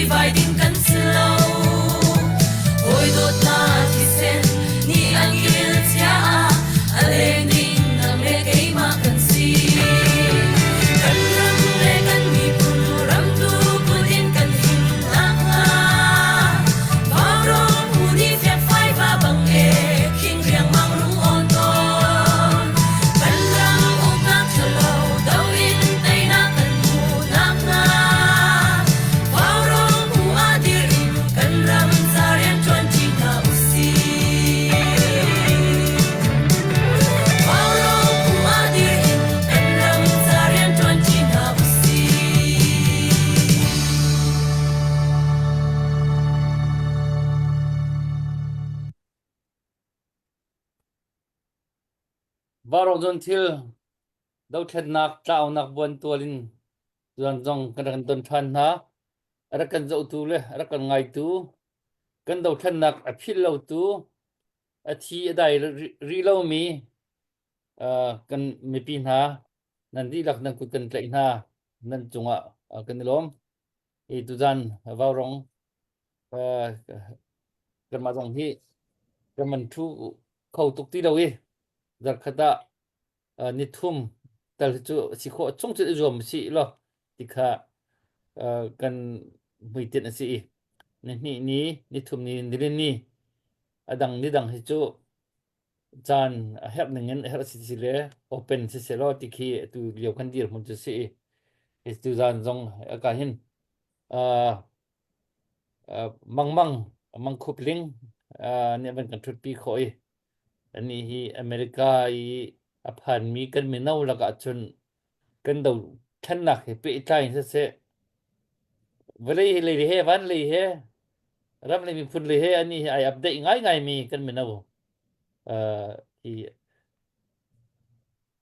Sivai ding kan si lo. Hawi dawtna thisen nih an kil cia ah a leng ding nang le keimah kan si. Kan ram le kan miphun ramtu kut in kan him nakhnga Vaurawng phu nih fekfai va bang e khing riangmang rung awn tawn. Kan ram uknak ṭhalo do in teinak kan hmuh nakhnga Vaurawng phu ah dir in kan ram ca rian ṭuanṭi hna usih. Vaurawng phu ah dir in kan ram ca rian ṭuanṭi hna usih. Vaurawng cun thil dothlennak tlaunak buantual in tuan zong kan rak kan don ṭhan hna. A rak kan zohtu le a rak kan ngaitu, kan dothlennak a philh lotu, a thi a dai rih lomi uh, kan mipi hna nan dihlak nan kut kan tlaih hna nan cungah uh, kan i lawm. Hi tuzan Vaurawng uh, kanmah zong hi kan man ṭhu kho tuk ti lo i zarkhat ah uh, nithum tal cu si khawh chung cu i zuam si law ti kha uh, kan hmuitinh a si i nihnih ni nithum ni nilin ni a dang ni dang hi cu caan a herh ning in a herh si si le open si se law ti khi tu lio kan dir hmun cu si i hi tu zan zong ka hin uh, uh, mangmang mangkhup ling uh, nih van kan thutpi khawh i ani hi America i a phanmi kan mino lakah cun kan do thlennak he pehtlai in siseh vawlei he lei he van lei he ram le miphun lei he ani hi ai update ngaingai mi kan mino uh, hi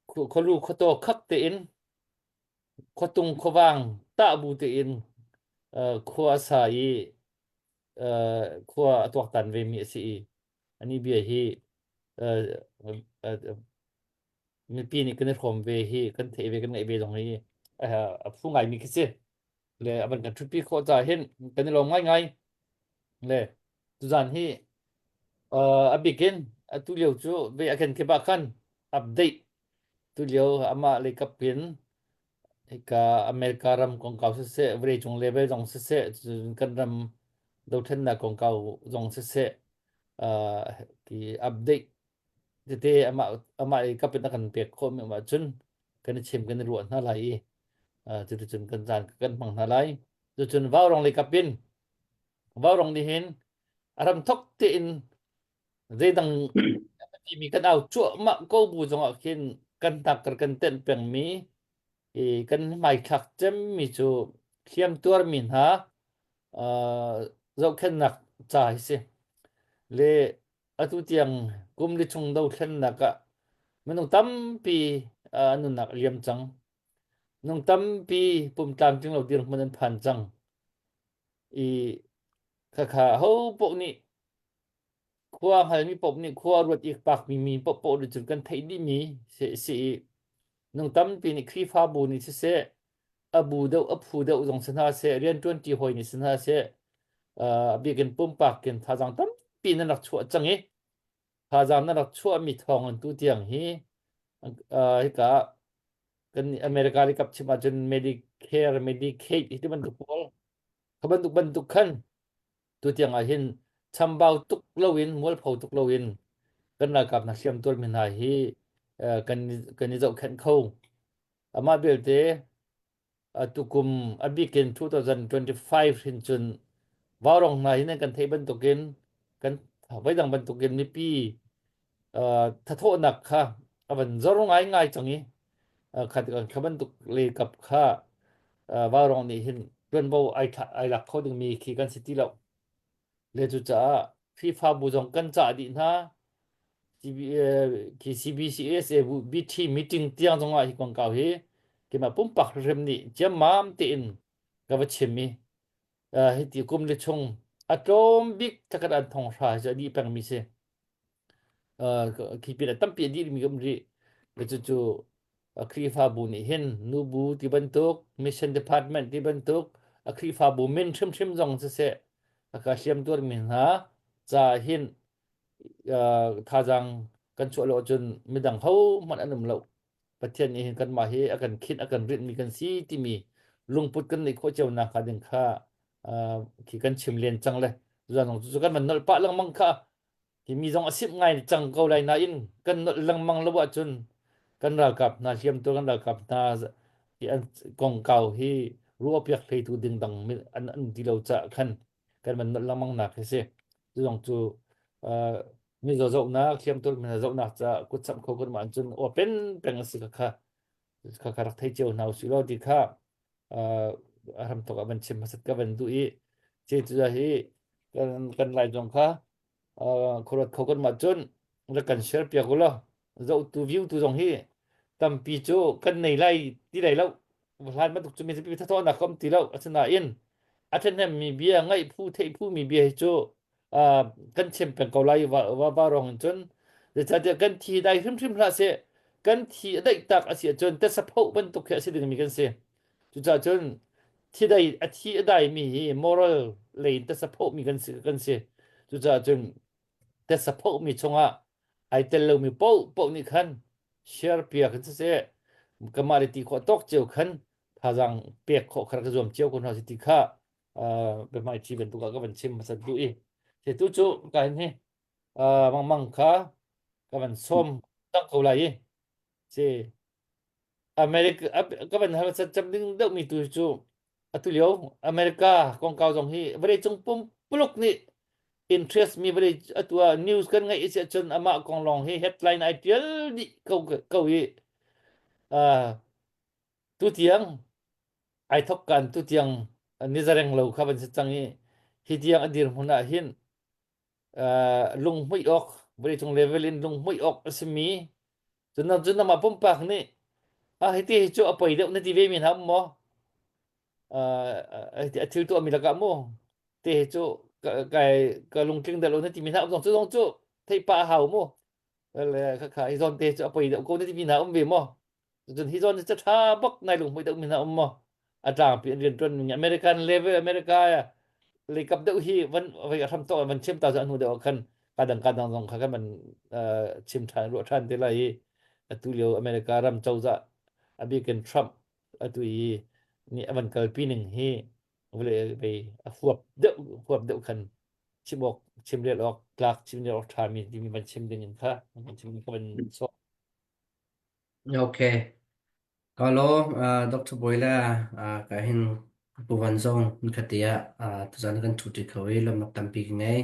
khualu khuataw khak tein khuatung khuavang tah bu tein uh, khua a sa i uh, khua a tuaktan ve mi a si i ani bia hi uh, uh, mipi nih kan i hrawm ve hi kan theih ve kan ngaih ve zong hi a phu ngai mi khi si le a van kan ṭhutpi khawh caah hin kan i lawm ngaingai le tuzan hi a bikin atu lio cu ve a kan kip ah khan update tu lio amah lei kap in hika America ram kongkau siseh vawleicung level zong siseh kan ram dothlennak kongkau zong siseh ki update tete amah amah i kap in a kan pek khawhmi um ahcun kan i chim kan i ruah hna lai i cuticun kan caan kan hmang hna lai. Cucun vaurong lei kap in vaurong nih hin a ram thok tein zeidang timi kan au cuahmah ko bu zongah khin kan hnakkar kan tenh pengmi i kan hmaithlak cemmi cu hliam tuarmi hna zohkhenhnak ca hi si. Le atu tiang kum li chung dothlennak ah minung tampi an nunnak a liam cang. Minung tampi pum tlamtling lo dirhmun an phan cang. I khakha ho paoh nih khua hngalmi paoh nih khua ruat i pakmi mi paohpaoh nih cun kan theih dihmi si si i nung tampi nih Khrihfabu nih siseh a bu deuh a phu deuh zong si hna seh rianṭuanṭi hawi nih si hna seh a bikin pumpak in thazaang tampi nan rak chuah cang i thazaang nan rak chuahmi thawng in tu tiang hi hika kan America le kap chim ahcun Medicare Medicaid hi ti bantuk pawl kha bantuk bantuk khan tu tiang ah hin chambau tuk loin mualpho tuk loin kan ralkap hna hliam tuarmi hna hi kan kan i zohkhenh kho amah belte tukum a bikin 2025 hin cun vaurong hna hin kan theih bantukin kan voidang bantukin mipi thathawhnak kha a van zor ngai ngai cang i khat kha bantuk le kap kha vaurong nih hin tuanvo ai ai lak kho dingmi khi kan si ti lo le cucaah Khrihfabu zong kan cah dih hna khi CBCUSA BT meeting tiang zongah hi kongkau hi keimah pumpak hrim nih ciammam tein ka va chim i hiti kum le chung a tlawm bik thlakhat an thong hra hi cu a dih pengmi si khi pin ah tampi a dih mi um rih cucu Khrihfabu nih hin nubu ti bantuk mission department ti bantuk A Khrihfabu min hrimhrim zong siseh a ka hliamtuarmi hna ca hin thazaang kan chuah lo ahcun midang hohmanh an um lo. Pathian nih hin kanmah hi a kan khinh a kan rinhmi kan si timi lungput kan neih khawh cio nak hnga ding kha khi kan chim len cang le zan cu kan van nolh pah lengmang kha hi mi zong a simh ngai cang ko lai nain kan nolh lengmang lo ahcun kan ralkap hna hliamtu kan ralkap hna hi an kongkau hi ruahpiak hleitu ding dang an an ti lo caah khan kan van nolh lengmang nak hi si. Cu zong cu mizaw zohnak hliamtuar mi hna zohnak caah kutsamh kho kan mah cun open peng a si kha kha kha kha rak thei cio hna usih law ti kha a hramthok ah van chim hmasat ka van duh i ce cu hi kan kan lai zong kha khuaruat kho kan mah cun rak kan share piak u law zohtu view tu zong hi tampi cu kan nei lai ti lai lo hlan bantuk cu mi zapi thathawhnak ka um ti lo asinain a ṭhahnem mi bia ngaih phu theih phu mi bia hi cu kan chim peng ko lai va va va rong in cun zeicahtiah kan thi dai hrimhrim hlah seh kan thi a daih tak a si ahcun tesapho bantuk khi a si dingmi kan si cucaah cun thi dai a thi a dai mi hi moral lei in tesapho mi kan si kan si cucaah cun tesapho mi chungah ai tel lomi paoh paoh nih khan share piak in siseh kamah le ti khawh tawk cio khan thazaang pek khawh kha ka zuam cio ko hna si ti kha biahmaiṭhi bantuk ah ka van chim hmasat duh i te tu cu ka hin hi mangmang kha ka van sawm tak ko lai i si America ka van hal cam ding deuh mi tu cu atu lio America kongkau zong hi vawleicung pumpuluk nih interest mi vawlei atu ah news kan ngaih si ahcun amah kong lawng hi headline ai tial dih ko ko i tu tiang ai thok kan tu tiang nizareng lo kha van si cang i hi tiang a dirhmun ah hin lunghmuih awk vawleicung level in lunghmuih awk a simi cun cun amah pumpak nih ah hiti hi cu a poi deuh na ti ve mi hna um maw a thil tuah mi lakah mu te hi cu kai ka lungtling deuh lo na ti mi hna um zong cu zong cu theih pah a hau mu le kha hi zawn te cu a poi deuh ko na ti mi hna um ve maw Cun hi zawn hi ca ṭha bak nai lunghmuih deuh mi hna um maw? A tlangpi an rianṭuan ning American level America leikap deuh hi van vai a hram tawk van chim ta cu a hnu deuh ah khan ka dang ka dang zong kha kan van chim ṭhan ruah ṭhan te lai i atu lio America ram cozah a bikin Trump atu i nih a van kalpi ning hi vawlei vei a huap deuh huap deuh khan chim awk chim rel awk tlak chim rel awk ṭhami timi van chim ding in kha van chim ka van sawh. Okay. Ka lawm, uh, Dr. Bawi le uh, ka hin Pu Van zong nikhat ah uh, tuzan kan ṭhut ṭi kho i lawmnak tampi ka ngei.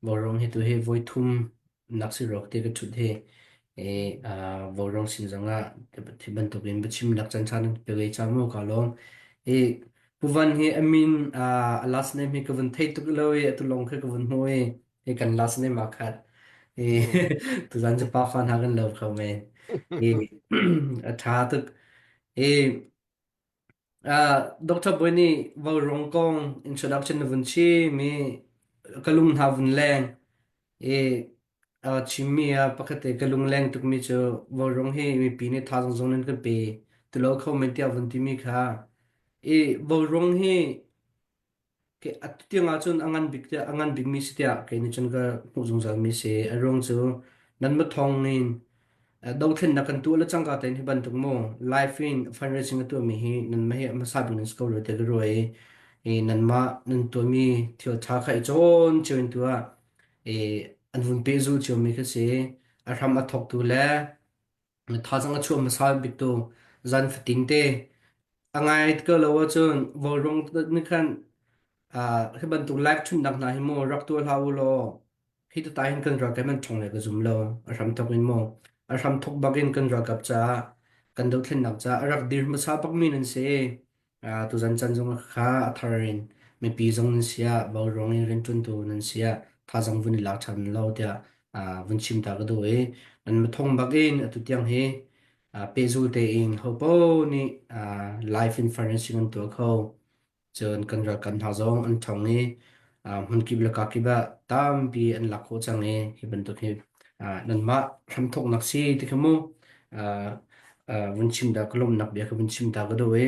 Vaurawng hi tu hi voi thum nak si rawk ti ka ṭhut hi i uh, vaurawng sin zong ah thi bantukin biachimnak caan ṭha nan pe ve cang mu ka lawm. I Pu Van hi a min uh, a last name hi ka vun thei tuk lo i atu lawng kha ka vun hmu i Hi kan last name aa khat. I tuzan cu pa fa hna kan lo kho men. I a ṭha tuk. I uh, Dr. Boy nih vaurawng kong introduction na vun chim i ka lung hna vun leng. I uh, chimmi ah pakhat te ka lung leng tukmi cu vaurawng hi mipi nih thazaang zong nan kan pe tulo kho men tiah vun timi kha. I vaurawng hi Atu tiang ahcun a ngan bik tiah a ngan bikmi si tiah kei nih cun ka hmuh zungzalmi si. A ruang cu nanmah thawng in dothlennak kan tuah le cangka tein hi bantuk mu live in fundraising a tuahmi hi nanmah hi a hmasa bik nan si ko rua tiah ka ruah i, i nanmah nan tuahmi thil ṭha kha i cawn cio in tuah i an vun pehzul ciomi kha si. A hram a thawktu le Thazaang a chuah hmasa biktu zan fatin te a ngai ko lo ahcun vawlrung nih khan hi bantuk live chunnak hna hi mu rak tuah hlah u law hi tu ta hin kan ralkap an ṭhawng le ka zum lo a hramthok in mu a hramthok bak in kan ralkap caah kan dothlennak caah a rak dir hmasa bakmi nan si Tuzan chan zong kha a thar in mipi zong nan si ah vauruang in rianṭuantu nan si ah thazaang vun i lak ṭhan lo tiah vun chim ta ka duh i nan mathong bak in atu tiang hi pehzul tein hopo nih live in financing an tuah kho. Cun kan ralkap hna zong an ṭhawng i hmunkip le kakip ah tampi an lak khawh cang i hi bantuk hi nanmah hramthawknak si ti kha mu vun chim ta ka lawmhnak bia ka vun chim ta ka duh i.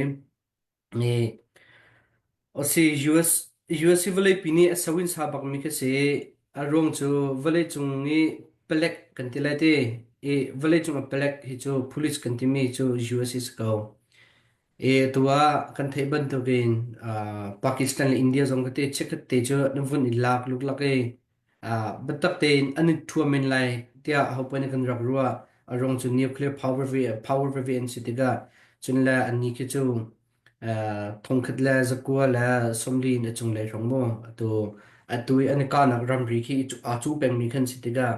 Si US US hi vawleipi nih a so in sa bakmi khi si. A ruang cu vawleicung i palek kan ti lai ti i vawleicung a palek hi cu police kan timi cu US hi si ko. I atu ah kan theih bantukin uh, Pakistan le India zong ka te chikkhat te cu an vun i lak luklak i uh, biatak tein an i ṭhuam men lai tiah ahopaoh nih kan rak ruah. A ruang cu nuclear power ve power veve an si tikah cun le annih khi cu thongkhat le zakua le sawmli in a cunglei hrawng mu atu atu i an i kahnak ramri khi aa cu pengmi khan si tikah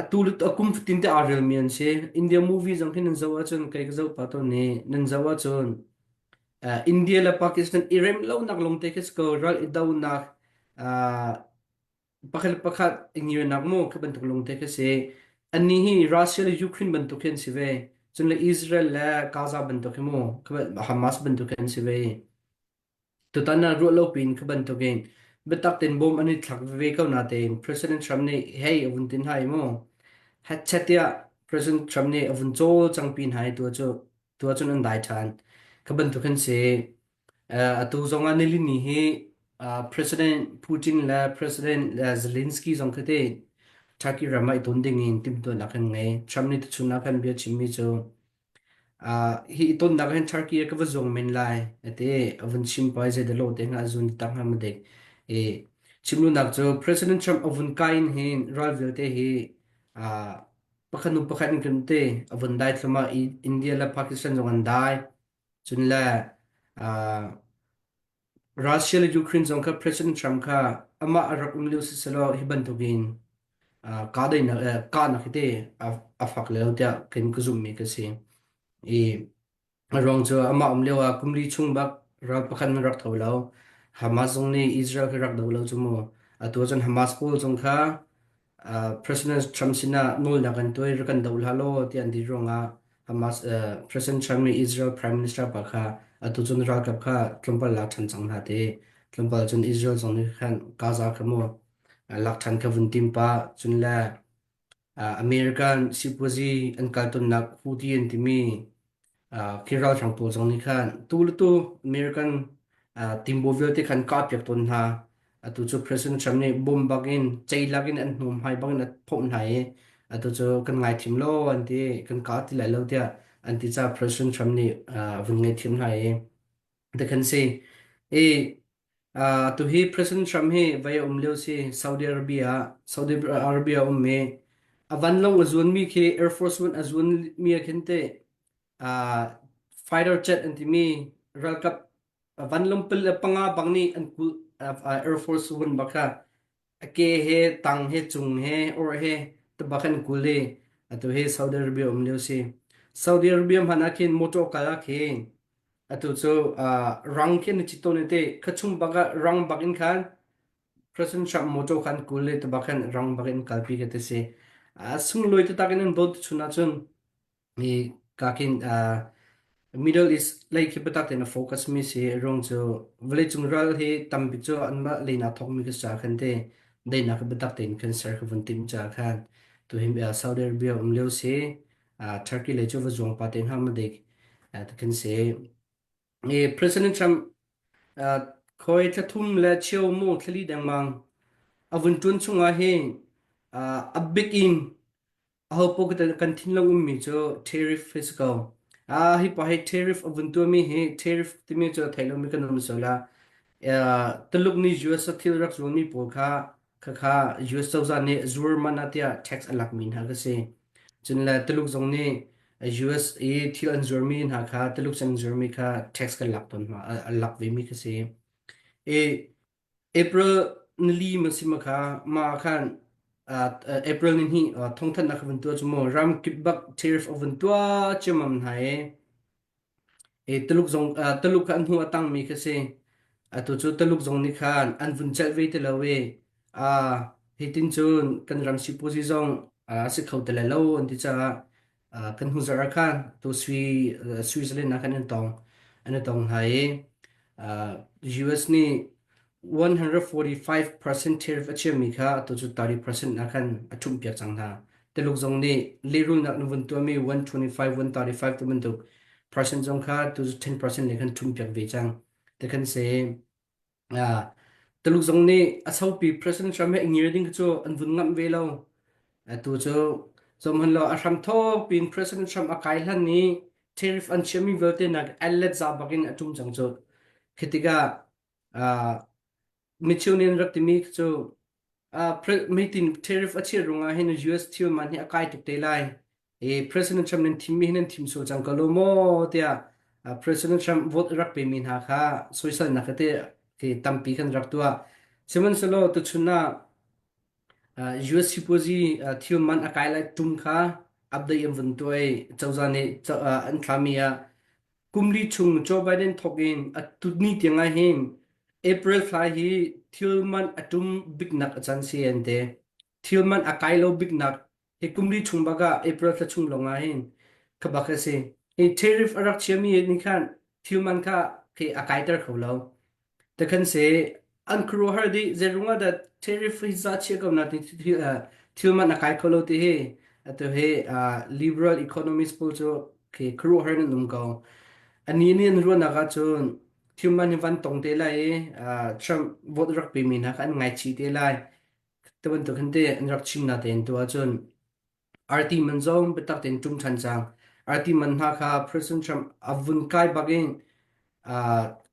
atu le a kum fatin te aa relmi an si. India movie zong khi nan zoh ahcun kei ka zoh pah tawn i nan zoh ahcun India le Pakistan i rem lonak lawng te khi si ko ral i donak pakhat le pakhat i ngirnak mu khi bantuk lungte khi si. Annih hi Russia le Ukraine bantuk khi an si ve. Cun le Israel le Gaza bantuk hi mu Hamas bantuk khi an si ve. Tutan ah ruah lo piin khi bantuk in biatak tein bom an i thlak veve ko natein President Trump nih hey a vun tin hai mu. Hetchet tiah President Trump nih a vun cawl cang pi hna i tu cu tu ahcun an dai ṭhan. Kha bantuk an si. Atu zong ah nilini hi President Putin le President Zelensky zong khi te Turkey ram ah i ton ding in timhtuahnak an ngei. Trump nih tuchun ah khan bia chimmi cu hi i tonnak hin Turkey ah ka va zuang men lai ati a vun chim pa zei dah lo te hnga zun tak hnga ma dek. I chimlunak cu President Trump a vun kai in hin ral vialte hi pakhat hnu pakhat in kan te a vun dai thluahmah i India le Pakistan zong an dai. Cun le Russia le Ukraine zong kha President Trump kha amah a rak um lio siselaw hi bantukin kahdaihnak kahnak hi te a fak leo tiah kan ka zumhmi ka si. I a ruang cu amah um lio ah kumli chung bak ral pakhat man rak tho lo. Hamas zong nih Israel khi rak do lo cu mu. Atu cun Hamas pawl zong kha President Trump sinah nawlnak an tuah i rak kan doh hlah law ti an ti ruangah Hamas President Trump nih Israel Prime Minister pa kha atu cun ralkap kha tlawmpal lak ṭhan cang hna ti. Tlawmpal cun Israel zong nih khan Gaza kha mu lak ṭhan kha vun tim pah. Cun le American sipuazi an kal tonnak Houthi an timi Khi ralhrang pawl zong nih khan tu le tu American timbo vialte khan kahpiak tawn hna. Atu cu President Trump nih bom bak in ceilak in an hnum hmai bak in a phomh hna i atu cu kan ngaithim lo an ti kan kah ti lai lo tiah an ti caah President Trump nih a vun ngaihthiam hna i ti khan si. I Uh, tuhi President Trump hi vai a um lio si Saudi Arabia Saudi Arabia um mi a vanlawng a zuan mi khi Air Force One a zuan mi ah khin te uh, fighter jet an timi ralkap vanlawng pil panga bang nih an kul uh, Air Force One bak kha a ke he tang he cung he or he tabak an kul i atu hi Saudi Arabia um lio si Saudi Arabia hmanh ah khin motor kal ah khin Atu cu uh, rang khi na cit tawn i te khachung bak ah rang bak in khan President Trump motor khan kul le tabak khan rang bak in kalpi ka ti si. Uh, sunglawi taktak in an dawt chun ahcun i kakin uh, Middle East lei khi biatak tein a focus mi si ruang cu vawleicung ral hi tambik cu anmah leinak thawkmi ka sa khan te deinak biatak tein khan ser ka vun tim ca khan tu hi Saudi Arabia um lio si uh, Turkey lei cu va zuang pa te hnga ma dik kan si. I President Trump uh, khoi thlathum le cheu mu thlali dengmang a vun ṭun chungah hin uh, a big in aho po kan thinlung ummi cu tariff fiscal ah hi pa hi tariff a vun tuahmi hi tariff timi cu thei lomi kan um so la Tuluk nih US thil rak zualmi pawl kha khakha US cozah nih zuar man ah tiah tax a lakmi hna ka si. Cun le Tuluk zong nih US i thil an zuarmi hna kha Tuluk sin an zuarmi kha tax kan lak tawn hna a lak vemi kha si. I April nili ma si ma kha ma khan uh, April ni hnih thawngthanhnak kha vun tuah cu mu ram kip bak tariff a vun tuah ciammam hna i Tuluk zong Tuluk kha an hnu a tangmi khi si. Atu cu Tuluk zong nih khan an vun celh ve ti lo i hitin cun kan ram sipuazi zong a si kho ti lai lo an ti caah kan hnu zarh ah khan tu Swi Switzerland ah khan an tong an i tong hna i US nih 145% tariff a chiahmi kha atu cu 30% ah khan a ṭhumhpiak cang hna. Tuluk zong nih lehrulnak na vun tuahmi 125, 135 ti bantuk percent zong kha tu cu 10% le khan ṭhumhpiak ve cang. Ti kan si. Tuluk zong nih a sopi President Trump he ngir ding cu an vun ngamh ve lo. Atu cu zohhmanh law a hramthawk pin President Trump a kai hlan i tariff an chiahmi vialte nak let za bak in a ṭum cang cu. Khi tikah micheu nih an rak timi cu Meitin tariff a chiat ruangah hin US thil man hi a kai tuk te lai. I President Trump nan thimmi hi nan thim sual cang ko lo maw tiah President Trump vote rak pemi hna kha soisalnak te khi tampi kan rak tuah. Sihmanhsehlaw tuchun ah US sipuazi thil man a kai lai tum kha update an vun tuah i cozah nih an thlami ah Kum li chung Joe Biden thawk in atu ni tiang ah hin April thla hi thil man a ṭum biknak a can si an ti. Thil man a kai lo biknak hi kum li chung bak ah April thla chung lawng ah hin kha bak a si. Hi tariff a rak chiami nih khan thil man kha khi a kaiter kho lo. Takhan se an khuaruahhar dih zeiruang ah dah tariff hi za chia ko na ti thil man a kai kho lo ti hi atu hi liberal economist pawl cu khi khuaruahhar nan um ko. Ani nih an ruahnak ahcun thil man hi van tong te lai i Trump vote rak pe mi hna kha an ngaichih te lai. Te bantuk hin te an rak chim na tein tu ahcun Arti man zong biatak tein ṭum ṭhan cang. Arti man hna kha President Trump a vun kai bak in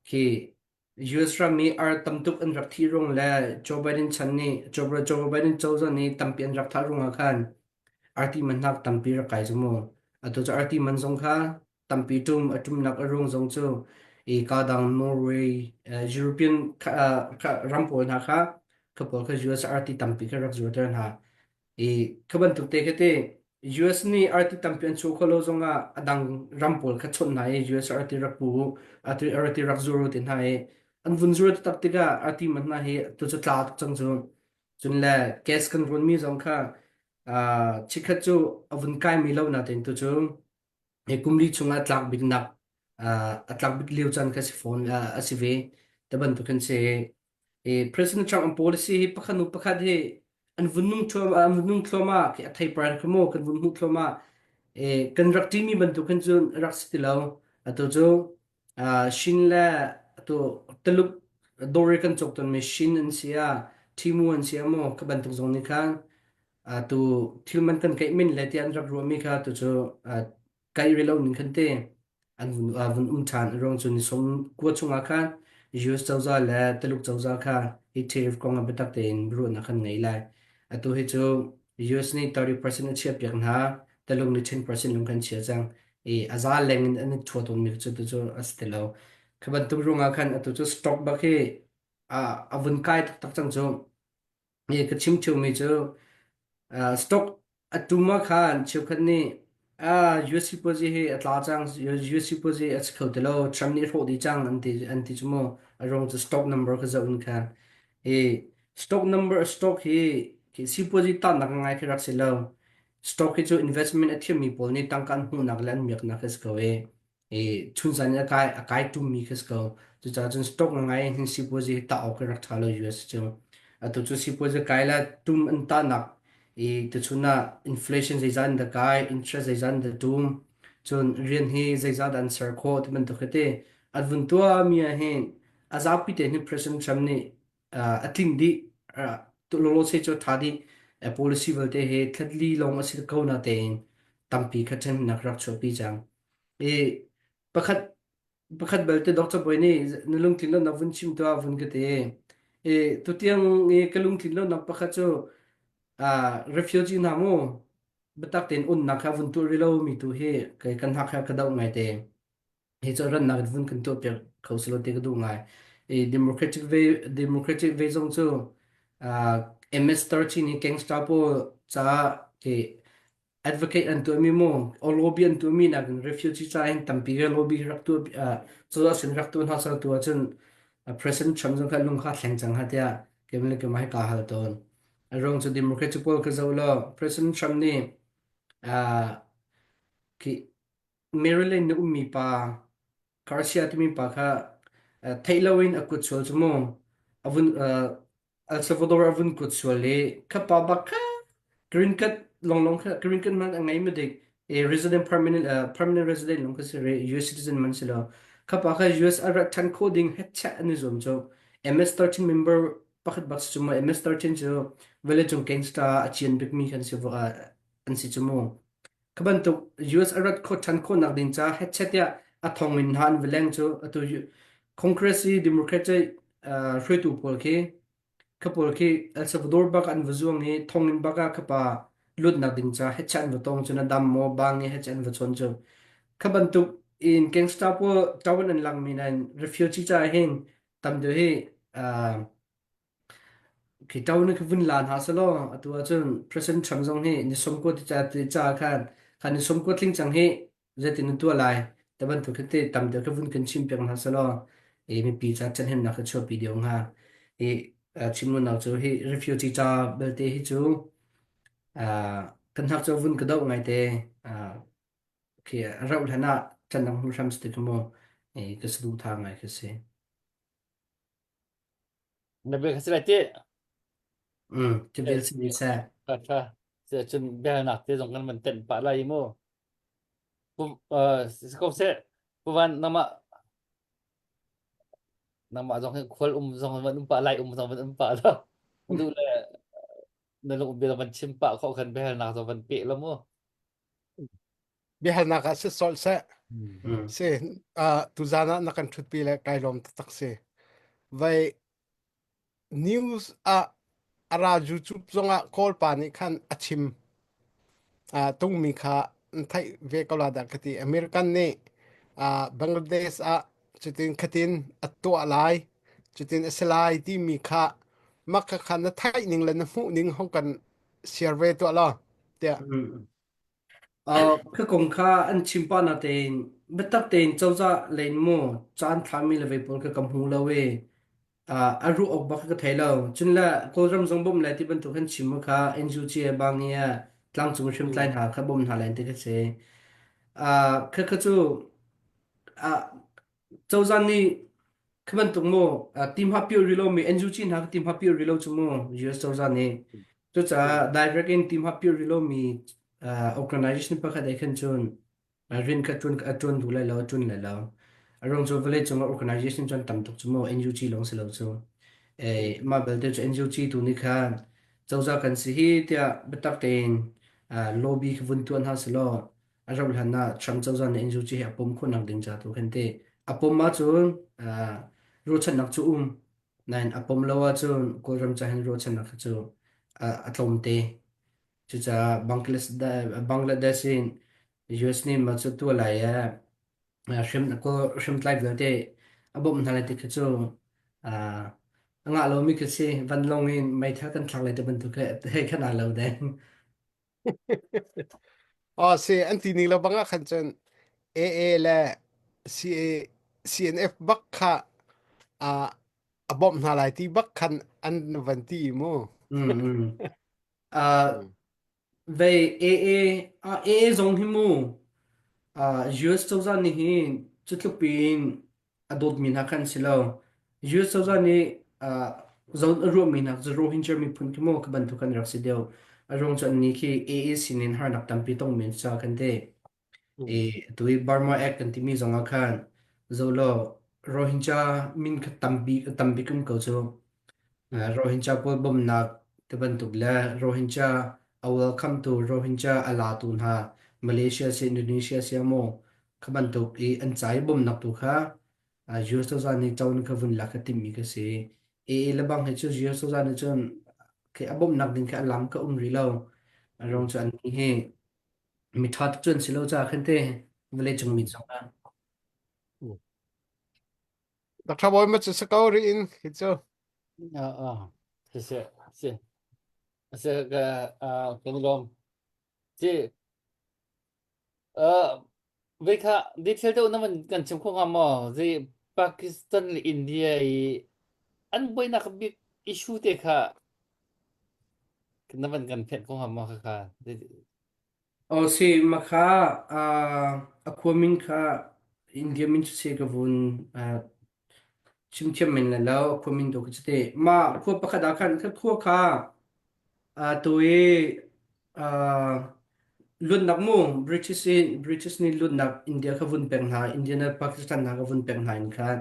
khi US ram i ar tamtuk an rak thih ruang le Joe Biden chan nih Joe Biden cozah nih tampi an rak thah ruangah khan arti man hna tampi rak kai cu mu. Atu cu arti man zong kha tampi ṭum a ṭumnak a ruang zong cu i ka dang Norway, European ram pawl hna kha kha pawl kha US arti tampi kha rak zuarter hna. I kha bantuk te khi te US nih arti tampi an chuah khawh lo zongah a dang ram pawl kha chawnh hna i US arti rak pu u, arti arti rak zur u ti hna i an vun zur taktak tikah arti man hna hi tu cu tla tuk cang cu. Cun le gas kan rawnmi zong kha chikkhat cu a vun kaimi lo nain tu cu hi kum li chungah tlak biknak a tlak bik lio caan kha si fawn a si ve. Te bantuk hin si. I President Trump an policy hi pakhat hnu pakhat hi an vun nung thluam an vun nung thluahmah khi a theipar khi maw kan vun hmuh thluahmah e kan rak ṭimi bantuk hin cun rak si ti lo atu cu Shin le atu Tuluk dawr kan cawk tawnmi Shin an si ah Temu an si ah maw kha bantuk zong nih khan atu thil man kan keih min le tiah an rak ruahmi kha tu cu kai rih lo ning khan te an vun vun um ṭhan. Ruang cu ni sawm kua chungah khan US cozah le Tuluk cozah kha hi tariff kong ah biatak tein ruahnak an ngei lai. Atu hi cu US nih 30% a chiahpiak hna, Tuluk nih 10% lung kan chia cang. I a za leng in an i ṭhua tawnmi cu tu cu a si ti lo. Kha bantuk ruangah khan atu cu stock bak hi a a vun kai taktak cang cu. Hi ka chim ṭheumi cu stock a tum ah khan cheukhat nih US sipuazi hi a tla cang, US sipuazi a si kho ti lo, Trump nih a hrawh dih cang an ti an ti cu mu. A ruang cu stock number kha zoh in khan. Hi stock number stock hi khi sipuazi tannak ngai khi rak si lo. Stock hi cu investment a thiammi pawl nih tangka an hmuhnak le an miaknak a si ko i i chunzan in a kai a kai ṭummi khi si ko. Cucaah cun stock ngai in hin sipuazi hi tah awk hi rak ṭha lo US cu. Atu cu sipuazi kai le ṭum an tahnak i tuchun ah inflation zeizat in dah kai, interest zeizat in dah ṭum, cun rian hi zeizat dah an ser khawh ti bantuk hi ti an vun tuahmi ah hin a zapi tein hin President Trump nih a tling dih lawlawse cu ṭha dih policy vialte hi thlatli lawng a si ko na tein tampi kha ṭhennak rak chuahpi cang. I pakhat pakhat belte Dr. Bawi nih na lungtlin lonak vun chim tuah vun ka ti. I tutiang i ka lungtlin lonak pakhat cu refugee hna mu biatak tein unnak kha vun tuah rih lo mi tu hi kai kan hak ka doh ngai te. Hi cu rannak in vun kan tuah piak kho selaw ti ka duh ngai. I democratic ve democratic ve zong cu MS-13 hi gangster pawl caah khi advocate an tuahmi mu lobby an tuahmi nakin refugee ca hin tampi ke lobby rak tuah cozah sin rak tuah hna sal tu ahcun President Trump zong kha lung kha thleng cang ha tiah keimah le keimah hi kaa hal tawn. A ruang cu Democratic pawl ka zoh law President Trump nih khi Maryland na ummi pa Garcia timi pa kha theih loin a kut sual cu mu a vun El Salvador a vun kut sual i kha pa bak kha green card longlong kha green card man a ngei ma dik e resident permanent permanent resident long kha si re US citizen man si lo. Khapa kha US a rat ṭhan khawh ding hetchet an i zuam cu. MS-13 member pakhat bak si cu mu. MS-13 cu vawleicung gangster a cian bikmi kan si an si cu mu. Kha bantuk US a rat khawh ṭhan khawhnak ding ca hetchet tiah a thong in hna an va leng cu atu Congress i Democrat hruaitu pawl khi Kha pawl khi El Salvador bak an va zuang i thonginn bak ah khapa lutnak ding ca hechat an va tong cu na dam maw bang i hechat an va chawn cu. Kha bantuk in gangster pawl ṭawan an langmi nain refugee ca hin tam deuh hi uh, khi ṭawan khi vun la hna selaw atu ahcun President Trump zong hi ni sawmkua ti ca ti ca khan khan ni sawmkua tling cang hi zeitin na tuah lai ti bantuk khi te tam deuh khi vun kan chim piak hna selaw i mipi ca ṭhahnemnak kha chuahpi deuh hnga. Hi chim duhnak cu hi refugee ca belte hi cu kan hngak cu vun ka doh ngaite khi a rauh hlan ah ṭan hmu hram si ti mu ka saduhthah ngai khi si. Na bia kha si lai ti. Mm, cu bil si ni seh. Tha tha. Cun biahalnak te zong kan van tenh pah lai mu. Si ko seh Pu Van nangmah nangmah zong hi khual um zong van um pah lai um zong van um pah lo duh le na lung bia van chim pah kho khan biahalnak zong van pe lo mu Biahalnak ah si solh seh. Si tuzan ah na kan ṭhutpi le kai lawm taktak si. Vai News ah a ra YouTube zongah Kawlpa nih khan a chim tungmi kha an theih ve ko la dah ka ti. American nih Bangladesh ah cutin khatin a tuah lai, cutin a si lai timi kha mah kha kha na theih ning le na hmuh ning hong kan share ve tuah law tiah. Ka kong kha an chim pah natein biatak tein cozah lei in maw caan thlami le vei pawl kha ka hmu lo i a ruah awk bak ka thei lo. Cun le Kawlram zong bawmh lai ti bantuk han chim kha NUG bang i tlangcung hriamtlai hna kha bawm hna lai ti kha si. Kha kha cu cozah nih kha bantuk mu team ha pio rih lomi NUG hna kha team ha pio rih lo cu mu US cozah nih. Cucaah direct in team ha pio rih lomi organization pakhat ai khan cun rian kha ṭuan a ṭuan duh lai lo a ṭuan lai lo. A ruang cu vawleicung ah organization cu an tam tuk cu mu NUG lawng si lo cu. Mah belte cu NUG tu nih khan cozah kan si hi tiah biatak tein lobby kha vun tuah hna selaw a rauh hlan ah Trump cozah nih NUG hi a pom khawhnak ding ca tu khan ti. A pom ahcun ruahchannak cu um nain a pom lo ahcun Kawlram ca hin ruahchannak kha cu a tlawmte. Cucaah Bangladesh in US nih mah cu tuah lai ah hrim kawl hriamtlai vialte a bawmh hna lai ti khi cu a ngah lomi khi si vanlawng in meithal kan thlak lai ti bantuk he khan aa lo deng. Oh si an ti ning lo bang ah khan cun AA le CA CNF bak kha a bawmh hna lai ti bak khan an van ti mu. Mm, mm. Vei AA AA zong hi mu US cozah nih hin cutluk piin a dawtmi hna khan si lo. US cozah nih zawn a ruahmi hna cu Rohingya miphun khi mu ka bantuk kan rak si deuh. A ruang cu annih khi AA sinin harnak tampi tongmi an si caah kan ti. I tu i Burma Act kan timi zong ah khan zolo Rohingya min kha tampi tambik um ko cu. Rohingya pawl bawmhnak ti bantuk le Rohingya a welcome tu Rohingya a latu hna Malaysia si Indonesia si maw kha bantuk i an ca i bawmhnak tu kha US cozah nih ṭo kha vun lak a timhmi kha si. AA le bang hi cu US cozah nih cun khi a bawmhnak ding khi a lam ka um rih lo. A ruang cu an hi miṭha tuk cu an si lo caah khan te vawleicung mi zong ah. Dr. Bawi ma cu sako ri in hi cu. Ah ah si si si si ka kan lawm si uh ve kha detail deuh na van kan chim kho hnga maw zi Pakistan le India i an buainak bik issue te kha na van kan phenh kho hnga maw kha kha Aw si ma kha a khua min kha India min cu si ka vun chim thiam men lai lo a khua min tu ka cu te ma khua pakhat ah khan kha khua kha tu i. Luatnak mu British in British nih luatnak India kha vun pek hna India le Pakistan hna kha vun pek hna in khan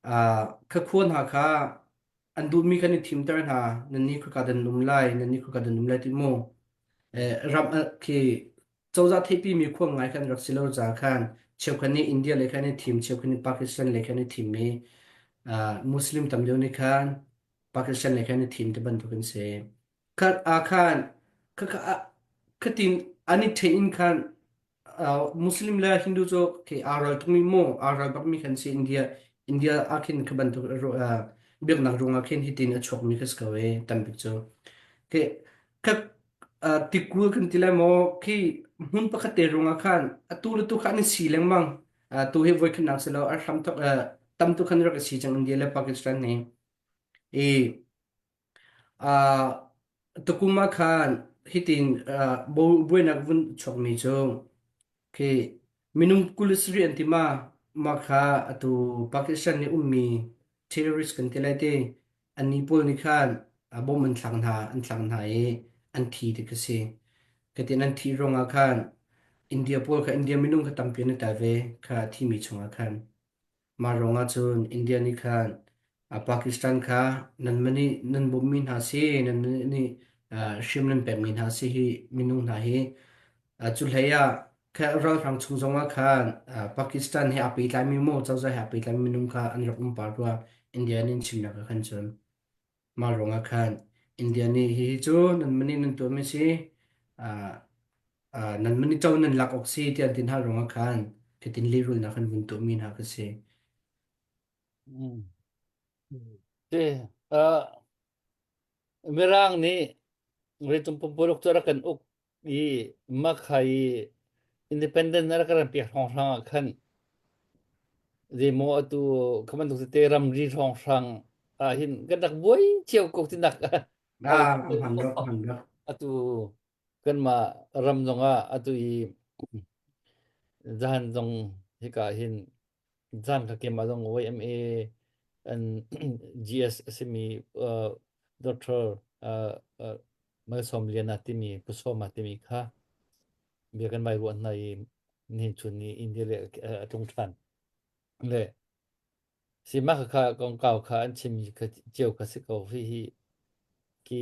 uh, kha khua hna kha an duhmi kan i thimter hna nan ni khua dan um lai nan ni khua dan um lai ti mu eh, ram khi cozah theihpimi khua ngai kan rak si lo ca khan cheukhat nih India lei khan i thim cheukhat nih Pakistan lei khan i thim i uh, Muslim tam deuh nih khan Pakistan lei khan i thim ti bantuk an si khat ah khan khatin an i ṭhen in khan Muslim le Hindu cu khi aa ral tukmi mu aa ral bakmi khan si India India ah khin kha bantuk biaknak ruangah khin hitin a chuakmi kha si ko e tambik cu khi kha tikul kan ti lai maw khi hmun pakhat te ruangah khan atu le tu kha an i si lengmang tu hi voikhatnak si lo a hram thok tam tu khan rak i si cang India le Pakistan ni i Uh, tukum ah khan hitin uh, buainak vun chuakmi cu khi minung 27 an ti ma ma kha atu Pakistan nih ummi terrorist kan ti lai ti anni pawl nih khan uh, bom an thlak hna an thlak hna i an thi ti ka si katin an thi ruangah khan India pawl kha India minung kha tampi an i tel ve kha thimi chungah khan Mah ruangah cun India nih khan Pakistan kha nanmah nih nan bawmhmi hna si, nanmah nih hriam nan pekmi hna si hi minung hna hi cu hlei ah ralhrang chung zongah khan Pakistan he aa pehtlaimi maw cozah he aa pehtlaimi minung kha an rak um pah rua India nih an chimnak ah khan cun. Mah ruangah khan India nih hihi cu nanmah nih nan tuahmi si, nanmah nih co nan lak awk si tiah an ti hna ruangah khan hitin lehrulnak an vun tuahmi hna kha si. Mm. Te, uh, Mirang nih vawleicung pumpuluk cu rak kan uk i makha i independent na rak kan pek hrawnghrang ah khan zeimaw atu kha bantuk tete ramri hrawnghrang ah hin kan rak buai cio ko tinak Ah, hman rak hman rak. atu kanmah ram zongah atu i zahan zong hika hin zan kha keimah zong YMA an GS a simi uh, Dr. Uh, uh, Malsawm Liana timi Pu Sawma timi kha bia kan vai ruah hna i nihin chun ni India le a tlung ṭhan le si mah kha kongkau kha an chimmi kha cio kha si ko hi hi ki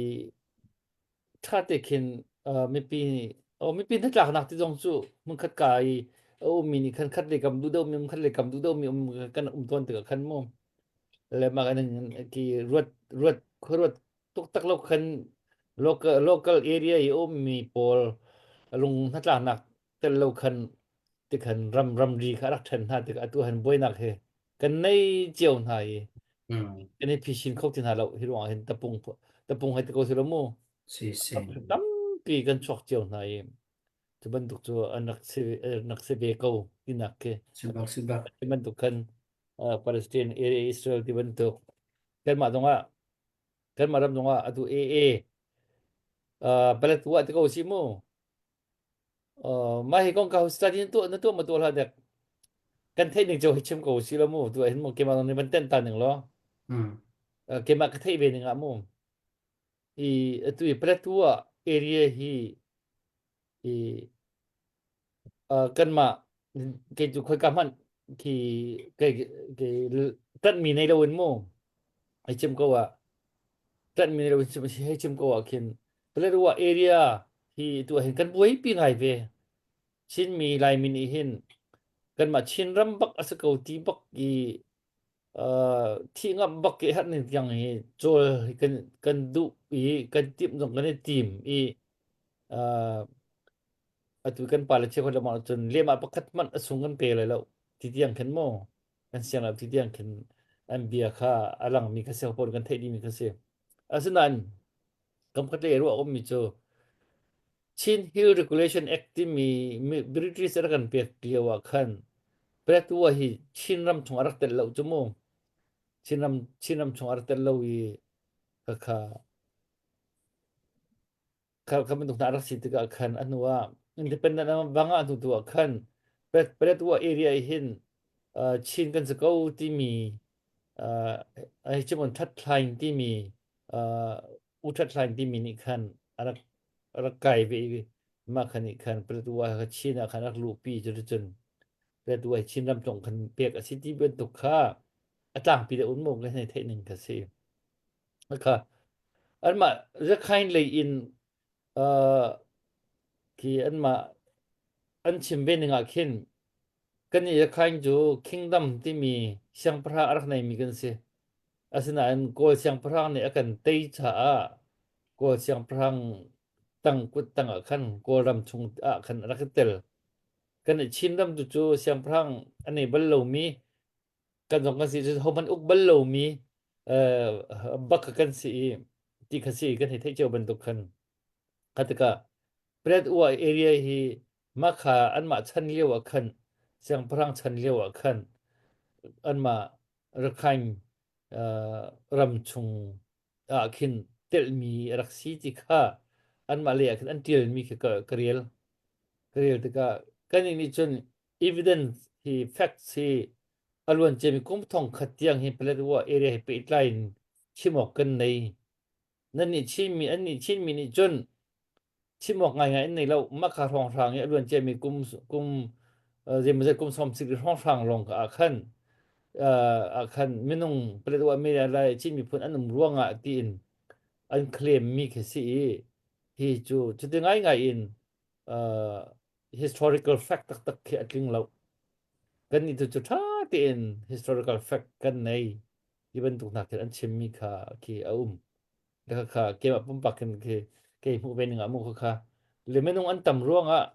ṭha te khin mipi oh mipi hnatlaknak ti zong cu hmunkhat ka i a ummi nih khan khat lei kam duh deuhmi um khat lei kam duh deuhmi um kan um tawn tikah khan mu le mah kan ki ruat ruat khuaruat tuktak lo khan local local area i ummi pawl lung hnatlaknak tel lo khan tikhan ram ramri kha rak ṭhen hna tikah atu han buainak he kan nei cio hna i kan i phisin kho ti hna lo hi ruangah hin tapung tapung hai te ko si lo mu Si si. Tampi kan chuak cio hna i cu bantuk cu an rak si rak si ve ko tinak khi. Si bak si bak. Cu bantuk khan Palestine Israel ti bantuk kanmah zongah kanmah ram zongah atu AA Paletwa ti ko si mu mah hi kong ka study na tuah na tuah ma tuah hlah dek kan theih ning cu hi chim ko si lo mu tu hin mu keimah zong nih van ten ta ning law keimah ka theih ve ning ah mu i atu i Paletwa area hi i kanmah kei cu khoika hmanh khi kei kei ṭanhmi nei lo in mu hei chim ko ah ṭanhmi nei lo in chim hei chim ko ah khin Paletwa area hi tu ah hin kan buaipi ngai ve Chinmi Laimi nih hin kanmah Chinram bak a si ko ti bak i thih ngamh bak i herh ning tiang hi cawl hi kan kan duh i kan timh zong kan i tim i atu kan pale cheukhat lengmang ahcun lehmah pakhat hmanh a sung kan pe lai lo ti tiang khin mu kan siang lo ti tiang khin an bia kha a langmi kha si pawl kan theih dihmi kha si asinain kamkhat lei ruah ummi cu Chin Hill Regulation Act timi British rak kan pek lio ah khan Paletwa hi Chin ram chung a rak tel lo cu mu Chin ram Chin ram chung a rak tel lo i khakha kha kha bantuk hna rak si tikah khan a hnu ah independent bang ah hnu tu ah khan Paletwa area hin Chin kan si ko timi ai chimon that thlaing timi u that thlaing timi nih khan a rak a rak kai ve i. Mah khan nih khan Paletwa kha Chin ah khan rak luhpi cuticun Paletwa hi Chin ram tlong khan pek a si ti bantuk kha a tlangpi le un maw kan hei theih ning kha si. Kha anmah Rakhine lei in uh, khi anmah an chim ve ning ah khin kan i Rakhine cu kingdom timi siangpahrang a rak neimi kan si. Asinain Kawl siangpahrang nih a kan tei caah Kawl siangpahrang tang kut tang ah khan Kawlram chung ah khan a rak i tel. Kan i Chinram tu cu siangpahrang a nei bal lomi kan zong kan si cu hohmanh uk bal lomi uh, bak kan si i ti kha si kan hei theih cio bantuk khan kha tikah Pret Ua area hi makha anmah chan lio ah khan siangpahrang chan lio ah khan anmah Rakhine uh, ram chung ah khin telhmi a rak si ti kha anmah lei ah khin an ṭialmi khi ka, ka rel. Ka rel tikah kan nih cun evidence hi facts hi a luan ciami kum thong khat tiang hi Paletwa area hi pehtlai in chim awk kan nei. Nan nih Chinmi an nih Chinmi nih cun chim awk ngaingai an nei lo. Mah kha hrawnghrang i a luan ciami kum kum zeimawzat kum sawm sik hrawnghrang lawng ah khan ah khan minung Paletwa media lai Chin miphun an um ruangah tiin an claim mi khi si i hi cu cuti ngaingai in historical fact taktak khi a tling lo. Kan nih tu cu ṭha tein historical fact kan nei. Hi bantuk hna khin an chimmi kha khi a um. Kha kha keimah pumpak khin khi kei hmuh ve ning ah mu kha kha le minung an tam ruangah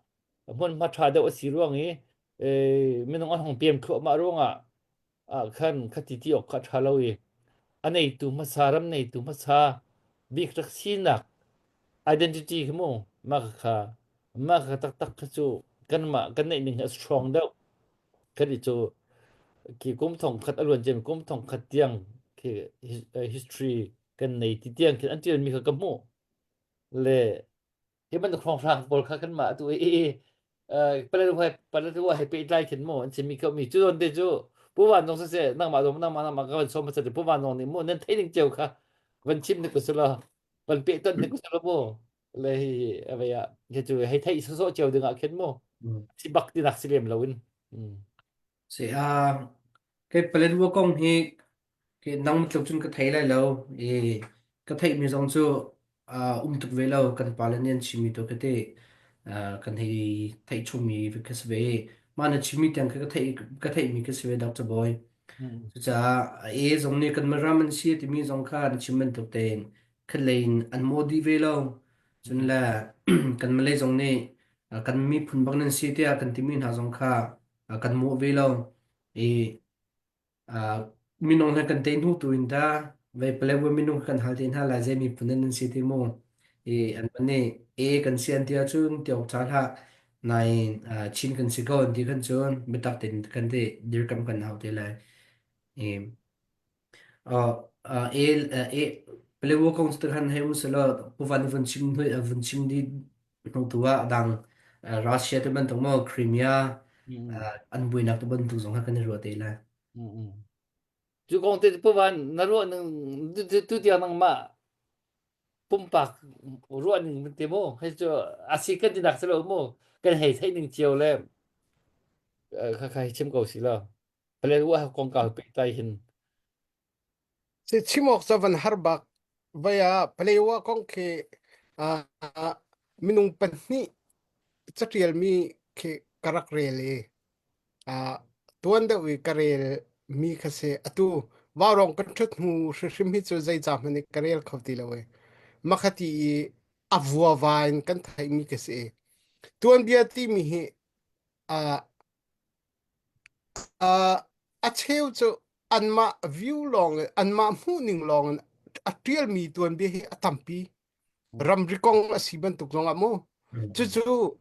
hmunhma ṭha deuh a si ruang i minung an hong pem thluahmah ruangah ah khan khati ti awk kha ṭha lo i a neitu hmasa ram neitu hmasa bik rak sinak identity khi mu mah kha mah kha taktak kha cu kanmah kan neih ning hi a strong deuh kan i cu khi kum thong khat a luan cem kum thong khat tiang khi history kan nei ti tiang khin an ṭialmi kha ka hmuh le hi bantuk hrawnghrang pawl kha kanmah atu i i Paletwa Paletwa he pehtlai khin mu an chimmi ko mi cu zawn te cu Pu Van zong siseh nangmah zong nangmah nangmah ka van sawm hmasa te Pu Van zong nih mu nan theih ning cio kha van chim nik usila van pehtonh nik usila mu le hi avei ah hi cu hei theih sawsawh cio ding ah khin mu si bak tinak si lem lo in Si a kei Paletwa kong hi Ke nang tluk cun ka thei lai lo i ka theihmi zong cu uh, um tuk ve lo kan pale nih an chimmi tu ka ti uh, kan hei theih chungmi ka si ve mah na chimmi tiang kha ka theih ka theihmi ka si ve Dr. Boy cucaah e zong nih kan ram an si timi zong kha an chim bantuk tein khatlei in an maw dih ve lo cun le kan Malay zong nih kan miphun bang nan si tiah kan timi hna zong kha kan mawh ve lo i Uh, minung he kan te hnu tu in ta vei palewa minung kan hal te hna lai zei miphun nan si ti mu i an man nih e kan si an ti ahcun ti awk cha hlah nain uh, Chin kan si ko an ti khan cun biatak tein kan ti dirkam kan hau te lai i uh, uh, e e palewa kong te khan hei um selo puvan vun chim hnui vun chim di hnu tu ah dang Russia te bantuk mo Crimea an buainak te bantuk zong kha kan i ruah te lai Cu kong te puvan na ruah ning tu tiang nangmah pumpak ruah ning te mu hei cu asi kan ti nak si lo mu kan hei theih ning cio le kha kha chim ko si lo pale ruah kong ka pe tai hin Si chim awk ca van har bak vai ah Palewa kong khi ah minung pahnih catialmi khi ka rak rel i ah tuan deuh i ka rel mi kha si atu vaurawng kan ṭhut hnu hrimhrim hi cu zei ca hmanh i ka rel kho ti lo i makhati i a vuava in kan theihmi ka si i tuanbia timi hi ah Uh, a cheu cu anmah view lawng in anmah hmuhning lawng in a ṭialmi tuanbia hi a tampi. Ramri kong a si bantuk zong ah mu. Cucu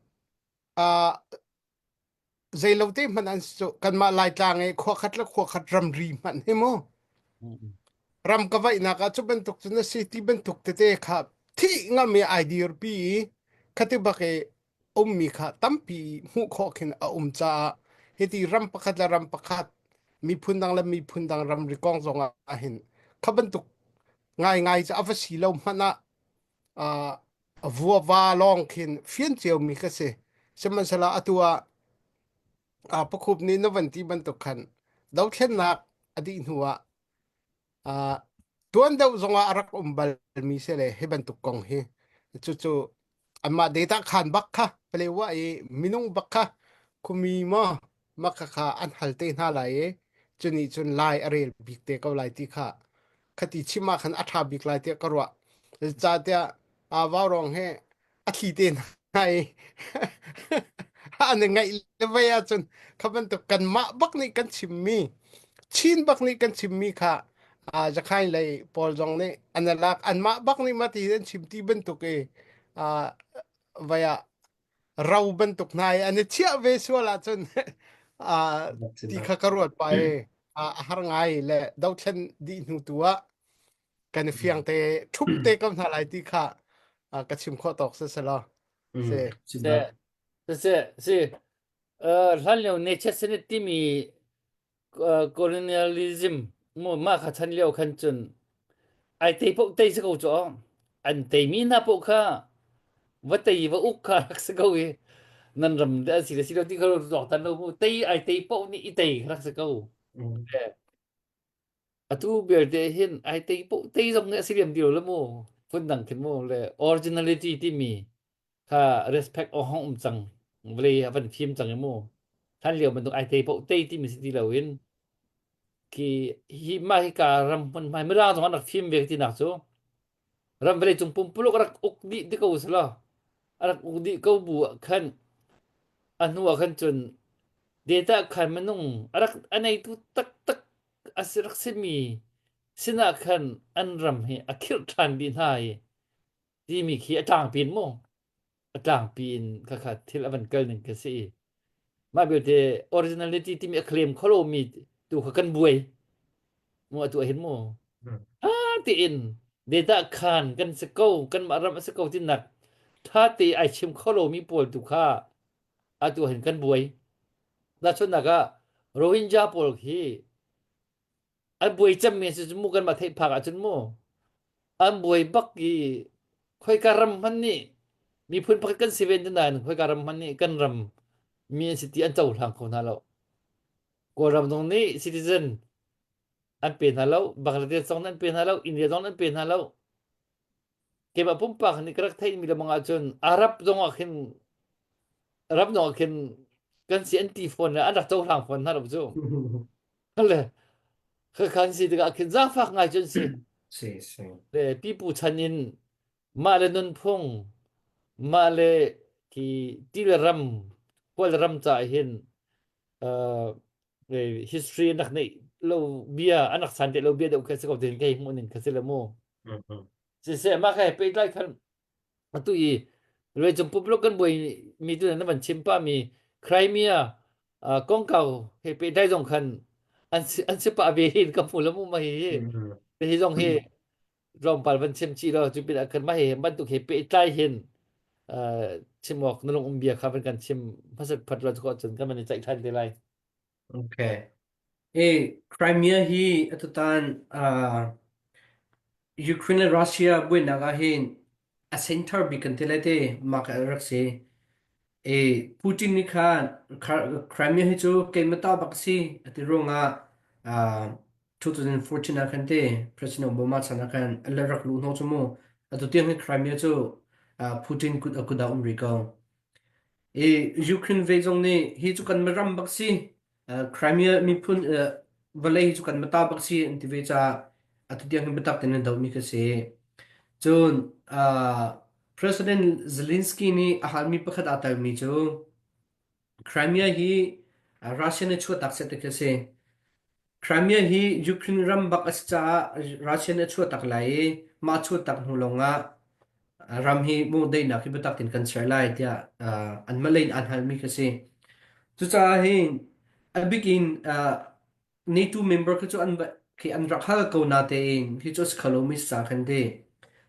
uh, zeilote hmanh an si cu kanmah Laitlang i khua khat le khua khat ramri hmanh hi mu. Ram ka vaihnak ah cu bantuk cun a si ti bantuk tete kha thih ngam i ai dirpi i khati bak i ummi kha tampi hmuh khawh khin a um caah hiti ram pakhat le ram pakhat miphun dang le miphun dang ramri kong zong ah hin kha bantuk ngaingai cu a va si lo hmanh ah uh, Vuava lawng khin fian ciomi ka si. Sihmanhsehlaw atu ah ah pakhup nih na van ti bantuk khan dothlennak a dih hnu ah ah tuan deuh zongah a rak um balmi si le hi bantuk kong hi cucu anmah data khan bak kha Palewa i minung bak kha khumi maw mah kha an hal te hna lai i cunih cun lai a rel bik te ko lai ti kha khati chim ah khan a ṭha bik lai tiah ka ruah. Zeicahtiah aa vaurawng he a thli te hna i an i ngaih le vei ahcun kha bantuk kanmah bak nih kan chimmi Chin bak nih kan chimmi kha aa Zakhain lei pawl zong nih an i lak anmah bak nih mah ti an chim ti bantuk i aa vei ah ro bantuk hna i an i chiah ve sual ahcun aa ti kha ka ruat pa i a har ngai le dothlen dih hnu tu ah kan i fiang te ṭhup te ko hna lai ti kha ka chim khawh tawk si selaw si Se se si hlan lio nature senate timi colonialism mu mah kha chan lio khan cun ai tei poh tei si ko cu an teimi hna poh kha va tei va uk kha rak si ko i nan ram de an si le si lo ti kha tuak tan lo mu tei ai tei poh nih i tei rak si ko atu belte hin ai tei poh tei zong nih a si lem ti lo le mu phun dang khin mu le originality timi kha respect a hong um cang vawlei a van fim cang i mu hlan lio bantuk ai tei paoh tei timi si ti loin khi hi mah hi ka ram hmun hmai mirang zong an rak fim ve tinak cu ram vawlei cung pumpuluk a rak uk dih ti ko selaw a rak uk dih ko bu ah khan a hnu ah khan cun data khan minung a rak a neitu taktak a si rak simi sinah khan an ram hi a khirh ṭhan dih hna i timi khi a tlangpi in mu a tlangpi in khakha thil a van kal ning ka si i mah belte originality timi a claim kho lomi tu kha kan buai mu atu ah hin mu ha tiin data khan kan si ko kan mah ram a si ko tinak tha te ai chim kho lomi pawl tu kha atu hin kan buai tahchunhnak ah Rohingya pawl khi an buai cemmi si cu mu kan mah theih phak ahcun mu an buai bak i khoika ram hmanh nih miphun pakhat kan si ve nain khoika ram hmanh nih kan ram mi an si ti an cohlang kho hna lo Kawlram zong nih citizen an pe hna lo Bangladesh zong nih an pe hna lo India zong nih an pe hna lo keimah pumpak nih ka rak theihmi lemang ahcun Arab zong ah khin ram zong ah khin kan si an ti fawn le an rak cohlang fawn hna lo cu le khakhan si tikah khin zaangfak ngai cun si Si si. le pipu chan in mah le nunphung mah le khi ti le ram kawl ram ca hin uh, history an rak neih lo bia an rak san te lo bia deuh kha si ko tin kei hmuh ning kha si le mu siseh mah kha he pehtlai khan atu i vawleicung pumpak kan buai mi tu na van chim pah mi Crimea kongkau he pehtlai zong khan an si an si pah ve hin ka hmu lo mu ma hi hi zong hi tlawmpal van chim chih lo cu pin ah khan mah hi bantuk he pehtlai hin chim awk na lung um bia kha van kan chim hmasat phat lo cu cun kan van i ceih than te lai Okay. E Crimea hi atutan uh, Ukraine le Russia buainak ah hin a center bik kan ti lai te mah ka rak si. E Putin nih khan Crimea hi cu keimah ta bak si ati ruangah uh, 2014 ah khan te President Obama chan ah khan a rak luh hnawh cu mu. Atu tiang hi Crimea cu uh, Putin kut a kut ah um rih ko. I Ukraine ve zong nih hi cu kan ram bak si Crimea miphun vawlei hi cu kan mata bak si an ti ve caah atu tiang hin biatak tein an dohmi kha si. Cun President Zelensky nih a halmi pakhat aa telmi cu Crimea hi Russia nih chuahtak seh ti khi a si. Crimea hi Ukraine ram bak a si caah Russia nih a chuahtak lai i mah chuahtak hnu lawngah ram hi mu daihnak hi biatak tein kan ser lai tiah anmah lei in aan halmi khi a si. Cucaah hin a bik in NATO member khi cu an khi an rak hal ko natein hi cu a si kho lomi si cang khan ti.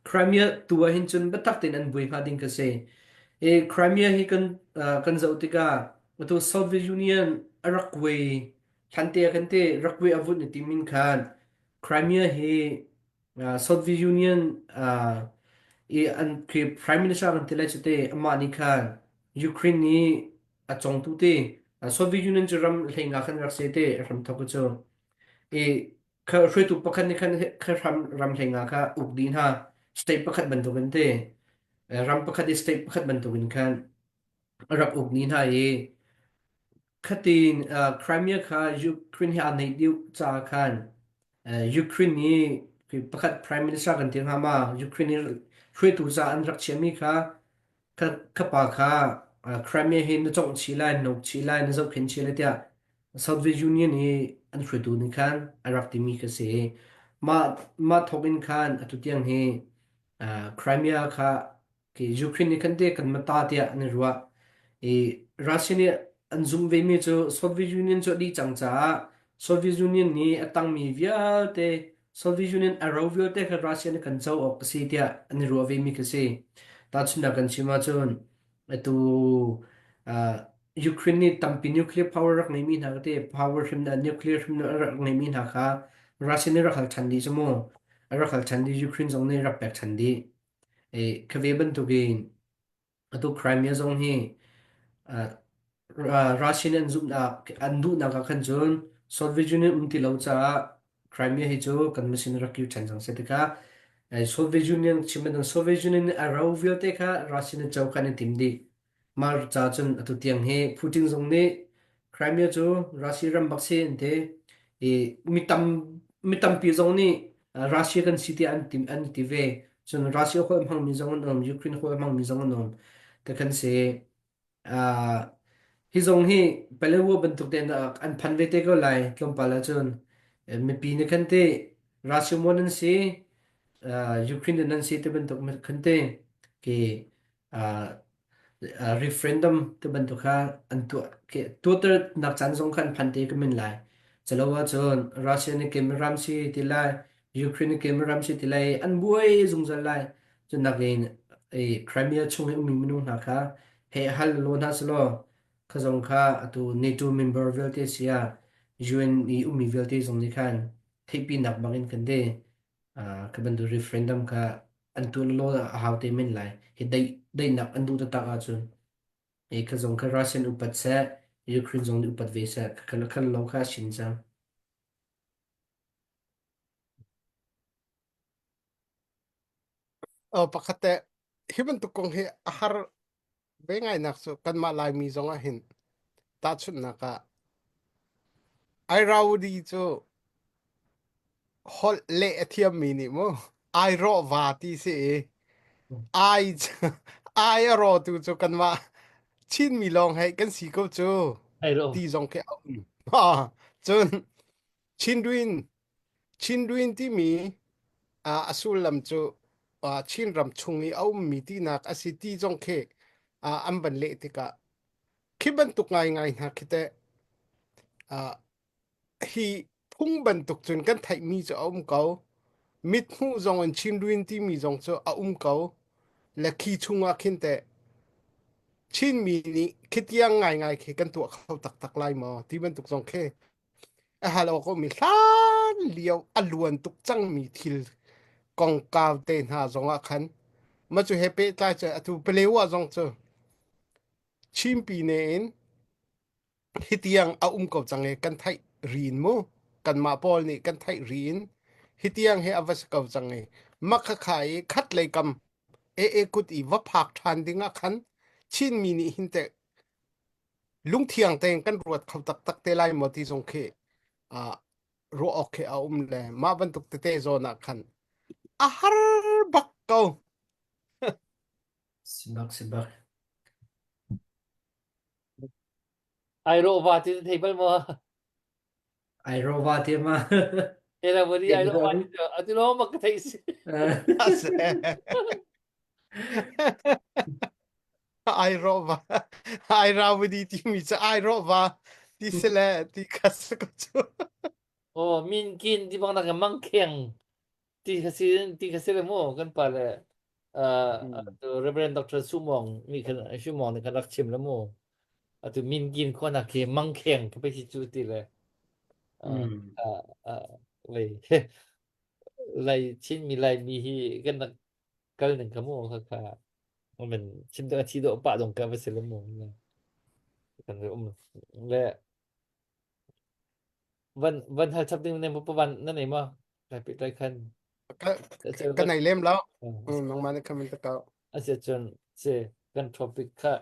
Crimea tu ah hin cun biatak tein an buai hnga ding khi a si. I Crimea hi kan kan zoh tikah atu Soviet Union a rak kuai Hlante ah khan te rakwe a vun i tim in khan Crimea hi Soviet Union. I an khi Prime Minister kan ti lai cu te amah nih khan Ukraine nih a congtu te Soviet Union cu ram hleinga khan rak se te ram thok cu i kha hruaitu pakhat nih khan kha ram ram hleinga kha uk dih hna state pakhat bantukin te ram pakhat i state pakhat bantukin khan a rak uk ni hna i khatin uh, Crimea kha Ukraine he aa naih deuh caah khan uh, Ukraine nih pakhat prime minister kan ti hnga ma Ukraine nih hruaitu ca an rak chiahmi kha kha kha pa kha uh, Crimea hi na congh chih lai na uk chih lai na zohkhenh chih lai tiah Soviet Union i an hruaitu nih khan a rak timi kha si mah mah thawk in khan atu tiang hi uh, Crimea kha Khi Ukraine nih khan te kan mata tiah an i ruah. I Russia nih an zumh vemi cu Soviet Union cu a dih cang caah Soviet Union nih a tangmi vialte Soviet Union a ro vialte kha Russia nih kan co awk a si tiah an i ruah vemi khi si. Tahchunhnak kan chim ahcun atu uh, Ukraine nih tampi nuclear power rak ngeimi hna te power hrimna nuclear hrimna rak ngeimi hna kha Russia nih rak hal ṭhan dih cu mu. A rak hal ṭhan dih Ukraine zong nih rak pek ṭhan dih. Ka ve bantukin atu Crimea zong hi Russian an zumhnak an duhnak ah khan cun Soviet Union um ti lo caah Crimea hi cu kan mission rak kir ṭhan cang seh tikah Soviet Union chim bantuk Soviet Union a ro vialte kha Russian an co kha an i tim dih. Mah ca cun atu tiang hi Putin zong nih Crimea cu Russia ram bak si an ti i mi tam mi tampi zong nih Russia kan si tiah an ti an ti ve. Cun Russia hawi hmangmi zong an um, Ukraine hawi hmangmi zong an um. Te kan si. Uh, hi zong hi Palewo bantuk te an phan ve te ko lai tlawmpal ahcun mipi nih khan ti Russia mon an si, uh, Ukraine nan si te bantuk khan ti ki uh, referendum te bantuk kha an tuah tuahternak caan zong kha an phan te ka min lai. Calo ahcun Russia nih kem ram si ti lai, Ukraine nih kem ram si ti lai, an buai zungzal lai. Cun nakin Crimea chung i ummi minung hna kha hei hal law hna selaw kha zong kha atu NATO member vialte sia UN i ummi vialte zong nih khan theihpinak bangin kan ti. Kha bantuk referendum kha an tuah law a hau te men lai. Hi daihnak an duh taktak ahcun e kha zong kha Russian upat seh, Ukraine zong nih upat ve seh, kha kha lo kha a sin cang. Oh, pakhat te hi bantuk kong hi a har ve ngainak cu kanmah Laimi zong ah hin tahchunhnak ah Airaudi cu holh leh a thiammi nih mu airawh va ti si i ai ai a rawtu cu kanmah Chinmi lawng hei kan si ko cu Ai ro. ti zong khi a um. Cun Chinduin Chinduin timi a sullam cu Chinram chung i a ummi tinak a si ti zong khi an van leh tikah khi bantuk ngaingai hna khi teh hi phung bantuk cun kan theihmi cu a um ko. Mithmuh zong in Chinduin timi zong cu a um ko. Le khi chungah khin teh Chinmi nih khitiang ngaingai khi kan tuah kho taktak lai maw ti bantuk zong khi a hal awk a um i hlan lio a luan tuk cangmi thil kongkau te hna zongah khan mah cu he pehtlai cu atu Palewa zong cu Chinpi ne in hitiang a um ko cang i kan theih rin mu kanmah pawl nih kan theih rin hitiang hi a va si ko cang i makhakha i khat lei kam ee kut i va phak ṭhan ding ah khan Chinmi nih hin teh lungthiang tein kan ruat kho taktak te lai maw ti zong khi uh, ruah awk khi a um le mah bantuk tete zawn ah khan a har bak ko. Sibak sibak. Airawh va ti na thei bal maw? Airova ti ma. Ela bari airawh va ti cu atu lawng mak ka theih si. Ai rawh va ai rawadi timi cu ai rawh va ti si le ti kha si ko cu. Oh min kin ti bang nak mangkheng ti kha si ti kha si le mu kan pa le uh, Reverend Dr. Sumong mi khan Sumong nih khan rak chim le mu atu min kin khua nak khi mangkheng ka pe si cu ti le uh, uh, uh, wei lai Chin mi lai mi hi kan rak. Kal ning ka mu kha kha man chim dang a thi dawh pah dong ka va si lo mu. Kan um le van van hal chap ding ne mu van na nei ma kai pe tai khan Ka ka nei lem lo. Nangmah nih khamin ta kau. Asi cun si kan topic kha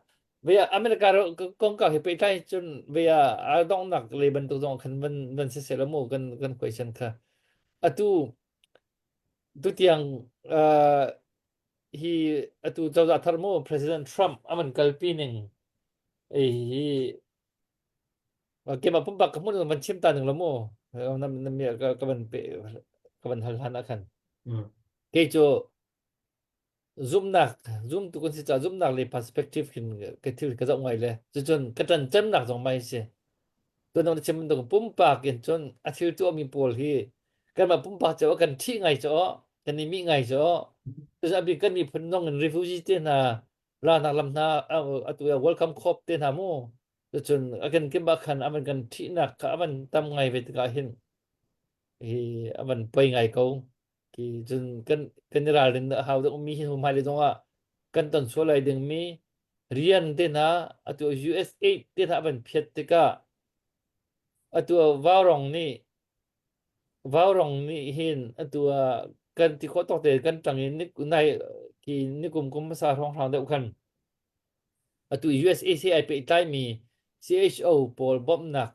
via America ro kong ka hi pe tai cun via a dongnak le bantuk zong khan van van si se lo mu kan kan question kha atu tutiang uh, hi atu cozah thar mu President Trump aman kalpi ning hi keimah pumpak ka hmun van chim ta ning lo mu na na mi ka ka van pe ka van hal han khan kei cu zumnak zumtu kan si ca zumnak le perspective khin ka thil ka zoh ngai le cucun ka ṭan cemnak zong mai si tuan na chim bantuk pumpak in cun a thil tuahmi pawl hi kanmah pumpak cio kan ṭhih ngai cu kan i mih ngai cu cucu a bik kan miphun zong in refugee te hna ralnak lam hna atu welcome corp te hna mu cucun a kan kim ah khan avan kan ṭhihnak kha avan tam ngai ve tikah hin hi avan poi ngai ko Ki cun kan kan i ralrin a hau deuh mi hi hmailei zongah kan ton sual lai dingmi rian te hna atu US8 te hna van phiat tikah atu vaurong nih vaurong nih hin atu ah kan ti khawh tawk te kan tang in nai ki nikum kum hmasa hrawnghrang deuh khan atu USAC ai pehtlaimi CHO pawl bawmhnak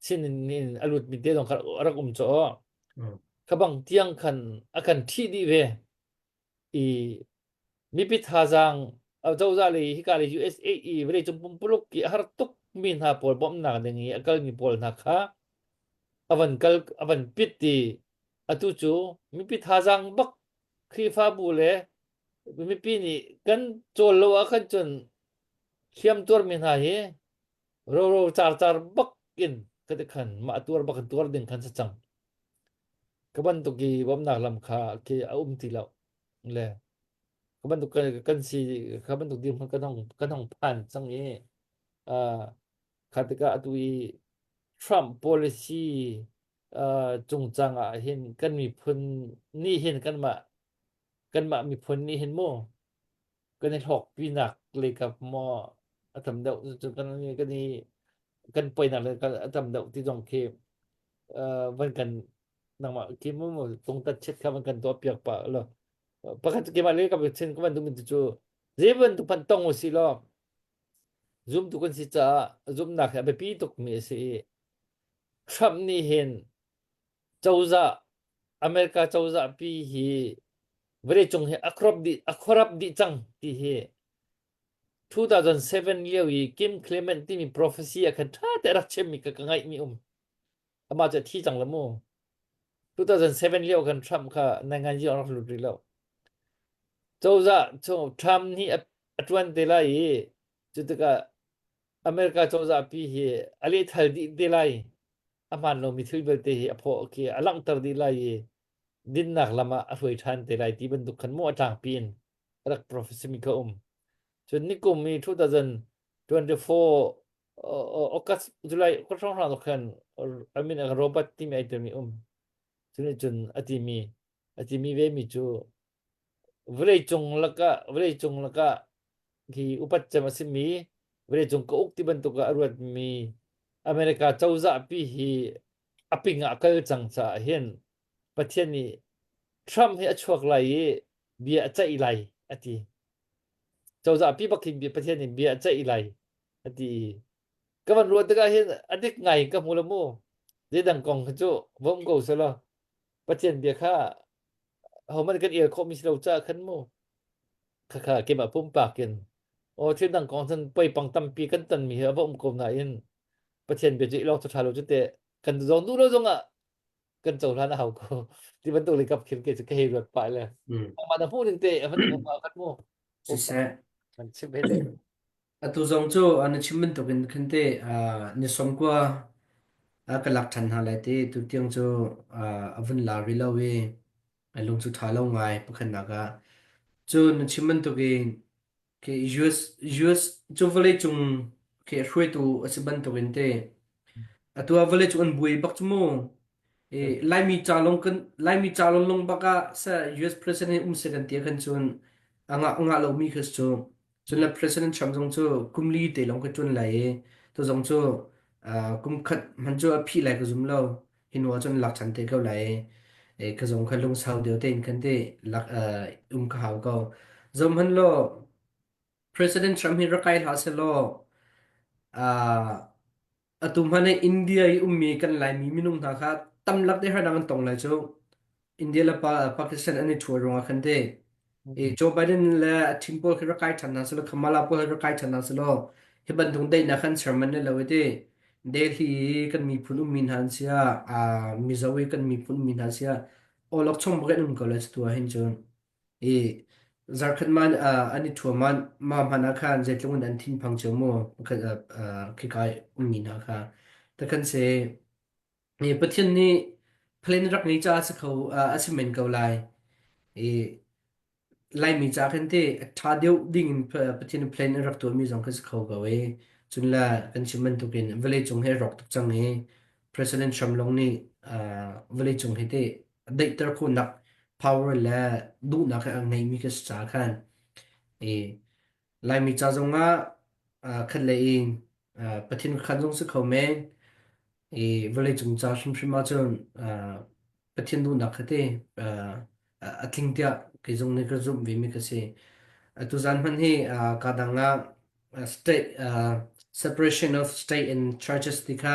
sin in a lutmi te zong kha a rak um caw. Kha bang tiang khan a kan ṭhih dih ve. I mipi thazaang cozah le hika le USA i vawleicung pumpuluk i a har tuk mi hna pawl bawmhnak ding i a kalmi pawl hna kha a van kal a van pit i atu cu mipi thazaang bak Khrihfabu le mipi nih kan cawl lo ah khan cun hliam tuarmi hna hi roro carcar bak in ka ti khan mah tuar bak in tuar ding khan si cang ka bantuk i bawmhnak lam kha khi a um ti lo le ka bantuk kan si ka bantuk dirhmun kan hong kan hong phan cang i kha tikah atu i Trump policy cungcang ah hin kan miphun nih hin kanmah kanmah miphun nih hin mu kan i hlawkpinak lei kap maw a tam deuh cu kan kan i kan poinak le a tam deuh ti zong khi van kan nangmah khi mu tungtat chet kha van kan tuah piak pa lo pakhat keimah le ka chin ka van duh mi cu zei bantuk pan tong u si law zumtu kan si caah zumnak hi a biapi tuk mi a si i Trump nih hin cozah America cozah pi hi vawleicung hi a corrupt dih a corrupt dih cang ti hi 2007 lio i Kim Clement timi prophecy ah khan ṭha te rak chimmi ka ka ngaihmi um amah cu a thi cang la mu 2007 lio khan Trump kha nangan rak lut rih lo cozah cu Trump nih a a ṭuan te lai i cu tikah America cozah pi hi a lehthal dih te lai a hmaan lomi thil vialte hi a phaw khi a langhter dih lai i dinnak lam ah a hruai ṭhan te lai ti bantuk khan mu a tlangpi in rak prophecy mi kha um. Cun nikum i 2024 August July ka hrawnghrang khan I mean Robert timi ai telmi um. Cun cun a timi a timi ve mi cu vawleicung lakah vawleicung lakah hi upat cem a simi vawleicung ka uk ti bantuk ah a ruatmi America cozah pi hi a ping ah a kal cang caah hin Pathian nih Trump hi a chuak lai i bia a ceih lai a ti. Cozah pi bak hin Pathian nih bia a ceih lai a ti i ka van ruah tikah hin a dik ngai ka hmu lo mu. Zeidang kong hi cu vom ko selaw Pathian bia kha hohmanh kan el khawhmi si lo caah khan mu khakha keimah pumpak in aw thil dang kong cun poipang tampi kan tonmi hi a va um ko nain Pathian bia cu i lawng cu ṭha lo cu teh kan zong duh lo zongah kan cohlan a hau ko ti bantuk le kap khin ke cu ka hei ruat pah le mah na hmuh ning te a van um ah khan mu Siseh. man chim he le Atu zong cu na chim bantukin khan te ni sawmkua a ka lak ṭhan hna lai ti tutiang cu a vun lar rih lo i a lung cu ṭha lo ngai pakhatnak ah. Cun na chim bantukin khi US US cu vawleicung khi hruaitu a si bantukin te atu ah vawleicung an buai bak cu mu. I Laimi ca lawng kan Laimi ca lawng lawng bak ah sa US president um se kan ti khan cun. A ngah ngah lomi kha cu cun le President Trump zong cu kum li te lawng ka ṭuan lai i tu zong cu kum khat hmanh cu a phih lai ka zum lo. Hi hnu ah cun lak ṭhan te ko lai i ka zong kha lungsau deuh tein khan ti lak um ka hau ko. Zoh hmanh law President Trump hi rak kai hlah seh law atu hmanh ah India i ummi kan Laimi minung hna kha tamlak te harnak an tong lai cu. India le Pakistan an i ṭhual ruangah khan te i Joe Biden le a team pawl khi rak kai ṭhan hna selaw Kamala pawl hi rak kai ṭhan hna selaw hi bantuk daihnak khan serman ne lo i ti Delhi i kan miphun ummi hna an si ah Mizo i kan miphun ummi hna an si ah awlokchong bak in um ko lai cu tu ah hin cun. I zarkhat man an i ṭhuam man ma hmanh ah khan zeitluk in an thinphang cio mu pakhat khika i ummi hna kha takhan se Pathian nih plan rak ngei caah si kho a si men ko lai i Laimi ca khan te a ṭha deuh ding in Pathian nih plan a rak tuahmi zong kha si kho ko i cun le kan chim bantukin vawleicung hi a rawk tuk cang i President Trump lawng nih vawleicung hi te daihter khawhnak power le duhnak he a ngeimi ka si caah khan i Laimi ca zongah khat le in Pathian khan zong si kho men i vawleicung ca hrimhrim ahcun Pathian duhnak kha te a tling tiah kei zong nih ka zumh ve mi ka si. Atu zan hmanh hi ka dang ah state separation of state and churches ti kha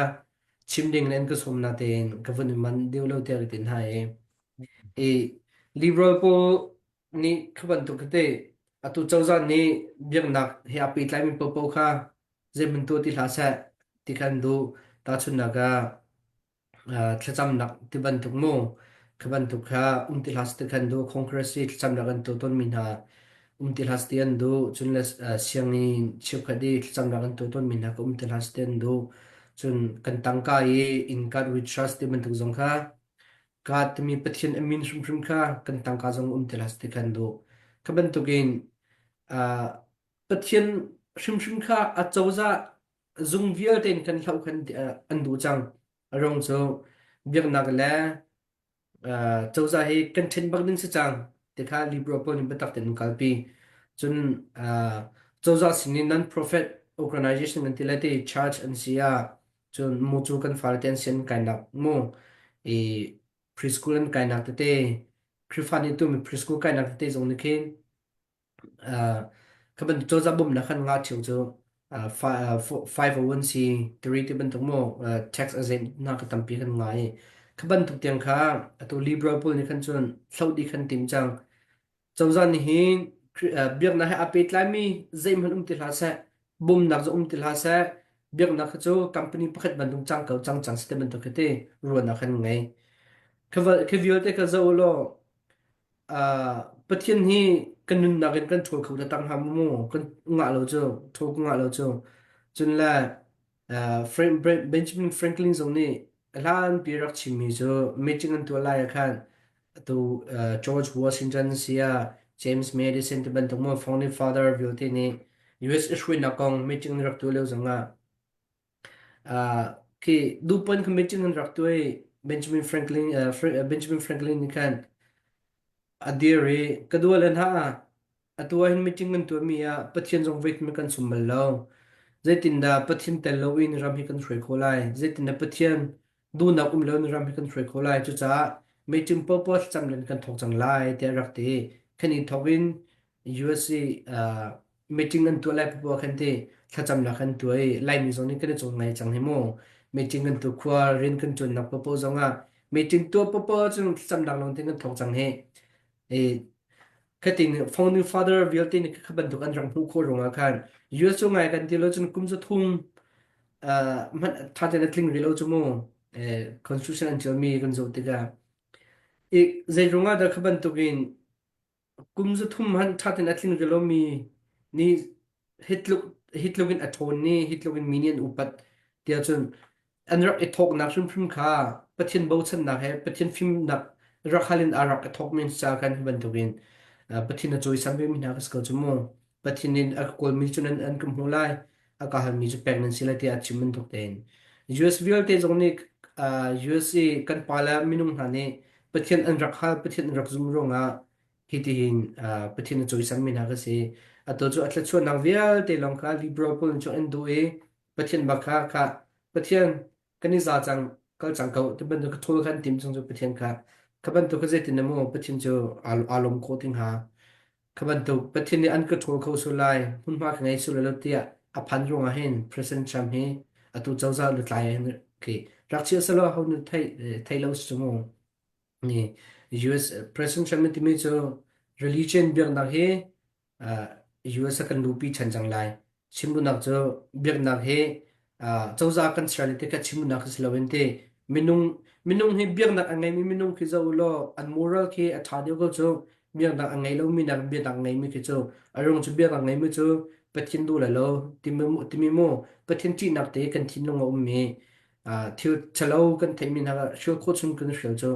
chim ding in ka sawm natein ka vun i manh deuh lo tiah ka ti hna i i liberal pawl nih kha bantuk tete atu cozah nih biaknak he aa pehtlaimi paohpaoh kha zeihmanh tuah ti hlah seh ti kha an duh. Tahchunhnak ah thlacamnak ti bantuk mu kha bantuk kha um ti hlah seh ti kha an duh. Congress i thlacamnak an tuah tawnmi hna um ti hlah seh ti an duh. Cun le sianginn cheukhat i thlacamnak an tuah tawnmi hna kha um ti hlah seh ti an duh. Cun kan tangka i in God we trust ti bantuk zong kha God timi Pathian a min hrimhrim kha kan tangka zong um ti hlah seh ti kha an duh. Kha bantukin Pathian hrimhrim kha a cozah zung vialte in kan hloh khan an duh cang. A ruang cu biaknak le cozah hi kan ṭhen bak ding si cang ti kha Liberal pawl nih biatak tein an kalpi. Cun cozah sin in non-profit organization kan ti lai ti church an si ah cun mu cu kan fale te an si an kainak mu i preschool an kainak tete Khrihfa nih tumi preschool kainak tete zong nih khin Kha bantuk cozah bawmhnak khan nga ṭheo cu 501c3 ti bantuk maw tax exempt hna kha tampi kan nga i kha bantuk tiang kha atu liberal pawl nih khan cun hloh dih khan tim cang. Cozah nih hin biaknak he aa pehtlaimi zeihmanh um ti hlah seh, bawmnak zong um ti hlah seh, biaknak kha cu company pakhat bantuk cang ko cang cang si ti bantuk khi ti ruahnak kan ngei. Kha vialte kha zoh u law Pathian hi kan nunnak in kan ṭhawl kho taktak hnga maw mu? Kan ngah lo cu, ṭhawl ka ngah lo cu. Cun le Benjamin Franklin zong nih a hlanpi rak chimmi cu meeting an tuah lai ah khan atu George Washington si ah James Madison ti bantuk maw founding father vialte nih US i hruainak kong meeting an rak tuah lio zong ah Khi duhpon kha meeting an rak tuah i Benjamin Franklin Benjamin Franklin nih khan a dir i ka dua le hna atu ah hin meeting kan tuahmi ah Pathian zong voikhat kan sum bal lo. Zeitindah Pathian tel loin ram hi kan hruai khawh lai? Zeitindah Pathian duhnak um loin ram hi kan hruai khawh lai? Cucaah meeting popo thlacam len kan thawk cang lai tiah a rak ti. Khan i thawk in USA meeting an tuah lai poah khan ti thlacamnak kan tuah i Laimi zong nih kan i cawn ngai cang hi mu meeting kan tu khua rian kan ṭuannak popo zong ah meeting tuah popo cun thlacamnak lawng te kan thawk cang hi i khatin founding father vialte nih kha bantuk an rak hmuh khawh ruangah khan US cu ngai kan ti lo cun kum zathum hmanh ṭha tein a tling rih lo cu mu constitution an ṭialmi kan zoh tikah i zei ruangah dah kha bantukin Kum 300 hmanh ṭha tein a tling rih lomi nih hi tluk hi tluk in a ṭhawn i hi tluk in mi nih an upat tiah cun an rak i thawknak hrimhrim kha Pathian bochannak he Pathian fimnak rak hal in aa rak i thawkmi an si caah khan hi bantukin Pathian a cawisam vemi hna ka si ko cu mu. Pathian nih a ka kawlmi cu nan an ka hmuh lai, a ka halmi cu pek nan si lai tiah a chim bantuk tein. US vialte zong nih US i kan pale minung hna nih Pathian an rak hal, Pathian an rak zum ruangah. Hitihin uh, Pathian a cawisanmi hna ka si. Atu cu a thluachuahnak vialte lawng kha liberal pawl nih cun an duh i Pathian bak kha kha Pathian kan i za cang kal cang ko ti bantuk ka ṭhawl kha an tim chung cu Pathian kha kha bantuk kha zeitin maw Pathian cu aa aa lawm khawh ti hnga kha bantuk Pathian nih an ka ṭhawl kho sul lai hmunhma ka ngei sul lo tiah a phan ruangah hin President Trump hi atu cozah lutlai hin khi rak chia selaw ho nu thei thei lo si cu mu Ni US President Trump nih timi cu religion biaknak hi uh, US a kan luhpi ṭhan cang lai. Chim duhnak cu biaknak hi uh, cozah kan ser ti kha chim duhnak khi si loin ti minung minung hi biaknak a ngeimi minung khi zoh u law an moral khi a ṭha deuh ko cu biaknak a ngei lomi nak biaknak a ngeimi khi cu a rung cu biaknak ngeimi cu Pathian duh lai lo timi timi mu Pathian ṭihnak te kan thinlung a ummi thil ṭhalo kan theihmi hna hrial khawh chung kan hrial cu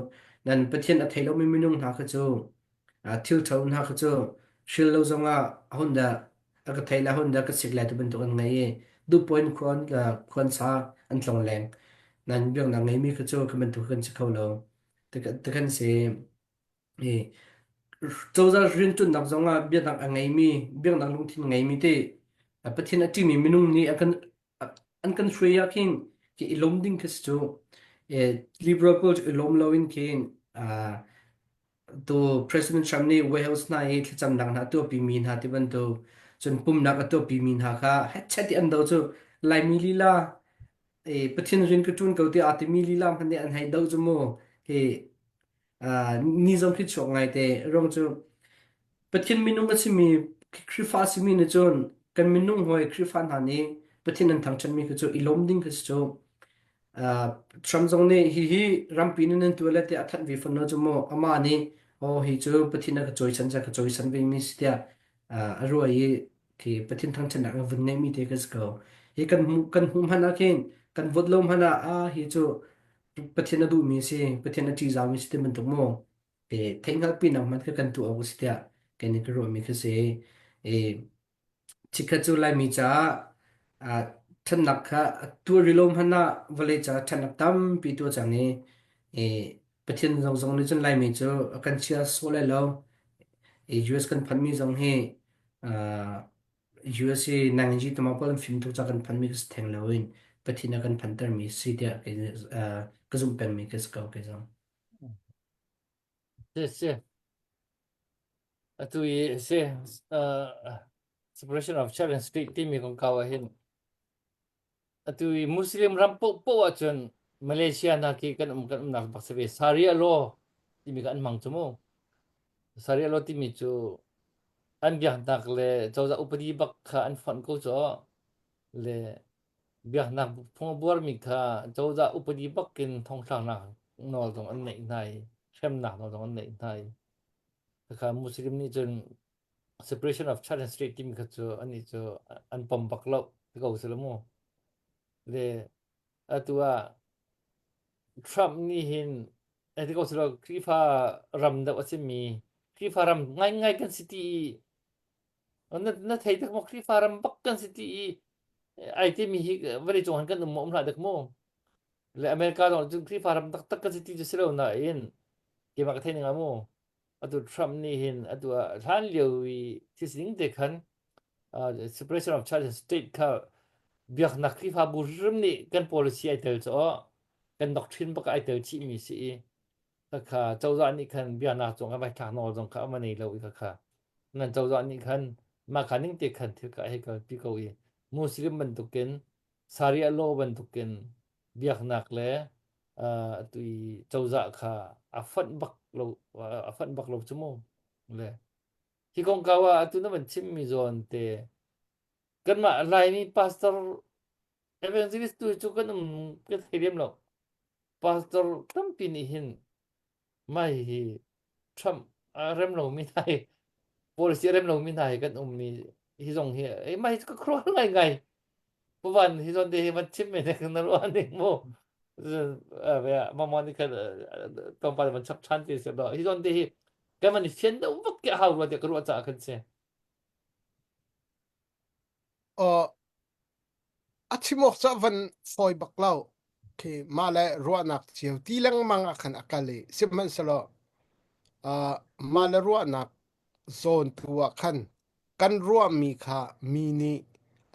nan Pathian a thei lomi minung hna kha cu thil ṭhalo hna kha cu hrial lo zongah ahun dah a ka thei lai ahun dah ka sik lai ti bantuk an ngei i duhpoin khuan khuan sa an tlong leng nan biaknak ngeimi kha cu kha bantuk kan si kho lo ti kan si i cozah rianṭuannak zongah biaknak a ngeimi biaknak lungthin ngeimi te Pathian a ṭihmi minung nih a kan an kan hruai ah khin khi i lawm ding khi si cu liberal pawl cu i lawm loin khin tu President Trump nih White House hna i thlacamnak hna a tuahpi mi hna ti bantuk cun pumnak a tuahpi mi hna kha hetchet i an do cu Laimi lila e Pathian rian ka ṭuan ko tiah aa timi lila hmanh nih an hei do cu mu hi ni zong khi chuak ngai te rong cu Pathian minung a simi Khrihfa a simi nih cun kan minung hawi Khrihfa hna nih Pathian an thangṭhatmi kha cu i lawm ding kha si cu. Uh, Trump zong nih hihi rampi nih nan tuah le tiah a thanh ve fawn lo cu mu amah nih oh hi cu Pathian a ka cawisan ca ka cawisan ve mi si tiah uh, a ruah i khi Pathian thangṭhatnak a vun ngeihmi te ka si ko. Hi kan hmuh kan hmuh hmanh ah khin kan vote lo hmanh ah ah hi cu Pathian a duhmi si Pathian a ṭihzahmi si ti bantuk mu te theihhngalhpinak hmanh kha kan tuah awk a si tiah kei nih ka ruahmi kha si. I chikkhat cu Laimi caah ah ṭhatnak kha a tuah rih lo hmanh ah vawlei caah ṭhatnak tampi tuah cang i i Pathian zong zong nih cun Laimi cu a kan chia sawh lai lo. I US kan phanmi zong hi ah US hi nanginzi tama pawl an fim tuk ca kan phanmi ka si theng loin Pathian a kan phantermi si tiah kei ah ka zumh pengmi ka si ko kei zong. Si si. Atu i si uh, separation of church and state timi kongkau ah hin atu i Muslim ram paohpaoh ahcun Malaysia hna khi kan um kan umnak bak si ve Sharia law timi kha an hmang cu mu. Sharia law timi cu an biaknak le cozah upadi bak kha an fonh ko cu le Biaknak phung a buarmi kha cozah upadi bakin thongthlaknak nawl zong an neih hna i hremnak nawl zong an neih hna i khakha Muslim nih cun separation of church and state timi kha cu annih cu an pom bak lo ti ko si lo mu. Le atu ah Trump nih hin eh, ti ko si lo Khrihfa ram deuh a simi Khrihfa ram ngaingai kan si ti i Na, na thei dak maw Khrihfa ram bak kan si ti i ai timi hi vawlei cung han kan um maw um hlah dek mu. Le America zong cun Khrihfa ram taktak kan si ti cu si lo nain keimah ka thei ning ah mu. Atu Trump nih hin atu ah hlan lio i thil sining te khan uh, separation of church and state kha biaknak Khrihfabu hrim nih kan policy ai tel cu kan doctrine bak ai tel chih mi si i khakha cozah nih khan biaknak cung a vai thlak nawl zong kha a va nei lo i khakha nan cozah nih khan mah kha ning te khan thil ka hei kalpi ko i Muslim bantukin Sharia law bantukin biaknak le uh, atu i cozah kha a fonh bak lo a fonh bak lo cu mu le hi kongkau ah atu na van chimmi zawn te kanmah Laimi pastor evangelist tu cu kan um kan thei lem lo Pastor tampi nih hin mah hihi Trump a rem lomi hna hi policy a rem lomi hna hi kan ummi hi zong hi eh, mah hi ka khuaruah ngaingai. Puvan hi zawn te hi van chim men na ruah ning mu. Mama nih khan tlawmpal van chap ṭhan ti si lo. Hi zawn te hi kan van i fian deuh vak ke hau rua tiah ka ruah caah khan si. Uh, A chim awk cu a van fawi bak lo. Khi mah le ruahnak cio ti lengmang ah khan a kal i sihmanhsehlaw uh, mah le ruahnak. zawn tu ah khan kan ruahmi kha mi nih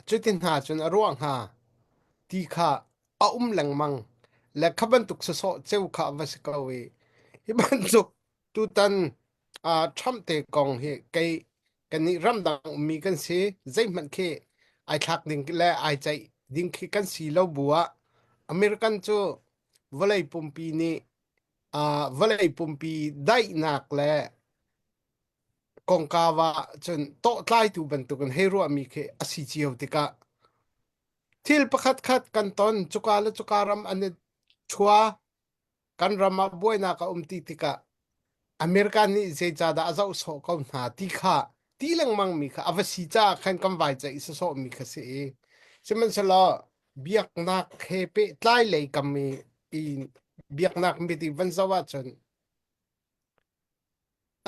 cuti hna cun a ruah hnga ti kha a um lengmang le kha bantuk sawsawh ceu kha a va si ko i hi bantuk tutan uh, Trump te kong hi kei kannih ramdang ummi kan si zeihmanh khi ai thlak ding le ai ceih ding khi kan si lo bu ah American cu vawlei pumpi nih uh, vawlei pumpi daihnak le kongkau ah cun tawhtlaitu bantukin hei ruahmi khi a si cio tikah thil pakhat khat kan ton cuka le cuka ram an i chua kan ram ah buainak a um ti tikah America nih zeicahdah a zoh sawh ko hna ti kha ti lengmang mi kha a va si caah khan kan vai ceih sawsawh mi kha si i sihmanhsehlaw biaknak he pehtlai lei kam i, i biaknak mit i van zoh ahcun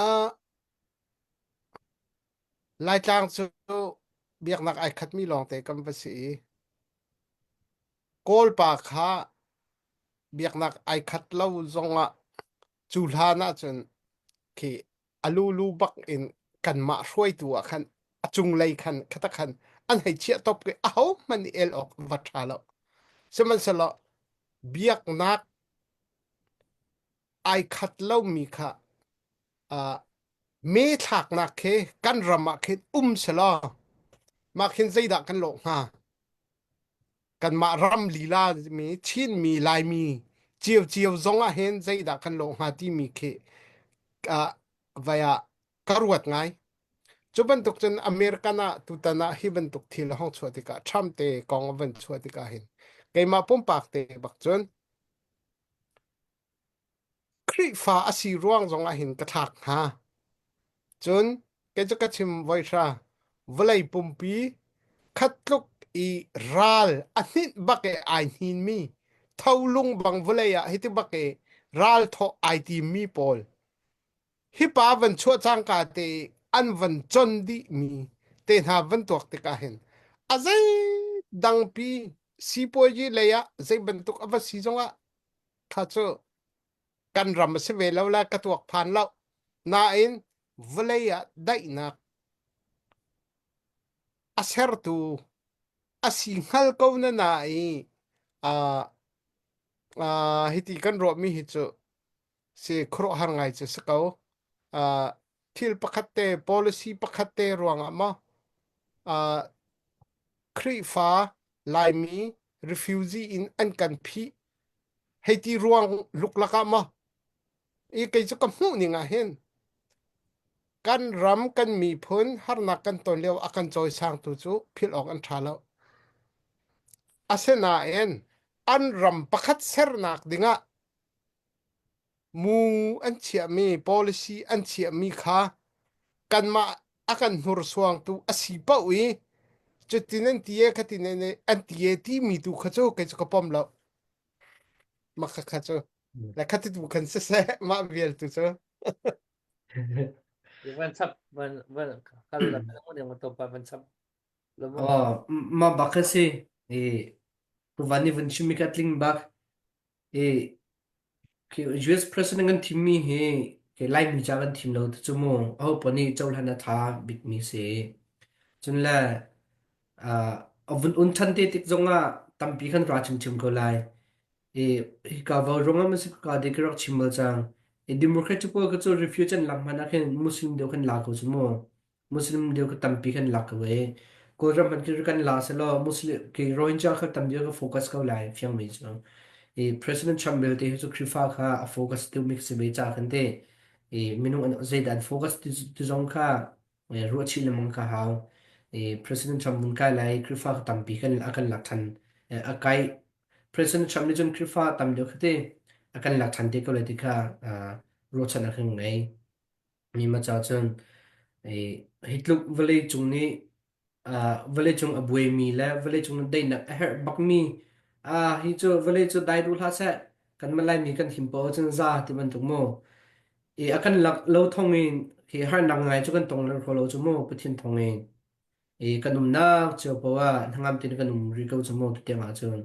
Uh, Laitlang cu biaknak ai khatmi lawngte kan va si i Kawlpa kha biaknak ai khat lo zongah cu hlan ahcun khi a lulu bak in kanmah hruaitu ah khan a cunglei khan khata khan an hei chiah top ke aho hmanh i el awk va ṭha lo. Sihmanhsehlaw biaknak ai khat lomi kha uh, me thlaknak khi kan ram ah khin um selaw mah khin zeidah kan lawh hnga kanmah ram lila mi Chinmi Laimi cio cio zong ah hin zeidah kan lawh hnga timi khi uh, vai ah ka ruat ngai cu bantuk cun American ah tutan ah hi bantuk thil a hong chuah tikah Trump te kong a van chuah tikah hin keimah pumpak te bak cun Khrihfa a si ruang zongah hin ka thlak hna. Cun kei cu ka chim voihra vawlei pumpi khat tluk i ral a hninh bak i ai hninmi tholung bang vawlei ah hiti bak i ral thawh ai timmi pawl hi pa van chuah cangka te i an van con dihmi te hna van tuak tikah hin a zei dangpi sipuazi lei ah zei bantuk a va si zongah kha cu kan ram a si ve lo la ka tuak phan lo nain vawlei ah daihnak a sertu a si hngal ko na na i uh, uh, hiti kan ruahmi hi cu si khuaruahhar ngai cu si ko uh, thil pakhat te policy pakhat te ruangah maw uh, Khrihfa Laimi refugee in an kan phih hei ti ruang luklak ah maw i kei cu ka hmuh ning ah hin kan ram kan miphun harnak kan ton lio a kan cawisangtu cu philh awk an ṭha lo. Asinain an ram pakhat sernak dingah mu an chiahmi policy an chiahmi kha kanmah a kan hnursuangtu a si paoh i cutin an ti e khatin an ti e timi tu kha cu kei cu ka pom lo mah kha kha cu le khati tu khan siseh mah vial tu cu Van chap van van kal la van to pa van chap Oh, mah bak kha si. I tuvan ni van chimmi ka tling bak. I khi US president kan thimmi hi khi Laimi ca kan thim lo ti cu mu aho paoh nih cohlan a tha bikmi si. Cun le uh, a vun un than te tik zongah tampi kan ra chimchim ko lai. I hika vo rungam a si ka de ka rak chim bal cang. I Democratic pawl ka cu refugee an lak hmanh ah khin Muslim deuh khan la ko cu mu. Muslim deuh ka tampi kan lak ko i Kawlram hmanh khi kan la selaw Muslim ki Rohingya kha tam deuh ka focus ko lai fiang mi cu i President Trump belte hi cu Khrihfa kha a focus deuh mi si ve ca kan ti i minung an zeidah an focus ti, ti zong kha ruah chih lengmang ka hau i President Trump mun kai lai Khrihfa kha tampi kan a kan lak than a kai President Trump nih cun Khrihfa tam deuh kha ti a kan lak than te ko lai ti kha ruahchan a kan ngei Mi ca cun hi tluk vawleicung nih vawleicung a buaimi le vawleicung nih daihnak a herh bakmi hi cu vawlei cu dai duh hlah seh kanmah Laimi kan him poah ahcun za ti bantuk mu. I a kan lak lo thawng in hi harnak ngai cu kan tong lo lo cu mu Pathian thawng in. I kan umnak cio poah ah hnangam tein kan um rih ko cu mu tutiang ahcun.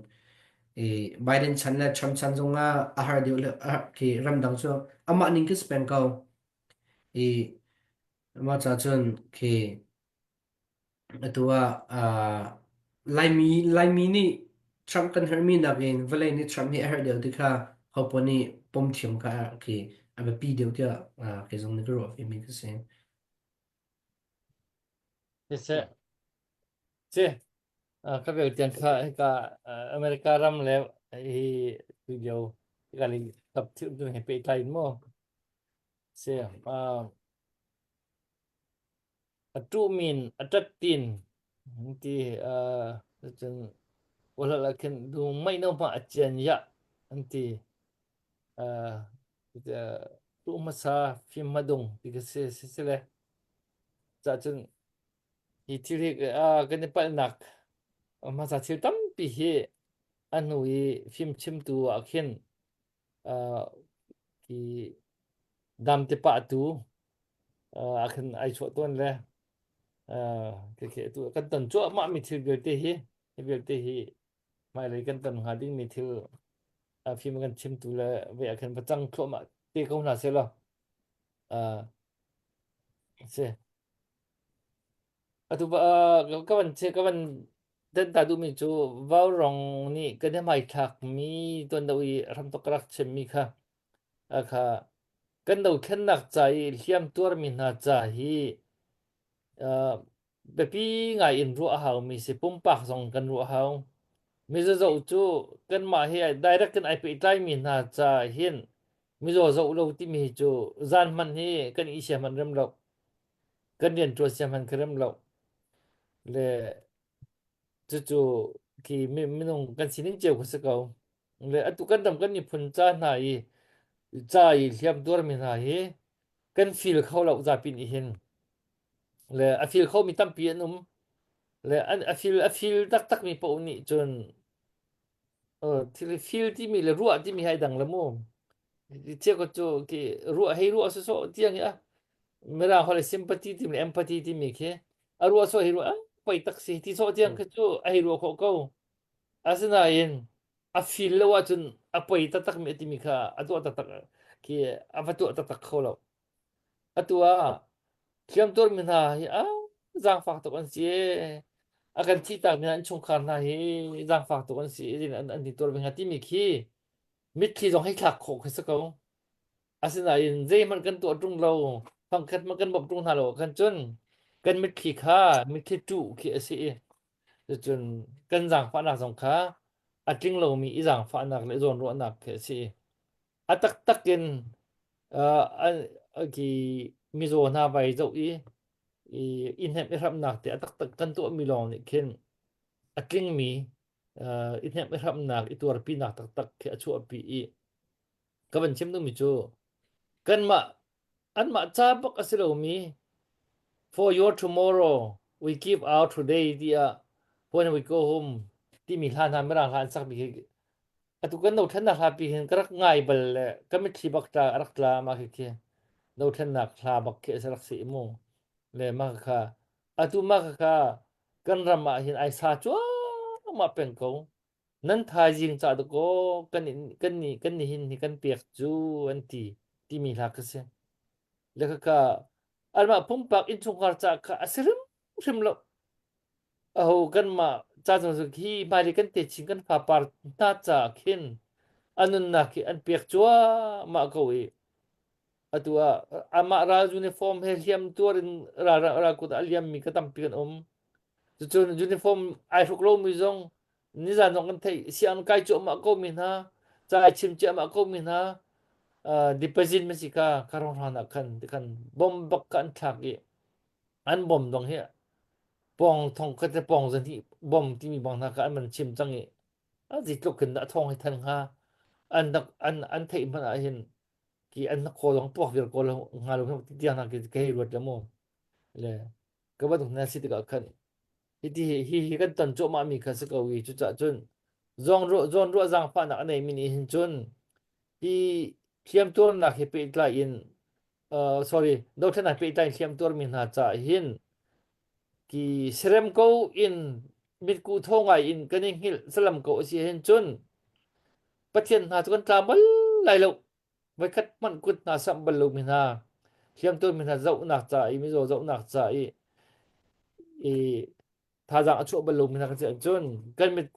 I Biden chan le Trump chan zongah a har deuh le khi ramdang cu amah ning khi si peng ko. I Mah ca cun khi atu ah uh, Laimi Laimi nih Trump kan herhmi nakin vawlei nih Trump hi a herh deuh ti kha hopoah nih pom thiam kha khi a biapi deuh tiah uh, kei zong nih ka ruah ve mi ka si. Siseh, si, ka bel tiang kha hika America ram le hi tu lio hika li kap thil tu he pehtlai in mu. Si, a ṭuh min, a ṭat tin ti cun ualal ah khin du mei no hma a cian ya an ti. Tuh hmasa fim hmadung ti ka si si si le. Cah cun hi thil hi kan i palhnak hmasa thil tampi hi a hnu i fimchimtu ah khin khi dam te pah tu ah khin ai chuah tawn le khi atu kan ton cuahmah mi thil vialte hi hi vialte hi hmailei kan ton hnga dingmi thil fim kan chimtu le ve ah khin va cang thluahmah te ko hna seh law Si. Atu ka van ka van den ta duhmi cu vaurawng nih kan i hmaithlakmi tuan deuh i hramthok ka rak chimmi kha kha kan dothlennak ca i hliam tuarmi hna ca hi biapi ngai in ruah a haumi si. Pumpak zong kan ruah a hau. Mizaw cu kanmah he direct in ai pehtlaimi hna ca hin mizaw zoh lo timi hi cu zan hmanh hi kan i sia hmanh rem lo. Kan rianṭuan sia hmanh kha rem lo. Le cucu khi minung kan sining cio kha si ko. Le atu kan ram kan miphun ca hna i ca i hliam tuarmi hna hi kan feel kho lo zapi nih hin. Le a feel khomi tampi an um. Le an a feel a feel taktakmi paoh nih cun thil feel timi le ruah timi hai dang le mu. Chia ko cu ki ruah hei ruah sawsawh tiang hi a mirang holh sympathy timi le empathy timi khi a ruah sawh hei ruah poi tak si ti sawh tiang khi cu a hei ruah khawh ko. Asinain a feel lo ahcun a poi taktak mi a timi kha a tuah taktak khi a va tuah taktak kho lo. Atu ah hliamtuarmi hna hi ah zaangfak tuk an si ee. A kan thihtakmi hna innchungkhar hna hi zaangfak tuk an si i an, an tuar ve hnga timi khi mitthli zong hei thlak khawh khi si ko. Asinain zeihmanh kan tuah ṭung lo, fangkhat hmanh kan bawmh ṭung hna lo khan cun kan mitthli kha mitthli ṭuh khi a si i cucun kan zaangfahnak zong kha a tling lomi i zaangfahnak le zawnruahnak khi a si i a taktak in uh, mizaw hna vai zoh i i hnemh i hramhnak te a taktak kan tuahmi lawng nih khin a tlingmi uh, i hnemh i hramhnak i tuarpinak taktak khi a chuahpi i ka van chim duhmi cu kanmah anmah ca bak a si lomi for your tomorrow we give our today tiah when we go home timi hla hna mirang hla an sakmi khi Atu kan dothlennak hla pi hin ka rak ngai bal le ka mitthli bak tla a rak tla mah khi khi dothlennak hla bak khi a rak si mu le mah kha atu mah kha kan ram ah hin ai sa cuahmah peng ko nan thaizing ca dakaw kan kan ni kan ni hin hi kan pek cu an ti timi hla kha si le kha anmah pumpak innchungkhar ca kha a si hrimhrim lo Aho kanmah ca zong hi hmailei kan techin kan fapar hna caah khin a nunnak hi an pek cuahmah ko i atu ah amah ral uniform he hliam tuar in ral ral kut ah a liammi ka tampi kan um. Cucun uniform ai hruk lomi zong nizan zong kan theih sianginn kai cuahmah ko mi hna ca ai chim ciahmah ko mi hna uh, deposit ma si ka ka rong hran ah khan khan bom bak ka an thlak i an bom dong hi pong thong khat le pong zan hi bom timi bang hna kha an man chim cang i a zeitluk khin dah thong hi than hnga an an an theih hmanh ah hin ki an khaw dong puak vial ko lo hnga lo tiang hna ki ka hei ruat le mu le ka bantuk hna si tikah khan hiti hi hi kan ton cuahmah mi kha si ko i cucaah cun zawn ruah zawn ruah zaangfahnak a nei mi nih hin cun hi hliamtuarnak he pehtlai in uh, sorry dothlennak pehtlai in hliamtuarmi hna caah hin ki serem ko in mitku tho ngai in kan i hngilh salam ko a si hin cun Pathian hna cu kan tla bal lai lo voikhat hmanh kut hna samh bal lomi hna. Hliamtuarmi hna zohnak ca i mizaw zohnak ca i i thazaang a chuah bal lomi hna kan si ahcun kan mit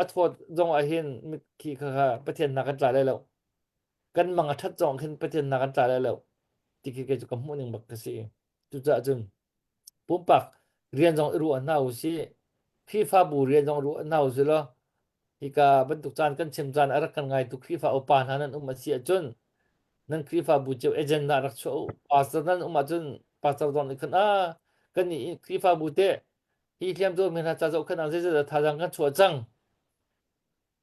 a thawt zong ah hin mit khi kha kha Pathian hna kan tla lai lo. Kan mang a ṭhat zong ah khin Pathian hna kan tla lai lo. Ti khi kei cu ka hmuh ning bak ka si. Cucaah cun pumpak rian zong i ruah hna u sih. Khrihfabu rian zong ruah hna u sih law hika bantuk caan kan chim caan a rak kan ngaitu Khrihfa upa hna nan um a si ahcun nan Khrihfabu cio agenda rak chuah u. Pastor nan um ahcun pastor zong nih khan ah kan nih Khrihfabu te hi hliamtuar mi hna ca zoh khan ah zeizat thazaang kan chuah cang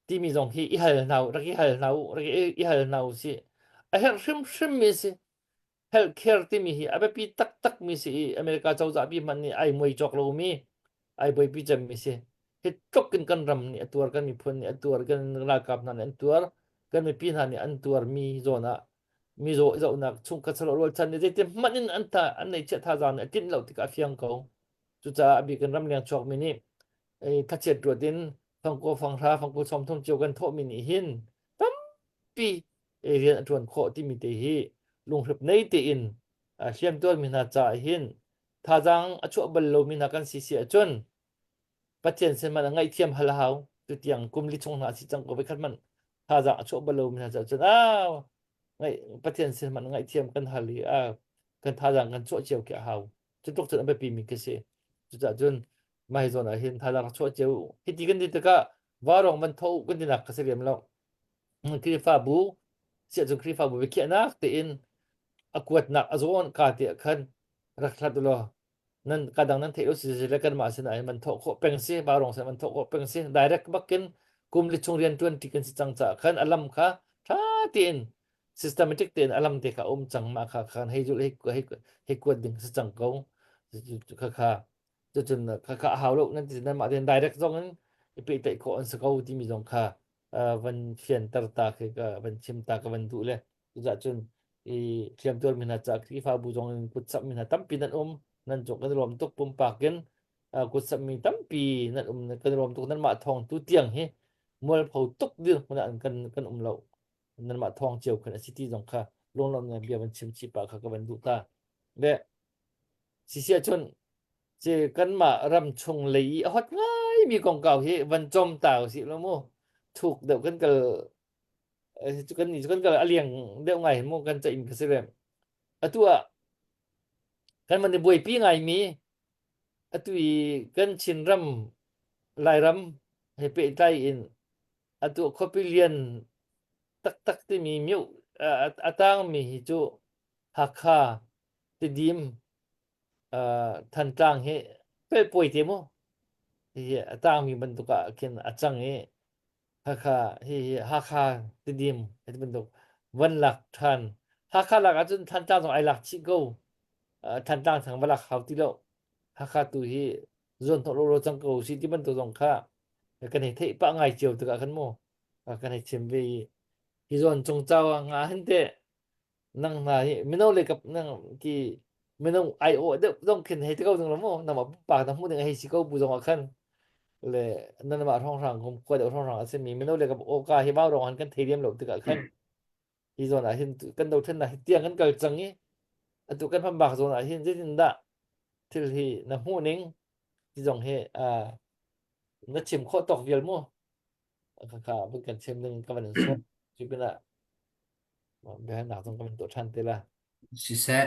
timi zong hi i hal hna u, rak i hal hna u, rak i hal hna u sih. A herh hrimhrim mi si. Healthcare timi hi a biapi taktak mi si i America cozah pi hmanh nih ai muai cawk lomi ai buaipi cemmi si. Hi tluk in kan ram nih a tuar, kan miphun nih a tuar, kan ralkap hna nih an tuar, kan mipi hna nih an tuar mi zawn ah mizaw zohnak chungkhat saruah rualchan nih zeitin hmanh in an tha an neihchiah thazaang nih a tlinh lo tikah a fiang ko. Cucaah a bik in ramleng chuakmi nih thlachiat ruat in fangkaw fanghra fangkaw sawmthum cio kan thawhmi nih hin tampi rian a ṭuan khawh timi te hi lunghrip nei tein hliamtuarmi hna caah hin thazaang a chuah bal lomi hna kan si si ahcun Pathian sin hmanh ah ngaihthiam hal a hau. Tutiang kum li chung hna a si cang ko voikhat hmanh thazaang a chuah bal lomi hna caah cun ah ngaih Pathian sin hmanh ngaihthiam kan hal i ah kan thazaang kan chuah cio khi a hau. Cu tluk cun a biapi mi khi si. Cucaah cun mah hi zawn ah hin thazaang rak chuah cio. Hiti kan ti tikah vaurawng van tho kan tinak ka si lem lo. Khrihfabu siah cun Khrihfabu biakhiahnak tein a kuatnak a zawn ka te ah khan rak hlat u law nan kadang nan theih lo si si le kanmah sinah hin man thawh khawh peng si vaurawng sin man thawh khawh peng si direct bakin kum li chung rian tuan ti kan si cang caah khan a lam kha tha tein systematic tein a lam te kha um cang ma kha khan hei zul hei hei hei kuat ding si cang ko kha kha cucun kha kha a hau lo nan ti nan mah tein direct zong in i pehtlaih khawh an si ko timi zong kha van fianter ta khi ka van chim ta ka van duh le cucah cun i hliamtuar mi hna ca Khrihfabu zong in kutsamh mi hna tampi nan um nan cung kan i lawm tuk pumpak in kutsamh mi tampi nan um kan i lawm tuk nanmah thawng tu tiang hi mualpho tuk dirhmun ah kan kan um lo nanmah thawng cio khan a si ti zong kha lunglawmhnak bia van chim chih pah kha ka van duh ta le sisi ahcun ci kanmah ram chung lei i a hot ngaimi kongkau hi van com ta usih lo mu thuk deuh kan kal kan ni kan kal a liang deuh ngai mu kan ca in ka si ve atu ah kan man i buaipi ngaimi atu i kan Chinram Lairam he pehtlai in atu khuapi lian taktak timi myo a tangmi hi cu Hakha Tidim Thantlang hi pelpawi te mu hihi a tangmi bantuk ah khin a cang i Hakha hihi Hakha Tidim hiti bantuk van lak ṭhan Hakha lak ahcun Thantlang zong ai lak chih ko Thantlang thang va lak hau ti lo Hakha tu hi zuan hnawh lawlaw cang ko si ti bantuk zong kha kan hei theih pah ngai cio tikah khan mu kan hei chim ve i hi zawn cung cau ah nga hin teh nang hna hi mino le kap nang ki mino ai aw deuh zong khin hei ti ko ding lo mu nangmah pumpak na hmuh ding hei si ko bu zong ah khan le nanmah hrawnghrang kum khua deuh hrawnghrang a simi mino le kap awka hi vau rong han kan thei diam lo tikah khan hi zawn ah hin kan dothlennak hi tiang kan kal cang i atu kan hmambak zawn ah hin zeitin dah thil hi na hmuh ning ti zong hi na chim khawh tawk vial mu kha vun kan chim ding ka van in sawm cu pinah biahalnak zong ka van tuah ṭhan te la Siseh,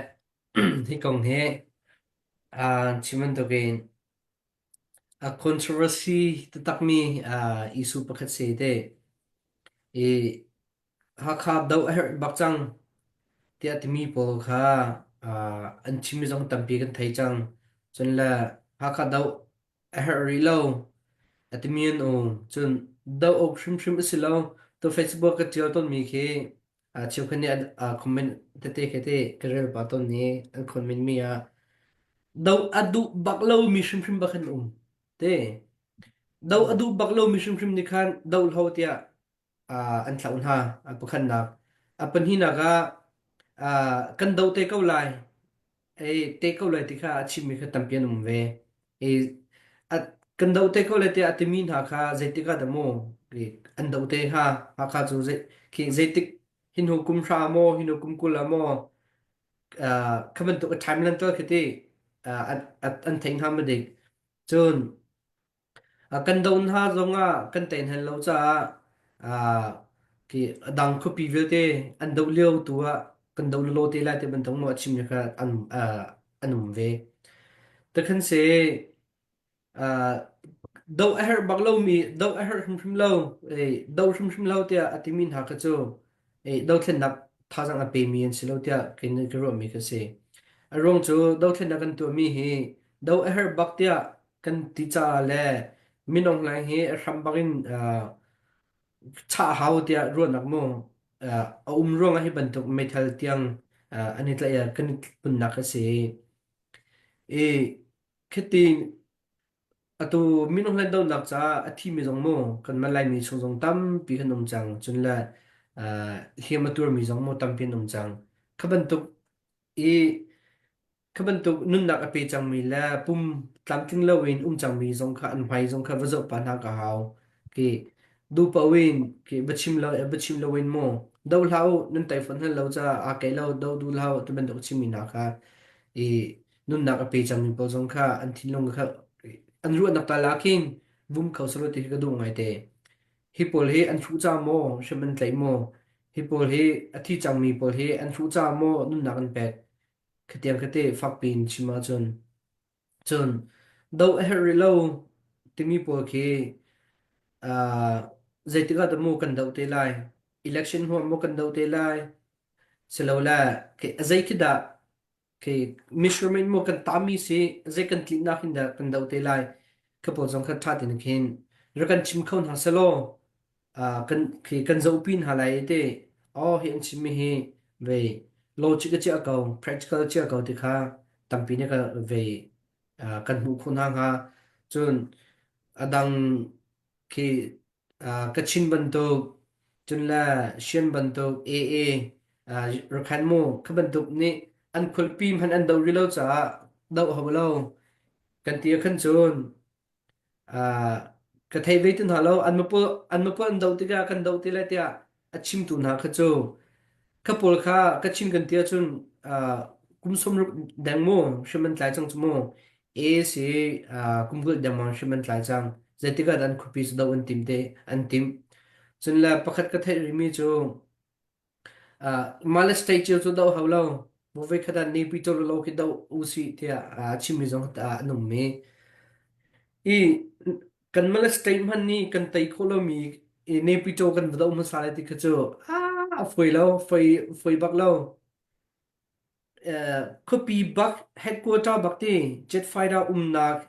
hi kong hi uh, chim bantukin a controversy taktakmi uh, issue pakhat si te. I Hakha doh a herh bak cang tiah timi pawl kha uh, an chimmi zong tampi kan thei cang. Cun le Hakha doh a herh rih lo a timi an um. Cun doh awk hrimhrim a si lo. Tu Facebook ka ṭial tawnmi khi uh, cheukhat nih an uh, comment tete khi te ka rel pah tawn i an comment mi ah doh a duh bak lomi hrimhrim bak an um. Te doh a duh bak lomi hrimhrim nih khan doh hlo tiah uh, an thlauh hna a pakhatnak a pahnihnak ah uh, kan do te ko lai ei te ko lai ti kha a chimmi kha tampi an um ve i a, kan do te ko lai tiah a timi hna kha zeitik ah dah maw an do te hnga Hakha cu zei khi zeitik hin hu kum hra maw hin hu kum 20 ah maw? Kha bantuk a timeline tal khi ti an an theih hnga ma dik. Cun kan do hna zongah kan tein hen lo caah khi a dang khuapi vialte an doh lio tu ah kan doh lolo te lai ti bantuk maw a chimmi kha an an um ve. Takhan se doh a herh bak lomi doh a herh hrimhrim lo doh hrimhrim lo tiah a timi hna kha cu dothlennak thazaang a pemi an si lo tiah kei nih ka ruahmi kha si. A ruang cu dothlennak kan tuahmi hi doh a herh bak tiah kan ti caah le minung hleng hi a hram bak in chah hau tiah ruahnak mu a um ruangah hi bantuk meithal tiang an i tlaih ah kan i punnak a si. I Khiti atu minung hlen donak caah a thimi zong mu kanmah Laimi chung zong tampi kan um cang. Cun le uh, hliam a tuarmi zong mu tampi an um cang. Kha bantuk i kha bantuk nunnak a pe cangmi le pum tlamtling loin um cangmi zong kha an hmai zong kha va zoh pah hna ka hau. Khi duh paoh in khi va chim lo va chim loin mu do hlah u nan tai fawn hal lo caah aa keih lo do duh hlah u ti bantuk chimmi hna kha i nunnak a pe cangmi pawl zong kha an thinlung kha an ruahnak tal ah khin vum kho selaw ti hi ka duh ngaite. Hi pawl hi an hruh ca maw hrim an tlaih maw? Hi pawl hi a thi cangmi pawl hi an hruh ca maw nunnak an pek? Khatiang khate fakpi in chim ahcun cun do a herh rih lo timi pawl khi uh, zeitik ah dah mu kan doh te lai? Election huam maw kan doh te lai? Silole zei khi dah Okay, measurement maw kan tami si zei kan tlinnak hin dah kan doh te lai ka pawl zong kha ṭha tein khin rak kan chim kho hna selaw uh, kan khi kan zohpi hna lai te oh hi an chimmi hi ve logic a chia ko practical a chia ko ti kha tampi ne ka ve uh, kan hmuh khawh hna hnga cun adang khi Kachin bantuk, cun le Shan bantuk, AA, Rakhine mu kha bantuk nih an khualpi hmanh an doh rih lo caah doh hau lo kan ti ah khan cun ka thei ve ti hna lo. An mapawl an mapawl an doh tikah kan doh ti lai tiah a chimtu hna kha cu kha pawl kha Kachin kan ti ahcun kum 60 deng mu hrim an tlai cang cu mu. A si kum 20 dengmang hrim an tlai cang. Zeitik ah dah an khuapi cu doh an tim te an timh. Cun le pakhat ka theih rihmi cu mah le state cio cu doh hau lo. Voi khat ah Naypyidaw cu lo khi doh usih tiah a chimmi zong an um i i kanmah le state hmanh nih kan tei khawh lomi i Naypyidaw kan va doh hmasa lai ti kha cu a fawi lo, fawi fawi bak lo. Khuapi bak headquarter bak ti jet fighter umnak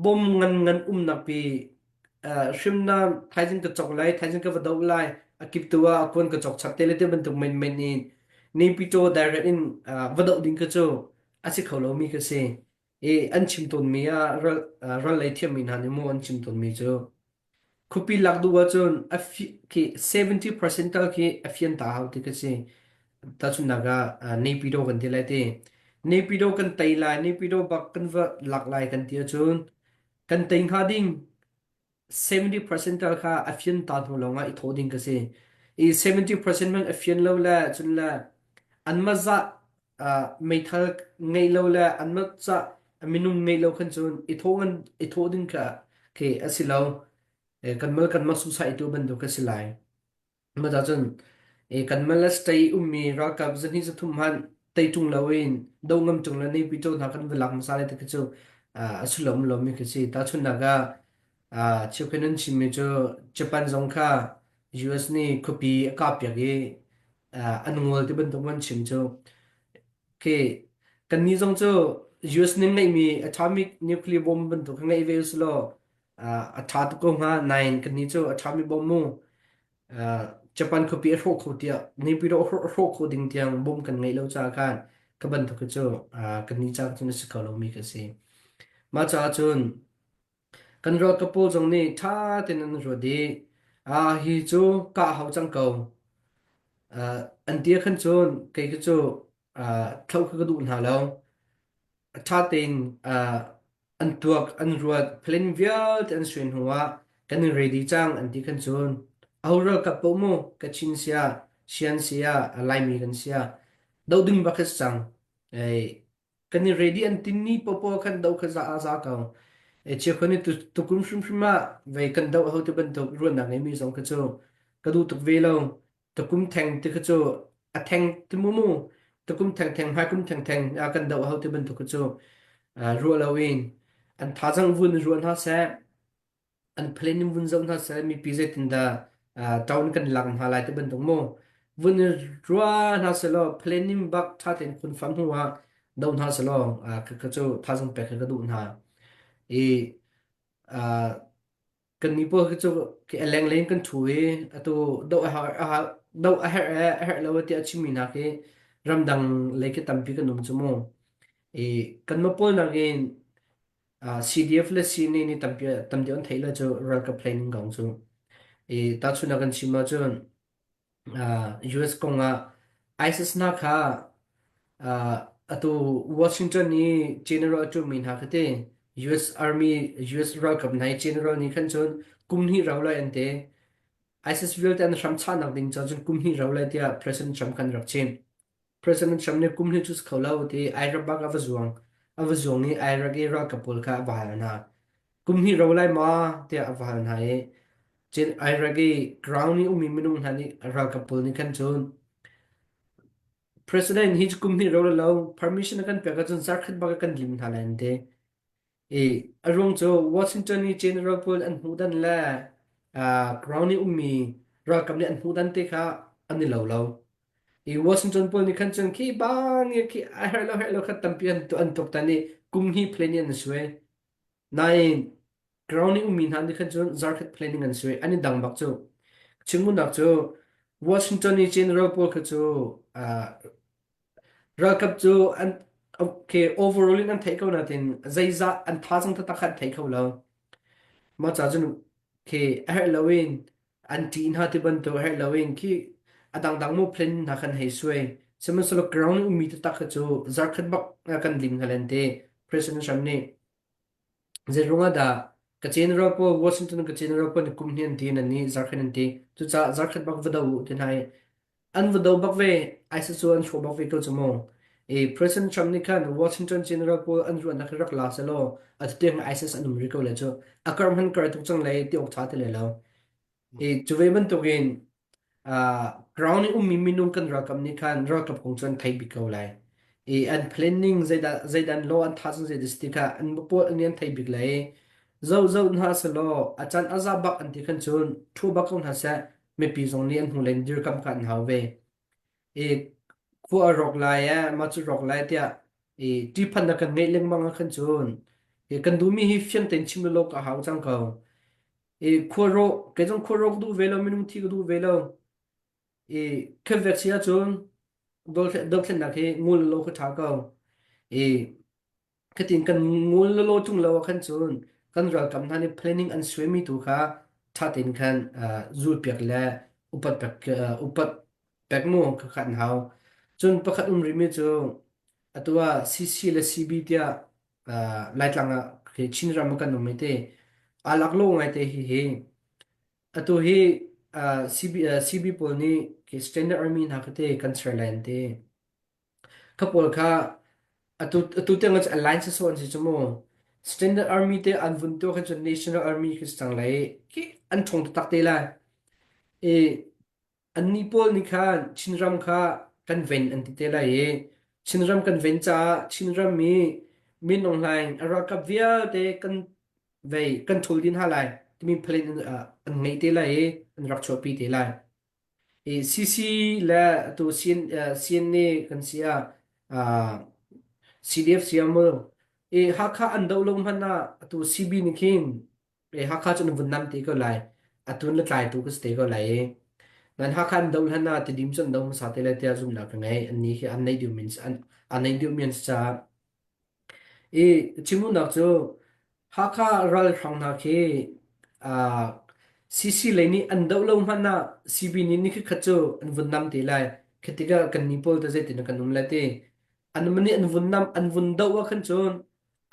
bom ngan ngan umnak pi hrimnam thaizing ka cawk lai thaizing ka va doh lai a kip tu ah a kuan ka cawk chap te le te bantuk men men in Naypyidaw direct in va doh ding ka cu a si kho lomi ka si i an chim tawnmi ah ral ral lei thiammi hna nih mu an chim tawnmi cu Khuapi lak duh ahcun a fi khi 70% tal khi a fian ta hau ti ka si. Tahchunhnak ah Naypyidaw kan ti lai ti. Naypyidaw kan tei lai, Naypyidaw bak kan va lak lai kan ti ahcun kan tei hnga ding 70% tal kha a fian ta hnu lawngah i thawh ding ka si. I 70% hmanh a fian lo le cun le anmah zah meithal ngeih lo le anmah cah minung ngeih lo khan cun i thawh ngan i thawh ding kha khi a si lo. Kan mal kan mah suicide tu bantuk a si lai. Mah cun kan mal le state ummi ralkap zahnih zathum hmanh tei ṭung loin do ngam ṭung le neipi ṭo hna kan va lak hmasa lai ti khi cu a sullam lomi khi si. Tahchunhnak ah cheukhat nan chimmi cu Japan zong kha US nih khuapi a kahpiak i an ngol ti bantuk an chim cu khi kannih zong cu US nih ngeihmi atomic nuclear bomb bantuk kha ngeih ve usih law a ṭha tuk ko hnga nain kannih cu a ṭhami bomb mu Japan khuapi a hrawh kho tiah Naypyidaw a hrawh kho ding tiang bomb kan ngeih lo caah khan ka bantuk hi cu kannih caah cun a si kho lomi ka si. Mah caah cun kan ralkap pawl zong nih ṭha tein an ruat i ah hi cu kah hau cang ko. An ti ah khan cun kei khi cu thloh kha ka duh hna lo. Ṭha tein an tuak, an ruat, plan vialte an suai hnu ah kan i ready cang an ti khan cun aho ralkap paoh mu Kachin sia, Shan sia, Laimi kan sia. Do ding bak khi si cang. Ei kan i ready an tin ni popo khan do kha za a za ko. E chia khon ni tu tukum hrimhrim ah vei kan do ho ti bantuk ruahnak ngeimi zong kha cu ka duh tuk ve lo. Tukum theng ti kha cu a theng ti mu mu tukum theng theng hmai kum theng theng a kan do ho ti bantuk kha cu ruah lo in an thazang vun ruah hna seh an plan in vun zoh hna seh mipi zeitindah town kan lak hna lai ti bantuk mu vun ruah hna selaw planning bak tha tein khun fam hnu ah do hna selaw ka cu thazang pek ka duh hna i kan ni pawl khi cu khi a leng leng kan thu i atu do a har do a herh a herh lo ti a chimmi hna khi ramdang lei khi tampi kan um cu mu i kan ma pawl nakin CDF le CNA nih tampi tam deuh an theih lo cu ralkap planning kong cu. I tahchunhnak kan chim ahcun US kong ah ISIS hna kha atu Washington i general a ṭuanmi hna kha ti US Army US ralkap hna i general nih khan cun kum hnih rau lai an ti. ISIS vialte an hram chahnak ding ca cun kum hnih rau lai tiah President Trump khan rak chim. President Trump nih kum hnih cu si kho lo ti Iraq bak a va zuang. A va zuang i Iraq i ralkap pawl kha a va hal hna. Kum hnih ro lai ma tiah a va hal hna i cun Iraq i ground i ummi minung hna nih ralkap pawl nih khan cun President hi cu kum hnih ro lo permission a kan pek ahcun zarkhat bak ah kan lim hna lai an ti. I a ruang cu Washington i general pawl an hmuh dan le uh, ground i ummi ralkap nih an hmuh dan te kha an i lo lo. I Washington pawl nih khan cun khi bang i khi a herh lo herh lo kha tampi an an tuk tan i kum hnih planning an suai. Nain ground i ummi hna nih khan cun zarkhat planning an suai. An i dang bak cu. Chimmunak cu Washington i general pawl kha cu uh, ralkap cu an okay overall in an theih ko natin zeizah an thazang taktak kha an thei kho lo. Mah ca cun khi a herh loin an ṭih hna ti bantuk herh loin khi a dangdang mu plan hna kan hei suai sihmanhsehlaw ground ummi taktak kha cu zarkhat bak kan lim hna len te President Trump nih zeiruang ah dah ka general pawl Washington ka general pawl nih kum hnih an ti nan nih zarkhat an ti cucaah zarkhat bak va do u ti hna i an va do bak ve ISIS cu an hrawh bak ve ko cu mu i President Trump nih khan Washington general pawl an ruahnak hi rak la selaw atu tiang ISIS an um rih ko le cu a kar hman kar tuk cang le ti awk ṭha ti le lo i cu ve bantukin uh, ground i ummi minung kan ralkap nih khan ralkap kong cu an thei bik ko lai i an planning zeidah zeidan law an tha cun zeidah ti kha an pawl an an thei bik lai zo zo hna selaw a can a za bak an ti khan cun thu bak ko hna seh mipi zong nih an hnulei in dirkamh kha an hau ve. I khua a rawk lai eh, mah cu rawk lai tiah i ṭihphannak kan ngeih lengmang ah khan cun i kan duhmi hi fiang tein chim law ka hau cang ko. I khua rawh, kei zong khua rawk duh ve lo, minung thi ka duh ve lo. I khenvek si ahcun dothlennak hi ngul law ka ṭha ko. I Khatin kan ngul lawlaw ṭung lo ah khan cun kan ralkap hna nih planning an suaimi tu kha ṭha tein khan uh, zulpiak le upat pek uh, upat pek mu kha kha an hau. Cun pakhat um rihmi cu atu ah CC le CB tiah uh, Laitlang ah khi Chinram ah kan um i te aa lak lo ngai te hi hi atu hi uh, CB, uh, CB pawl nih khi Standard Army hna kha te kan ser lai an ti. Kha pawl kha atu atu tiang cu alliance sawh an si cu mu. Standard Army te an vun tuah khan cun National Army khi si cang lai khi an ṭhawng taktak te lai. I annih pawl nih khan Chinram kha kan ven an ti te lai i Chinram kan ven caah Chinram i Min Aung Hlaing a ralkap vialte kan vei kan ṭhul din hna lai timi plan an, an ngei te lai i an rak chuahpi te lai. I CC le atu CN, uh, CNA kan si ah uh, CDF si ah mu i Hakha an doh lo hmanh ah atu CB nih khin i Hakha cu an vun nam te ko lai atu na tlai tu ka si te ko lai i nan Hakha an doh hlan ah Tidim cu an doh hmasa te lai tiah zumhnak ka ngei an ni hi an nei duh min an an nei duh mi an si caah I chimunak cu Hakha ralhrang hna khi uh, CC lei nih an doh lo hmanh ah CB nih ni khat cu an vun nam te lai. Khi tikah kan ni pawl te zeitin kan um lai ti. An mani an vun nam an vun doh ah khan cun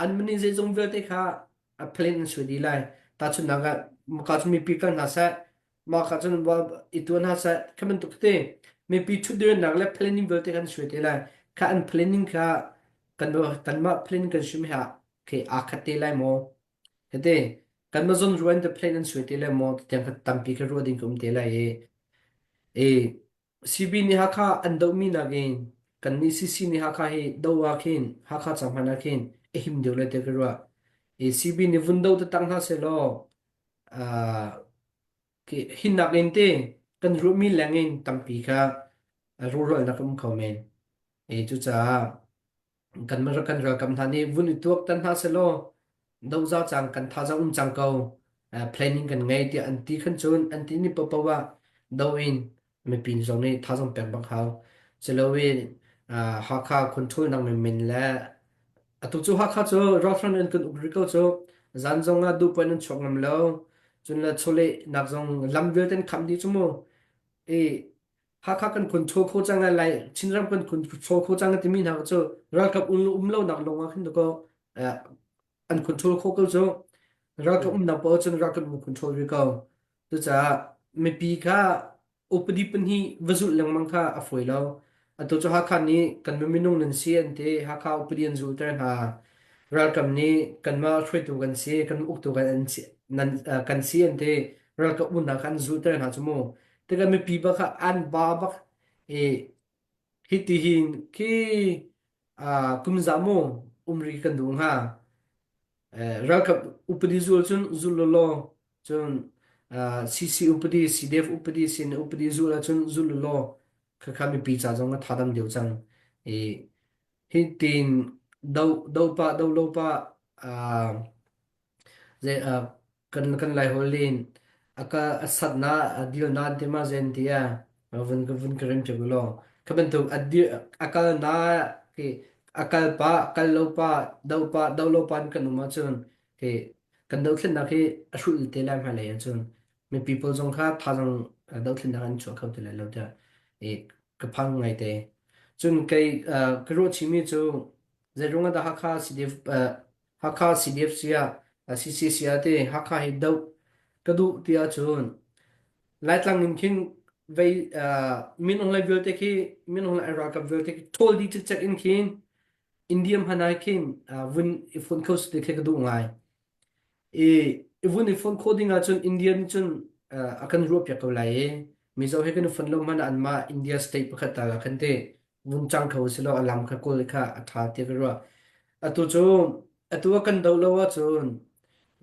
an mani zeizong vialte kha a plan an sui dih lai. Tahchunhnak ah maka cu mipi kal hna seh, mah kha cun i tuan hna seh, khi bantuk te. Mipi ṭhutdirnak le planning vialte kan suai te lai. Kha an planning kha kan kanmah plan kan sim ha khi aa khat te lai maw? Hete kanmah zawn ruan te plan an suai te lai maw? Tiang kha tampi kha ruah ding ka um te lai i e CB nih Hakha an dohmi nakin kannih CC nih Hakha hi do ah khin Hakha cang hmanh ah khin a him deuh lai tiah ka ruah. E CB nih vun do taktak hna sehlaw uh, hinnak in te kan ruahmi leng in tampi kha rawhralnak a um kho men. E cucaah kan kan ralkap hna nih vun i tuaktan hna selaw doza cang kan thazaang um cang ko planning kan ngei tiah an ti khan cun an ti ni paohpaoh ah do in mipi zong nih thazaang pek bak hau siloin Hakha control nak menmen le atu cu Hakha cu ralhrang an kan uk rih ko cu zan zong ah duh puan an chuak ngam lo cun le chawleh nak zong lam vialte an kham dih cu mu i Hakha kan control kho cang lai lai Chinram kan control kho cang timi hna cu ralkap um um lo nak lawng ah khin ko an control kho ko cu ralkap um nak paoh cun ralkap um control rih ko cucaah mipi kha upadi pahnih va zulh lengmang kha a fawi lo atu cu Hakha nih kan minung nan si an ti Hakha upadi an zulter hna ralkap nih kanmah hruaitu kan si kan uktu kan si nan kan si an ti ralkap umnak kha an zulter hna cu mu Tikah mipi bak kha an ba bak i hiti hin khi kum za mu umri kan duh hnga. Ralkap upadi zul cun zul law cun CC upadi CDF upadi sin upadi zul ahcun zul law khakha mipi ca zong a tha dam deuh cang. I hi tin do do pa do lo pa Zei kan kan Laiholh in a ka a sat na a dil na an ti ma zen ti a vun ka vun ka rem ṭep law kha bantuk a dir a kal na khi a kal pa kal lo pa do pa do lo pa in kan um ahcun khi kan dothlennak hi a hrulh te lai hmailei ahcun mipi pawl zong kha thazaang dothlennak an chuah kho ti lai lo tiah i ka phang ngai te. Cun kei ka ruah chihmi cu zeiruang ah dah Hakha CDF Hakha CDF ah CCC ah te Hakha hi doh ka duh ti ahcun Laitlang in khin vei min Aung Hlaing vialte khi min Aung Hlaing ralkap vialte khi ṭhawl dih cikcek in khin India hmanh ah khin vun i fon kho si ti khi ka duh ngai. I i vun i fon khawh ding ahcun India nih cun a kan ruahpiak ko lai i Mizo he kan i fon lo hmanh ah anmah India state pakhat tal ah khan te vun cang kho si law a lam kha kawl kha a ṭha tiah ka ruah. Atu cu atu a kan doh lo ahcun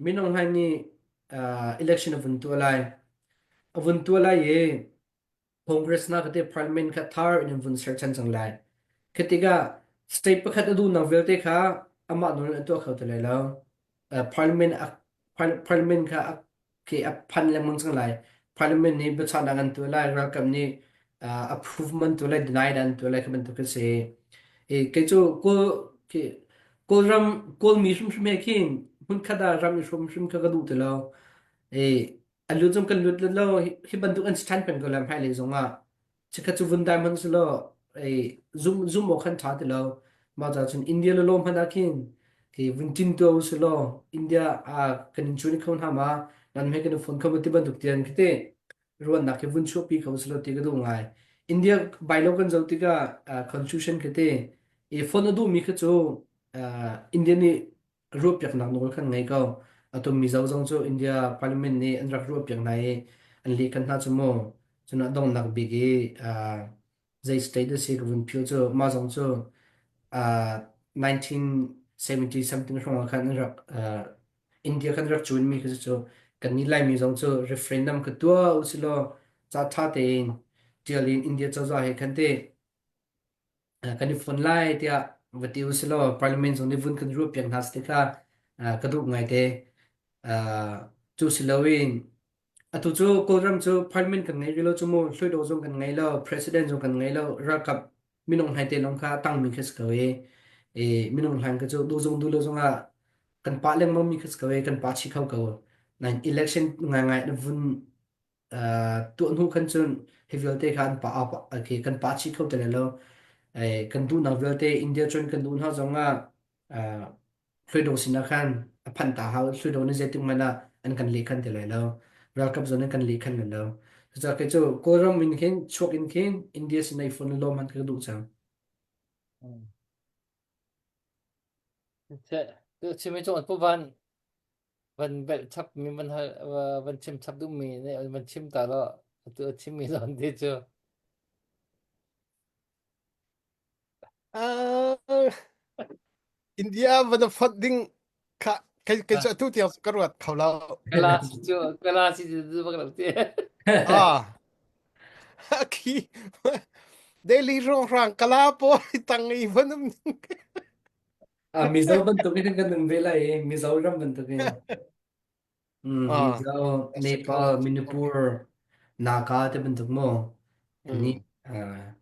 Min Aung Hlaing nih election a vun tuah lai. A vun tuah lai i Congress na ka te parliament kha thar in an vun ser ṭhan cang lai. Khi tikah state pakhat a duhnak vialte kha amah nawl in a tuah kho ti lai lo. Parliament a parliament kha a khi a phan lengmang cang lai. Parliament nih biachahnak an tuah lai, ralkap nih approve man tuah lai, deny an tuah lai kha bantuk a si. I kei cu Kawl khi Kawlram Kawlmi hrimhrim he khin hmunkhat ah ram i hrum hrim kha ka duh ti lo. I a lut zong kan lut lo hi bantuk an si ṭhan peng ko lai hmailei zong ah. Chikkhat cu vun dai hmanh selaw ei zum zum awk khan ṭha ti lo. Mah ca cun India le law hmanh ah khin khi vun tin tuah u selaw India ah kan in cun kho hna ma nan he kan i phone kho ma ti bantuk tian khi te ruannak khi vun chuahpi kho selaw ti ka duh ngai. India bylaw kan zoh tikah constitution khi te i phone a duhmi kha cu India nih ruahpiaknak nawl kan ngei ko. Atu Mizo zong cu India Parliament nih an rak ruahpiak hna i an leh kan hna cu mu. Cun a donghnak bik i uh, zei state a si ka vun phil cu mah zong cu uh, 1970 something hrawng ah khan an rak uh, India kan rak cuan mi kha cu kan nih Laimi zong cu referendum ka tuah usilaw ca ṭha tein ṭial in India cozah he khan te kan i fon lai tiah va ti usilaw parliament zong nih vun kan ruahpiak hna si kha ka duh ngaite. Cu si loin atu cu Kawlram cu parliament kan ngei rih lo cu mu hluttaw zong kan ngei lo president zong kan ngei lo ralkap minung hlai te lawng kha a tangmi kha si ko i i minung hlan kha cu duh zong duh lo zong ah kan pah lengmang mi kha si ko i kan pah chih kho ko. Nain election ngaingai na vun tuah hnu khan cun hi vialte kha an pa okay, kan pa chih kho ti lai lo. Kan duhnak vialte India cun kan duh hna zong ah hluido sinah khan a phanh ta hau hluido nih zeitik hmanh ah an kan leh khan ti lai lo ralkap zong nih kan leh khan lai lo. Cucaah kei cu Kawlram in khin chuak in khin India sin ei phone lawm han ka duh cang. Tu chimi cu pu van van belh chap mi van hal van chim chap duh mi ne van chim ta lo tu chim mi zon ti cu. Uh, India van a fonh ding kha kei kei cu atu tiang ka ruat kho lo. Kala si cu kala si cu bak lo ti. Ah, khi Delhi rong rang kala po tang i van um. Ah, Mizo bantukin kan um ve lai i Mizoram bantukin. Mm, Ah, Mizo, a si kho. Nepal, Manipur, Naga te bantuk mu. Ani Mm. ah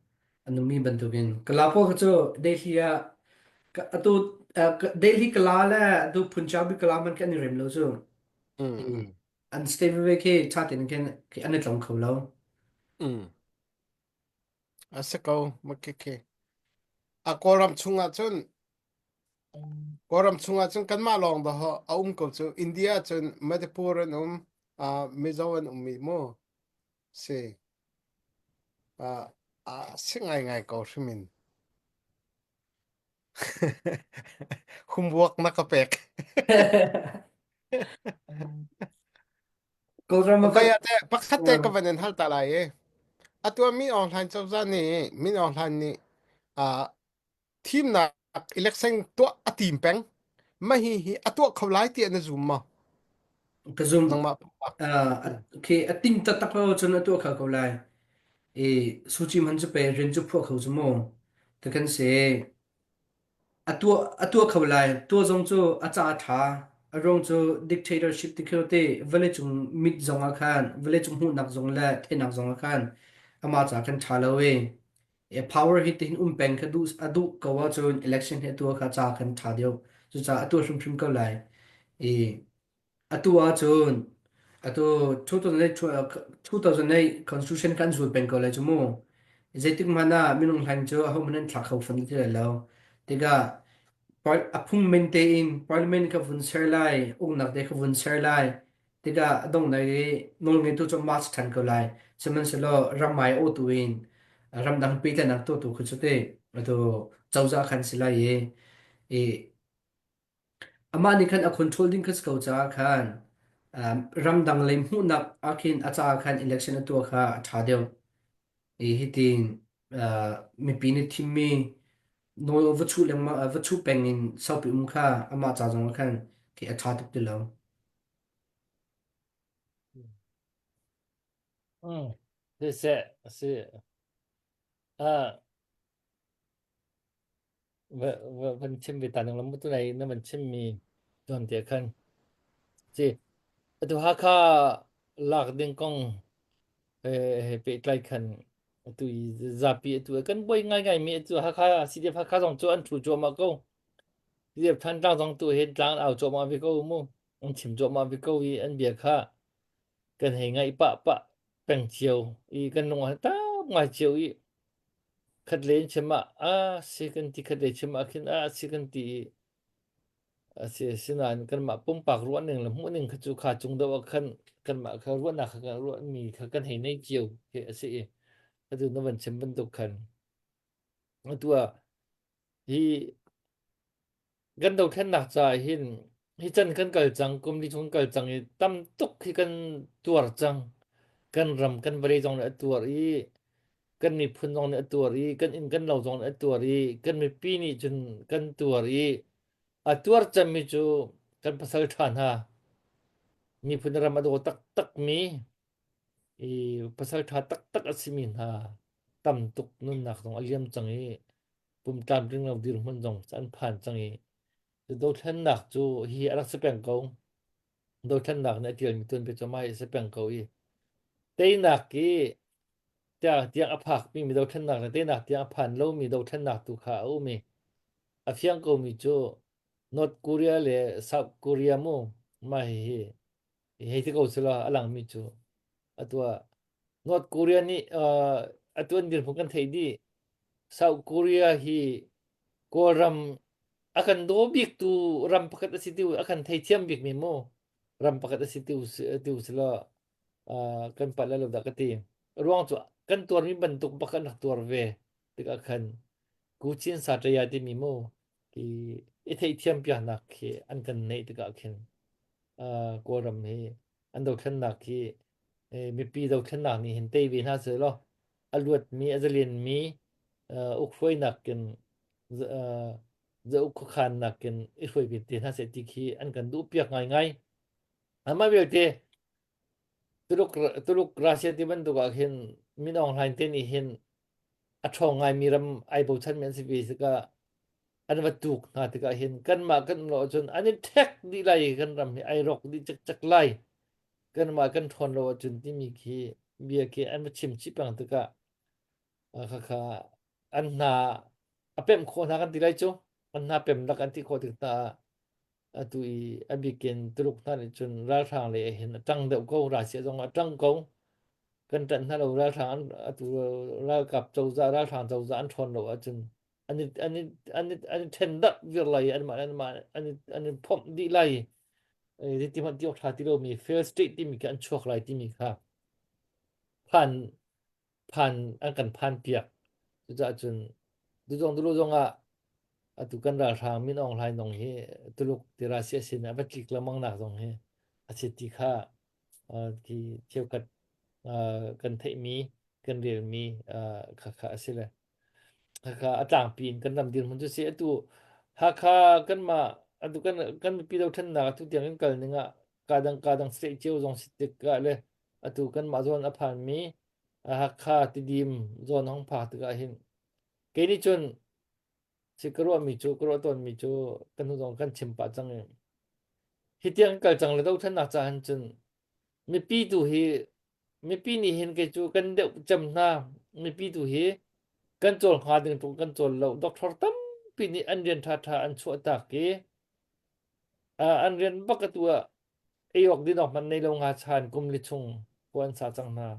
an ummi bantukin. Kala pawl kha cu Delhi ah ka- atu ah, ka- Delhi kala le atu Punjabi kala man kan i rem lo cu. Mm. Mm. An state veve khi tha tein khin khi an i tlong kho lo. Mm. A si ko, makiki. A Kawlram chungah cun Kawlram chungah cun kanmah lawng dah a um ko cu. India cun Manipur an um, uh, Mizo an um i mu. Si. Uh, uh, si ngaingai ko hrimin. Humbuak na ka pek. Kawlram ah Vai kan ate pakhat te ka van in hal ta lai i. Atu Min Aung Hlaing cozah nih Min Aung Hlaing nih uh, thimnak election tuah a tim peng. Mah hi hi a tuah kho lai tiah na zum maw? Ka zumh. Nangmah pumpak. Uh, okay, a ting taktak lo cun a tuah kho ko lai. I suci man cu pe rian cu phuah kho cu mu. Ta kan si. A tuah a tuah kho lai. Tuah zong cu a ca a ṭha. A ruang cu dictatorship ti khio te vawleicung mit zong ah khan vawleicung hmuhnak zong le theihnak zong ah khan amah ca khan ṭha lo i E power hi tihin um peng kha duh a duh ko ahcun election hi atu kha ca kan ṭha deuh. Cucaah atu hrimhrim ko lai. I atu ahcun atu 2008 constitution kan zul peng ko lai cu mu. Zeitik hmanh ah minung hlaing cu ahohmanh an thlak kho fan ti lai lo. Tikah a phungmen tein parliament kha vun ser lai, uknak te kha vun ser lai. Tikah a donghnak i nawlngeitu cu March ṭhan ko lai. Sihmanhsehlaw ramai awtu in ramdang pehtlaihnak tuahtu khi cu ti atu cozah khan si lai i, i amah nih khan a control ding kha si ko caah khan um, ramdang lei hmuhnak ah khin a caah khan election a tuah kha a ṭha deuh. I hitin uh, mipi nih thimmi nawl va chuh lengmang va chuh peng in saupi um kha amah ca zong ah khan khi a ṭha tuk ti lo. Mm. Siseh, si. Ah, va va van chim ve ta ning lam tu nai na van chim mi tuan te khan. Si. Atu Hakha lak ding kong he he pehtlai khan atu i zapi atu kan buai ngai ngai mi atu Hakha CDF Hakha zong cu an thu cuahmah ko. CDF Thantlang zong tu hin tlang au cuahmah ve ko mu. An chim cuahmah ve ko i an bia kha kan hei ngaih pah pah peng cio i kan lung ah tam ngai cio i khat le in chim ah a si kan ti khat le chim ah khin a si kan ti i a si sinain kanmah pumpak ruahning le hmuhning kha cu kha cung deuh ah khan kanmah kha ruahnak kha kan ruahmi kha kan hei nei cio khi a si i atu na van chim bantuk khan atu ah hi Kan dothlennak caah hin hi can kan kal cang, kum li chung kal cang i tam tuk hi kan tuar cang. Kan ram, kan vawlei zong nih a tuar i kan miphun zong nih a tuar i kan inn kan lo zong nih a tuar i kan mipi nih cun kan tuar i a tuar cemmi cu kan pasal ṭha hna miphun ram a daw taktakmi i pasal ṭha taktak a simi hna tam tuk nunnak zong a liam cang i pum tlamtling lo dirhmun zong an phan cang i dothlennak cu hi a rak si peng ko. Dothlennak nih a ṭialmi tuanbia cu mah hi a si peng ko i teinak i tiang tiang a phakmi mi dothlennak le teinak tiang a phan lomi dothlennak tu kha a um i a fiang komi cu North Korea le South Korea mu mah hihi hei ti ko sila a langmi cu atu ah North Korea nih uh, atu an dirhmun kan theih dih South Korea hi Kawlram a kan daw bik tu ram pakhat a si ti a kan theithiam bik mi mu ram pakhat a si ti ti usila. Kan palh lai lo dah ka ti. Ruang cu kan tuarmi bantuk bak an rak tuar ve tikah khan Kuchin Sataya timi mu ki i theihthiam piaknak khi an kan neih tikah khin Kawlram hi an dothlennak hi mipi dothlennak nih hin tei ve hna seh law a luatmi a zalenmi ukhruainak in zauk khuakhannak in i hruai ve te hna seh ti khi an kan duh piak ngaingai. Amah vialte Tuluk Tuluk Russia ti bantuk ah khin Min Aung Hlaing te nih hin a ṭhawng ngaimi ram ai bochanmi an si ve tikah an va tuk hna tikah hin kanmah kan um lo ahcun an i ṭhek dih lai i kan ram hi ai rawk dih cikcek lai kanmah kan ṭhawn lo ahcun timi khi bia khi an va chim chih peng tikah khakha an hna a pemh khawh hna kan ti lai cu an hna pem lak an ti khawh tik hna ah atu i a bikin Tuluk hna nih cun ralhrang lei ah hin a ṭang deuh ko Russia zong a ṭang ko kan ṭanh hna lo ralhrang an atu ralkap cozah ralhrang cozah an ṭhawn lo ahcun an i an i an i an i ṭhen darh viar lai i anmah le anmah an i an i phomh dih lai i ti hmanh ti awk ṭha ti lomi fail state timi khi an chuak lai timi kha phan phan an kan phan piak cucaah cun duzong dulu zongah atu kan ralhrang Min Aung Hlaing zong hi Tuluk ti Russia sin a va tlik lengmang nak zong hi a si ti kha khi cheukhat kan theihmi kan relmi kha kha a si le Hakha a tlangpi in kan ram dirhmun cu si atu Hakha kanmah atu kan kan mipi dothlennak atu tiang in kal ning ah kadang kadang state cio zong si tikah le atu kanmah zawn a phanmi Hakha Tidim zawn hong phak tikah hin kei nih cun si ka ruahmi cu ka ruah tawnmi cu kan hnu zong kan chim pah cang i hi tiang kal cang le dothlennak ca hin cun mipi tu hi mipi nih hin kei cu kan deuh cem hna mipi tu hi kan cawl hnga ding tluk kan cawl lo doctor tampi nih an rian ṭha ṭha an chuah tak i an rian bak atu ah ei awk din awk hmanh nei lo nga chan kum li chung khua an sa cang hna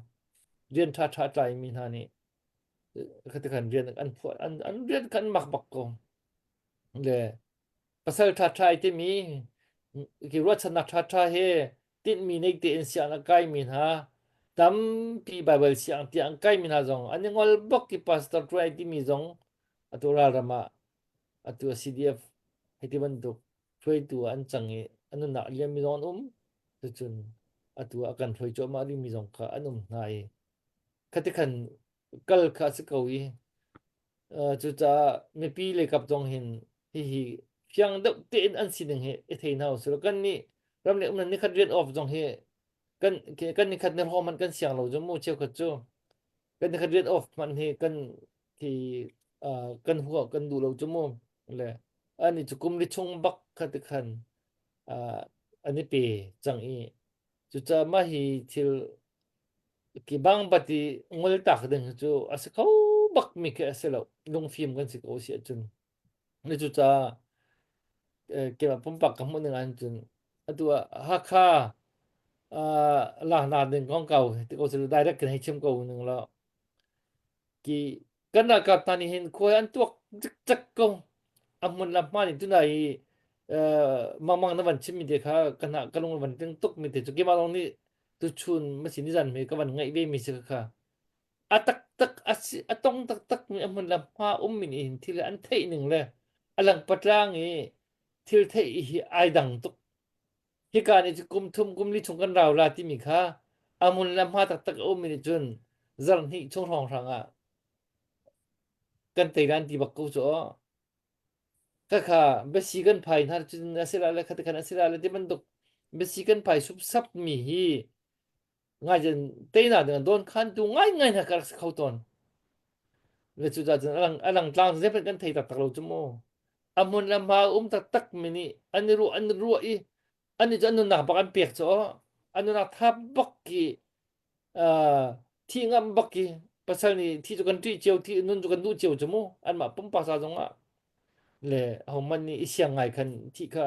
rian ṭha ṭha tlai mi hna nih khati khan rian an phuah an an rian khan mak bak ko le pasal ṭha ṭha ai timi ki ruahchannak ṭha ṭha he tinhmi nei tein siang a kaimi hna tampi Bible siang tiah an kaimi hna zong an i ngol bak ki pastor ṭuan ai timi zong atu ralram ah atu CDF hei ti bantuk hruaitu ah an cang i an nunnak a liammi zong an um cucun atu ah kan hruai cuahmah rihmi zong kha an um hna i khati khan kal kha a si ko i Cucaah mipi le kap zong hin hihi fiang deuh tein an sining hi i thei hna usih law kannih ramleng um nikhat rian off zong hi kan kan nikhat ni hrawng hmanh kan siang lo cu mu cheukhat cu kan nikhat rian off hmanh hi kan khi kan hua kan duh lo cu mu le ani cu kum li chung bak kha ti khan an i pe cang i cucaah mah hi thil Ki bang pati ngol tak ding hi cu a si kho bak mi khi a si lo. Lungfim kan si ko si ahcun. Ni cu ca keimah pumpak ka hmuh ning ahcun atu ah Hakha laknak ding kongkau ti ko si direct kan hei chim ko ning law ki kan ralkap hna nih hin khua an tuak cikcek ko a hmun le hma nih tuna i mangmang na van chimmi te kha ka hna ka lung van tling tuk mi te cu keimah lawng nih tuchun masi ni zan me ka van ngaih ve mi si kha a taktak a si a tong taktak mi a hmun le hma um mi nih hin thil an theih ning le a lang patlang i thil theih hi ai dang tuk Hika nih cu kum thum kum li chung kan rau la timi kha a mun le hma taktak a ummi nih cun zarh hnih chung hrawnghrang ah kan tei lan ti bak ko cu aw. Khakha biasi kan phai hna cun a si la le khati khan a si la le ti bantuk biasi kan phai supsap mi hi ngaizen teinak ding don khan tu ngai ngai hna ka rak si kho tawn. Le cu cun alang alang tlang zephanh kan thei taktak lo cu mu. A hmun le hma um taktak mi nih an i ruah an i ruah i an i cu an nunnak bak an pek cu an nunnak tha bak ki thi ngam bak ki pasal nih thi cu kan ṭih cio thi nun cu kan duh cio cu mu anmah pumpak ca zong ah le hohmanh nih i siang ngai khan thi kha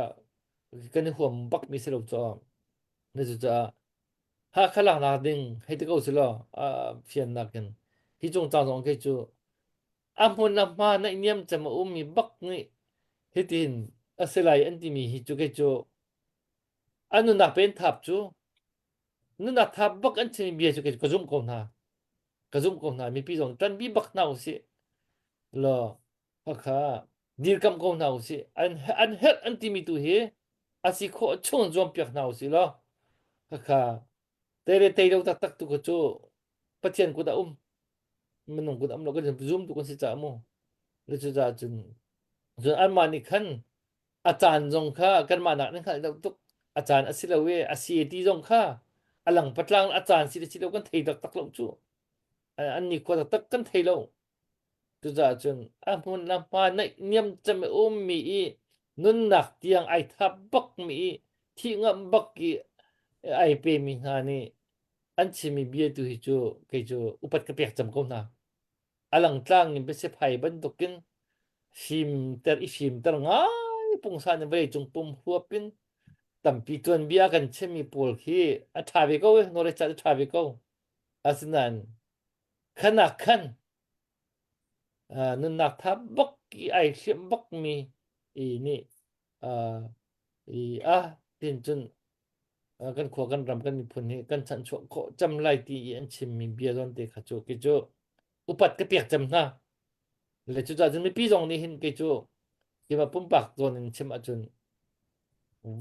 kan i huam bak mi si lo cu na cu caah Hakha laknak ding hei ti ko si law fiannak in hi cungcang zong kei cu a hmun a hma naihniam cem a ummi bak nih hitin a si lai an timi hi cu kei cu an nunnak pen thap cu. Nunnak tha bak an chimmi bia cu kei cu ka zumh ko hna. Ka zumh ko hna. Mipi zong ṭanpi bak hna usih. Law khakha dirkamh ko hna usih. An an herh an timi tu hi a si khawh chung zuampiak hna usih law khakha tei le tei lo taktak tu kha cu Pathian kut ah um. Minung kut am lo kan zum tu kan si caah mu. Le cucaah cun cun anmah nih khan a caan zong kha kanmah nak nan hngalh deuh tuk a caan a si lo i a si ti zong kha a lang patlang a caan si le si lo kan thei taktak lo cu an ni khua taktak kan thei lo cucaah cun a hmun la hma naih niam cem i ummi i nunnak tiang ai thap bak mi i thih ngam bak i ai pe mi hna nih an chimmi bia tu hi cu kei cu upat ka pek cem ko hna a langtlang in biasiphai bantukin fimter i fimter ngai pungsan in vawleicung pum huap in tampi tuanbia kan chimmi pawl khi a ṭha ve ko knowledge a ṭha ve ko asinain khanak khan nunnak tha bak i ai hliam bak mi i nih i a tin cun kan khua kan ram kan miphun hi kan chanchuah khawh cem lai ti i an chimmi bia zawn te kha cu kei cu upat ka pek cem hna le cucaah cun mipi zong nih hin kei cu keimah pumpak zawn in chim ahcun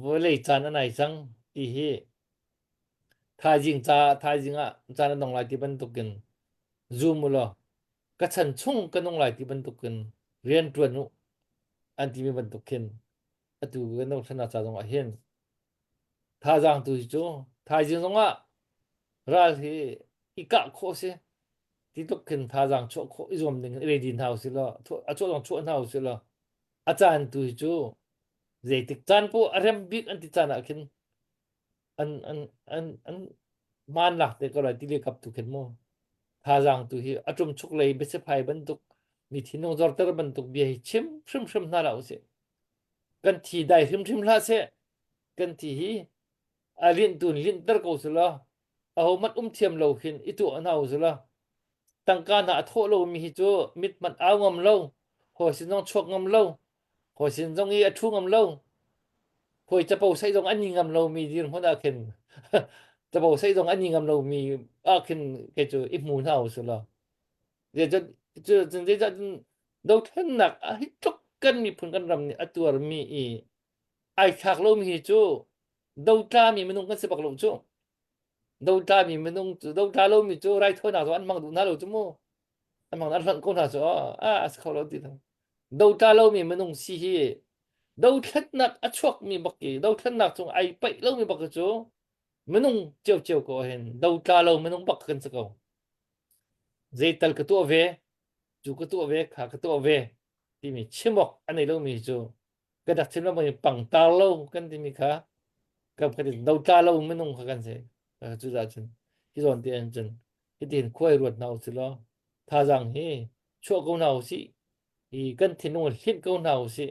vawlei caan a nai cang ti hi thaizing ca thaizing ah caan a dong lai ti bantukin zum u law ka chan chung ka nung lai ti bantukin rian ṭuan u an timi bantuk khin atu kan dothlennak ca zong ah hin Thazaang tu hi cu thaizing zongah ral hi i kah khawh a si. Ti tluk khin thazaang chuah khawh i zuam ding in ready hna usih law a chuah zong chuah hna usih law a caan tu hi cu zeitik caan poh a rem bik an ti caan ah khin an an an an hmaan lak te ko lai ti le kap tu khin mu. Thazaang tu hi a ṭumchuk lei biasiphai bantuk mi thinlung zorter bantuk bia hi chim hrimhrim hna hlah usih. Kan thi dai hrimhrim hlah seh. Kan thi hi a linh tu in linhter ko selaw ahohmanh um thiam lo khin i tuah hna u selaw tangka hna a thawh lomi hi cu mit hmanh au ngam lo hawi sin zong chuak ngam lo hawi sin zong i a ṭhu ngam lo hawi capo saih zong an ni ngam lomi dirhmun ah khin capo saih zong an ni ngam lomi ah khin kei cu i hmu hna u selaw zeicah dothlennak a hi tluk kan miphun kan ram nih a tuarmi i ai thlak lomi hi cu dotlami minung kan si bak lo cu dotlami minung cu dotla lomi cu raithawinak cu an hmang duh hna lo cu mu an hmang an hlanh ko hna cu a a si kho lo ti dotla lomi minung si hi dothlennak a chuakmi bak i dothlennak cung ai paih lomi bak cu minung ciocio ko hin dotla lo minung bak kan si ko zeital ka tuah ve cu ka tuah ve kha ka tuah ve timi chim awk a nei lomi cu kan rak chim lengmang i pangtar lo kan timi kha kan khat in dotla lo minung kha kan si cucaah cun hi zawn te an cun hitin khuai ruat hna usih law thazaang hi chuah ko hna usih i kan thinlung hlinh ko hna usih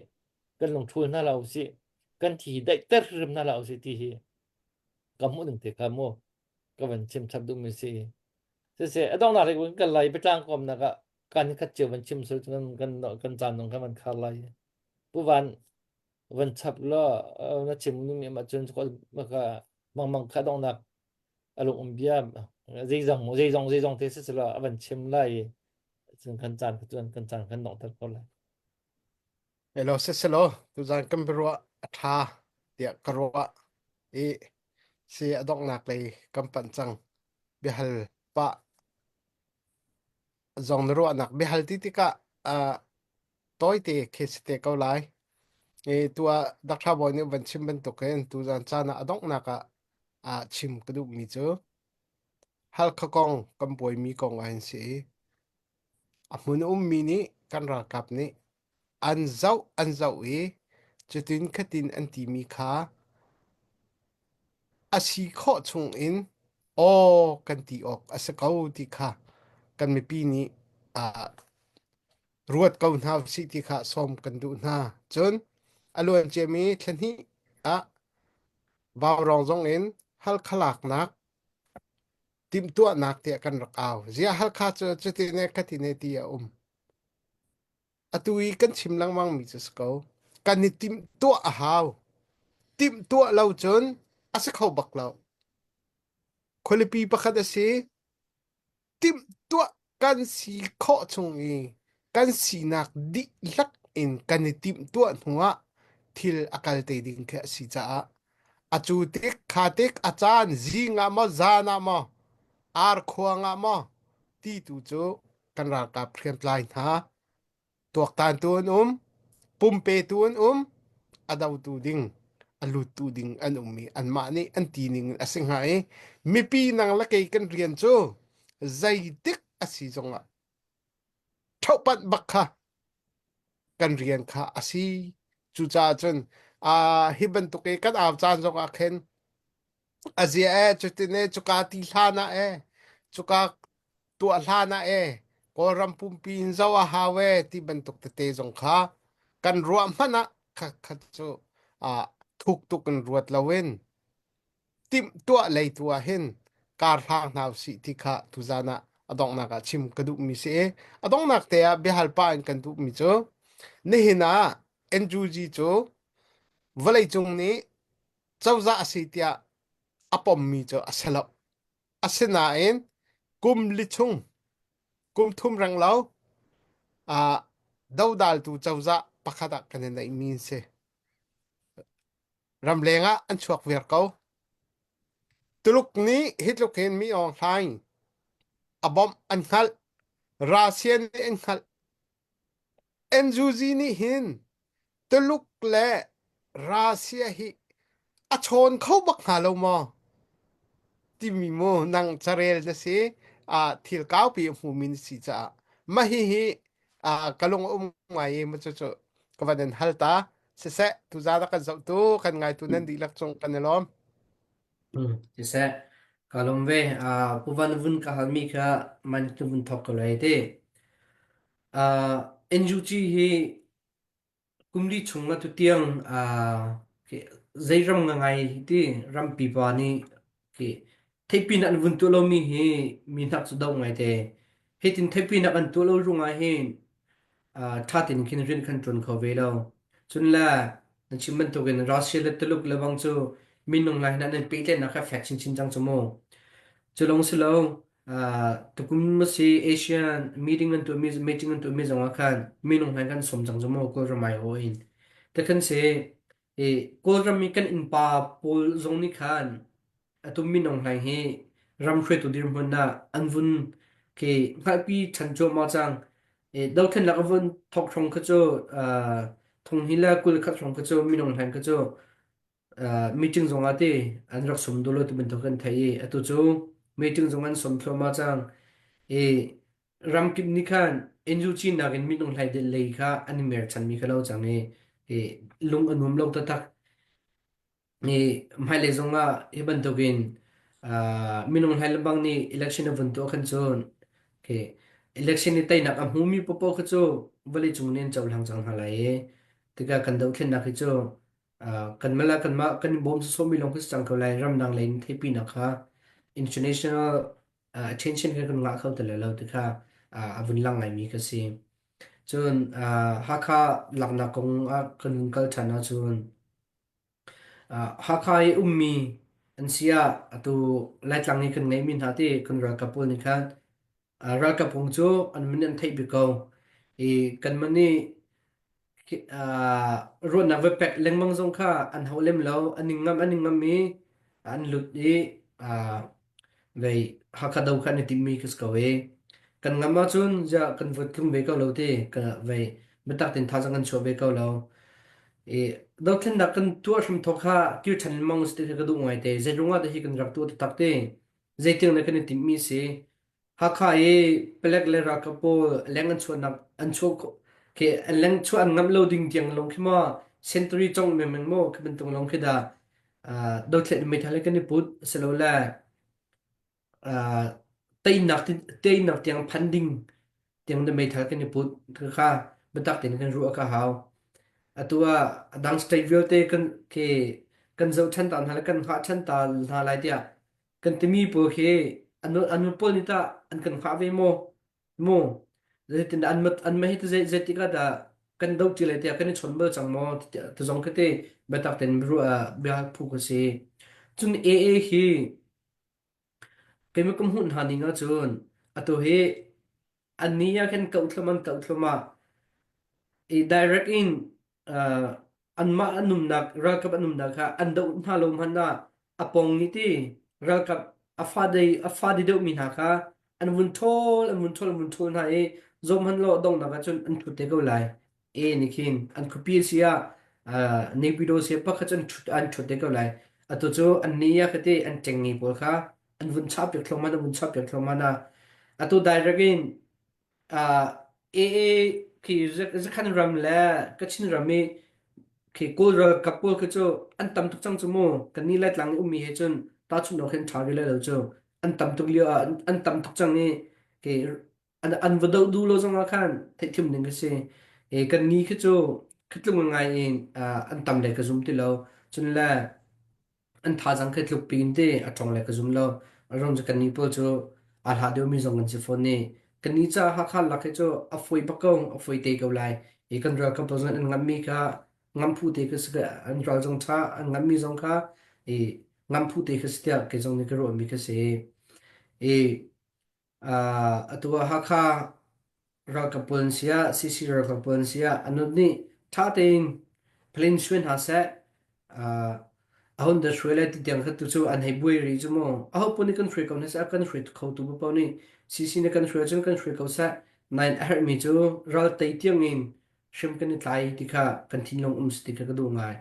kan lungṭhul hna la usih kan thi hi daihter hrim hna la usih ti hi ka hmuh ning te kha mu ka van chim chap duhmi si siseh a donghnak lei kan lai biatlang kawmnak ah kan khat cio van chim sul kan kan kan caan dong kan van khar lai Pu Van van chap law na chim mi ma cun ka mangmang kha donghnak a lung um bia zeizong zeizong zeizong te si sila a van chim lai cun kan caan ka cun kan caan kan donghter ko lai. Hello siselaw tuzan kan biaruah a ṭha tiah ka ruah i si a donghnak lei kan panh cang biahal pah zong na ruahnak biahal ti tikah uh, tawite khi si te ko lai. I tu ah Dr. Bawi nih van chim bantukin tuzan caan ah a donghnak ah ah chim ka duhmi cu Halkha kong kan buaimi kong ah hin si i a hmun ummi nih kan ralkap nih an zoh an zoh i cutin khatin an timi kha a si khawh chungin aw kan ti awk a si ko ti kha kan mipi nih ah ruat ko hna usih ti kha sawm kan duh hna. Cun a luan ciami thla hnih ah Vaurawng zong in Halkha laknak timhtuahnak tiah kan rak au. Ziah Halkha cu cuti ne khati ne ti a um. Atu i kan chim lengmang mi cu si ko. Kan i timhtuah a hau. Timhtuah lo cun a si kho bak lo. Khualipi pakhat a si. Timhtuah kan si khawh chung i kan sinak dihlak in kan i timhtuah hnuah thil a kal te ding khi a si caah acu tik kha tik a caan zing ah maw zan ah maw arkhuang ah maw ti tu cu kan ralkap hriamtlai hna Tuaktantu an um, pumpetu an um, a dotu ding, a luttu ding an um i anmah nih an ti ning a si hnga i mipi nang le kei kan rian cu zeitik a si zongah ṭhohpanh bak kha kan rian kha a si. Cucaah cun uh, hi bantuk i kan au caan zongah khin a zia e cutin e cuka ti hlan ah e cuka tuah hlan ah e Kawlram pumpi in zoh a hau e ti bantuk tete zong kha kan ruah hmanh ah kha kha cu ah thuk tuk in ruat loin timh tuah lei tu ah hin kar hlang hna usih ti kha tuzan ah a donghnak ah chim ka duhmi si i a donghnak te ah biahal pah in kan duhmi cu nihin ah NUG cu vawleicung nih cozah a si tiah a pommi cu a si lo. Asinain kum li chung kum thum reng lo ah dodaltu cozah pakhat ah kan i neihmi an si. Ramleng ah an chuak viar ko. Tuluk nih hi tluk hin mi Aung Hlaing a bawmh an hngalh. Russia nih an hngalh. NUG nih hin Tuluk le Russia hi a chawn kho bak hnga lo maw? Timi mu nang carel na si ah thil kaupi a hmumi na si caah mah hihi ah ka lung a um ngai i mu cucu ka van in hal ta siseh tuzaan a kan zohtu kan ngaitu nan dihlak cung kan i lawm. Siseh ka lawm ve. Uh, Pu Van vun ka halmi kha man tu vun thok ko lai te. Uh, NUG hi kum li chung atu tiang uh, zei ram nga ngai hi ti rampi pa nih khi theihpinak an vun tuah lomi hi mi hnak cu do ngai te. Hitin theihpinak an tuah lo ruangah hin ṭha tein khin rian khan ṭuan kho ve lo. Cun le na chim bantukin Russia le Tuluk le bang cu minung lai hna nan pehtlaihnak kha fek chinchin cang cu mu. Cu lawng si lo, tukum si Asian meeting an tuahmi meeting an tuahmi zong ah khan minung hna kan sawm cang cu mu Kawlram aiawh in. Tekhan si i Kawlram i kan innpa pawl zong nih khan atu minung hlei hi ram hruaitu dirhmun ah an vun khi hngalhpi ṭhan cuahmah cang. I dothlennak a vun thawk hrawng kha cu thong hi le 21 hrawng kha cu minung hleng kha cu meeting zong ah ti an rak sum duh lo ti bantuk kan thei i atu cu meeting zong an sawm thluahmah cang. I ramkip nih khan NUG nakin minung hlei lei kha an i mer chanmi kha lo cang i i lung a nuam lo taktak. Hi hmailei zongah hi bantukin uh, minung hlai lembang nih election a vun tuah khan cun okay, election i teinak a hmumi popo kha cu vawleicung nih an cohlang cang hna lai i tikah kan dohthlennak hi cu uh, kan mala kanmah kan i bawm sawsawmi lawng khi si cang ko lai ramdang lei in theihpinak kha international uh, attention kha kan ngah kho ti lai lo ti kha uh, a vun lang ngaimi kha si. Cun uh, Hakha laknak kong ah kan vun kal ṭhan ahcun Hakha i ummi an si ah atu Laitlang i kan ngeihmi hna ti kan ralkap pawl nih khan ralkap kong cu an min an theih bik ko. I kanmah nih ruahnak va pek lengmang zong kha an hau lem lo. An i ngamh an i ngamh i an lut i vei Hakha do kha an i timhmi khi si ko i kan ngam ahcun ziah kan vote tlung ve ko lo ti ka vei biatak tein thazaang kan chuah ve ko lo. I dothlennak kan tuah hrim thawk kha kir ṭhan lengmang si ti kha ka duh ngai te. Zei ruangah dah hi kan rak tuah taktak ti? Zeitiang dah kan i timhmi si? Hakha i palek le ralkap pawl leng an chuahnak an chuah khawh khi an leng chuah an ngamh lo ding tiang lawng khi maw sentary cong menmen maw khi bantuk lawng khi dah dothlet meithal he kan i put asilole teinak teinak tiang phan ding tiang na meithal kan i put kha biatak tein kan ruah ka hau atu ah adang state vialte kan khi kan zoh ṭhan ta hna le kan hngah ṭhan ta hna lai tiah kan timi pawl khi an an pawl nih tah an kan hngah ve maw mu zeitin an an mah hi zei zeitik ah dah kan do ti lai tiah kan i chawn bal cang maw ti zong khi ti biatak tein ruah bia phu ka si cun AA hi. Keimah ka hmuh hna ning ahcun atu hi annih ah khin koh thlum an koh thlum ah i direct in uh, anmah an umnak ralkap an umnak kha an doh hna lo hmanh ah a pong i ti ralkap a fa dei a fa di deuhmi hna kha an vun ṭhawl an vun ṭhawl an vun ṭhawl hna i zom hmanh law donghnak ah cun an ṭhut te ko lai e nih khin an khuapi a si ah uh, Naypyidaw si ah pakhat cu an ṭhut an ṭhut te ko lai atu cu an ni ah khati an ṭengnge pawl kha an vun chah piak thluahmah an vun chah piak thluahmah na atu direct in uh, AA khi zakhan ram le Kachin ram i khi Kawl ralkap pawl khi cu an tam tuk cang cu mu kan ni Laitlang i ummi he cun tahchunh awk hin ṭha ve lai lo cu an tam tuk lio ah an tam tuk cang i khi an an va doh duh lo zong ah khan theihthiam ding ka si e kan ni khi cu khitlung ngai in an tam le ka zum ti lo cun le an thazaang khi tluk piin ti a ṭong le ka zum lo. A ruang cu kannih pawl cu aa hlah deuhmi zong kan si fawn i kannih caah Hakha lak hi cu a fawi bak ko, a fawi te ko lai. I kan ralkap pawl zong an ngamhmi kha ngamh phu te kha si an ral zong ṭha, an ngamhmi zong kha i ngamh phu te kha si tiah kei zong nih ka ruahmi kha si. I atu ah Hakha ralkap pawl an si ah, CC ralkap pawl an si ah, an nih ṭha tein plane suai hna seh, uh, a hun da hruai lai ti tiang kha tu cu an hei buai rih cu mu. Aho paoh nih kan hruai ko hna seh, a kan hruai kho tu paoh nih CC nih kan hruai ahcun kan hruai ko seh. Nain a herhmi cu ral tei tiang in hrim kan i tlai ti kha kan thinlung um si ti kha ka duh ngai.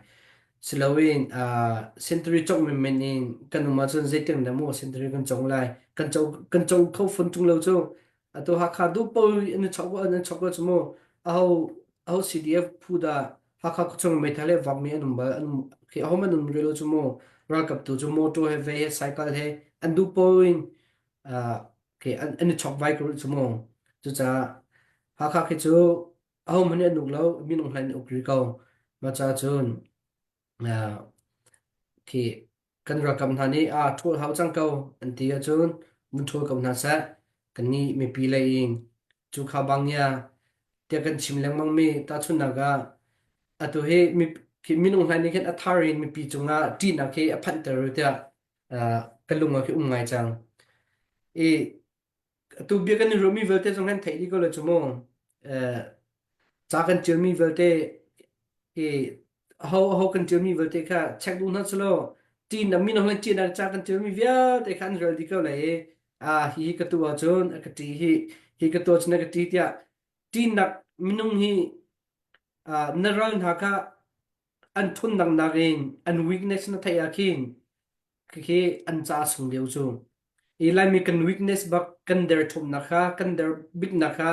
Siloin uh, century congh menmen in kan um ahcun zeitin dah mu century kan cong lai. Kan co kan co kho fon tung lo cu. Atu Hakha duh po an i chok an chok lo cu mu. Aho aho CDF phu dah Hakha khuachung meithal he vakmi an um bal an khi aho man um rih lo cu mu. Ralkap tu cu motor he ve he cycle he an duh po in uh, khi an, an i chok vai ko rih cu mu. Cucaah Hakha khi cu ahohmanh nih an uk lo, minung hlan nih uk rih ko. Mah caah cun uh, khi kan ralkap hna nih a ṭhawl hau cang ko an ti ahcun vun ṭhawl ko hna seh. Kannih mipi lei in cu kha bang ya tiah kan chim lengmang mi tahchunhnak ah atu hi mi khi minung hlan nih khin a thar in mipi cungah ṭihnak hi a phanhter tiah uh, ka lung ah khi um ngai cang. I atu bia kan i ruahmi vialte zong kan theih dih ko lo cu mu. Eh, ca kan ṭialmi vialte i aho aho kan ṭialmi vialte kha check duh hna selaw ṭin a min hong ṭin ca kan ṭialmi vialte kha an rel dih ko lai i a hi hi ka tu ahcun a ka ṭi hi hi ka tu ahcun a ka ṭi tiah ṭinnak minung hi na ral hna kha an ṭhawnnak nakin an weakness na theih ah khin Khikhi an ca sung lio cu. I Laimi kan weakness bak kan derthawmnak kha kan der biknak kha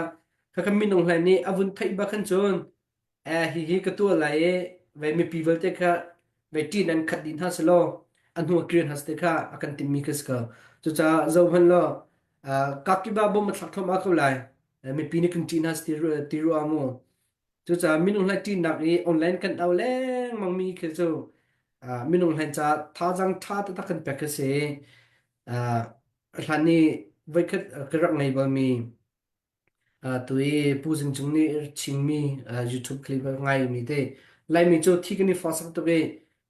kha kan minung hlei nih a vun theih bak khan cun eh hihi ka tuah lai i vei mipi vialte kha vei ṭih nan khat dih hna selaw a hnu a kir hna te kha a kan timmi khi si ko. Cucaah zoh hmanh law kakiba bom a thlak thluahmah ko lai. Mipi nih kan ṭih hna ti ti ruah mu. Cucaah minung hlei ṭihnak i online kan au lengmang mi khi cu uh, minung hlei ca thazaang ṭha taktak kan pek khi si. Uh, hlan i voikhat ka rak ngei balmi uh, tu i Pu Zing Cung nih chimmi uh, YouTube clip a ngaimi te Laimi cu thi kan i forsak tuk i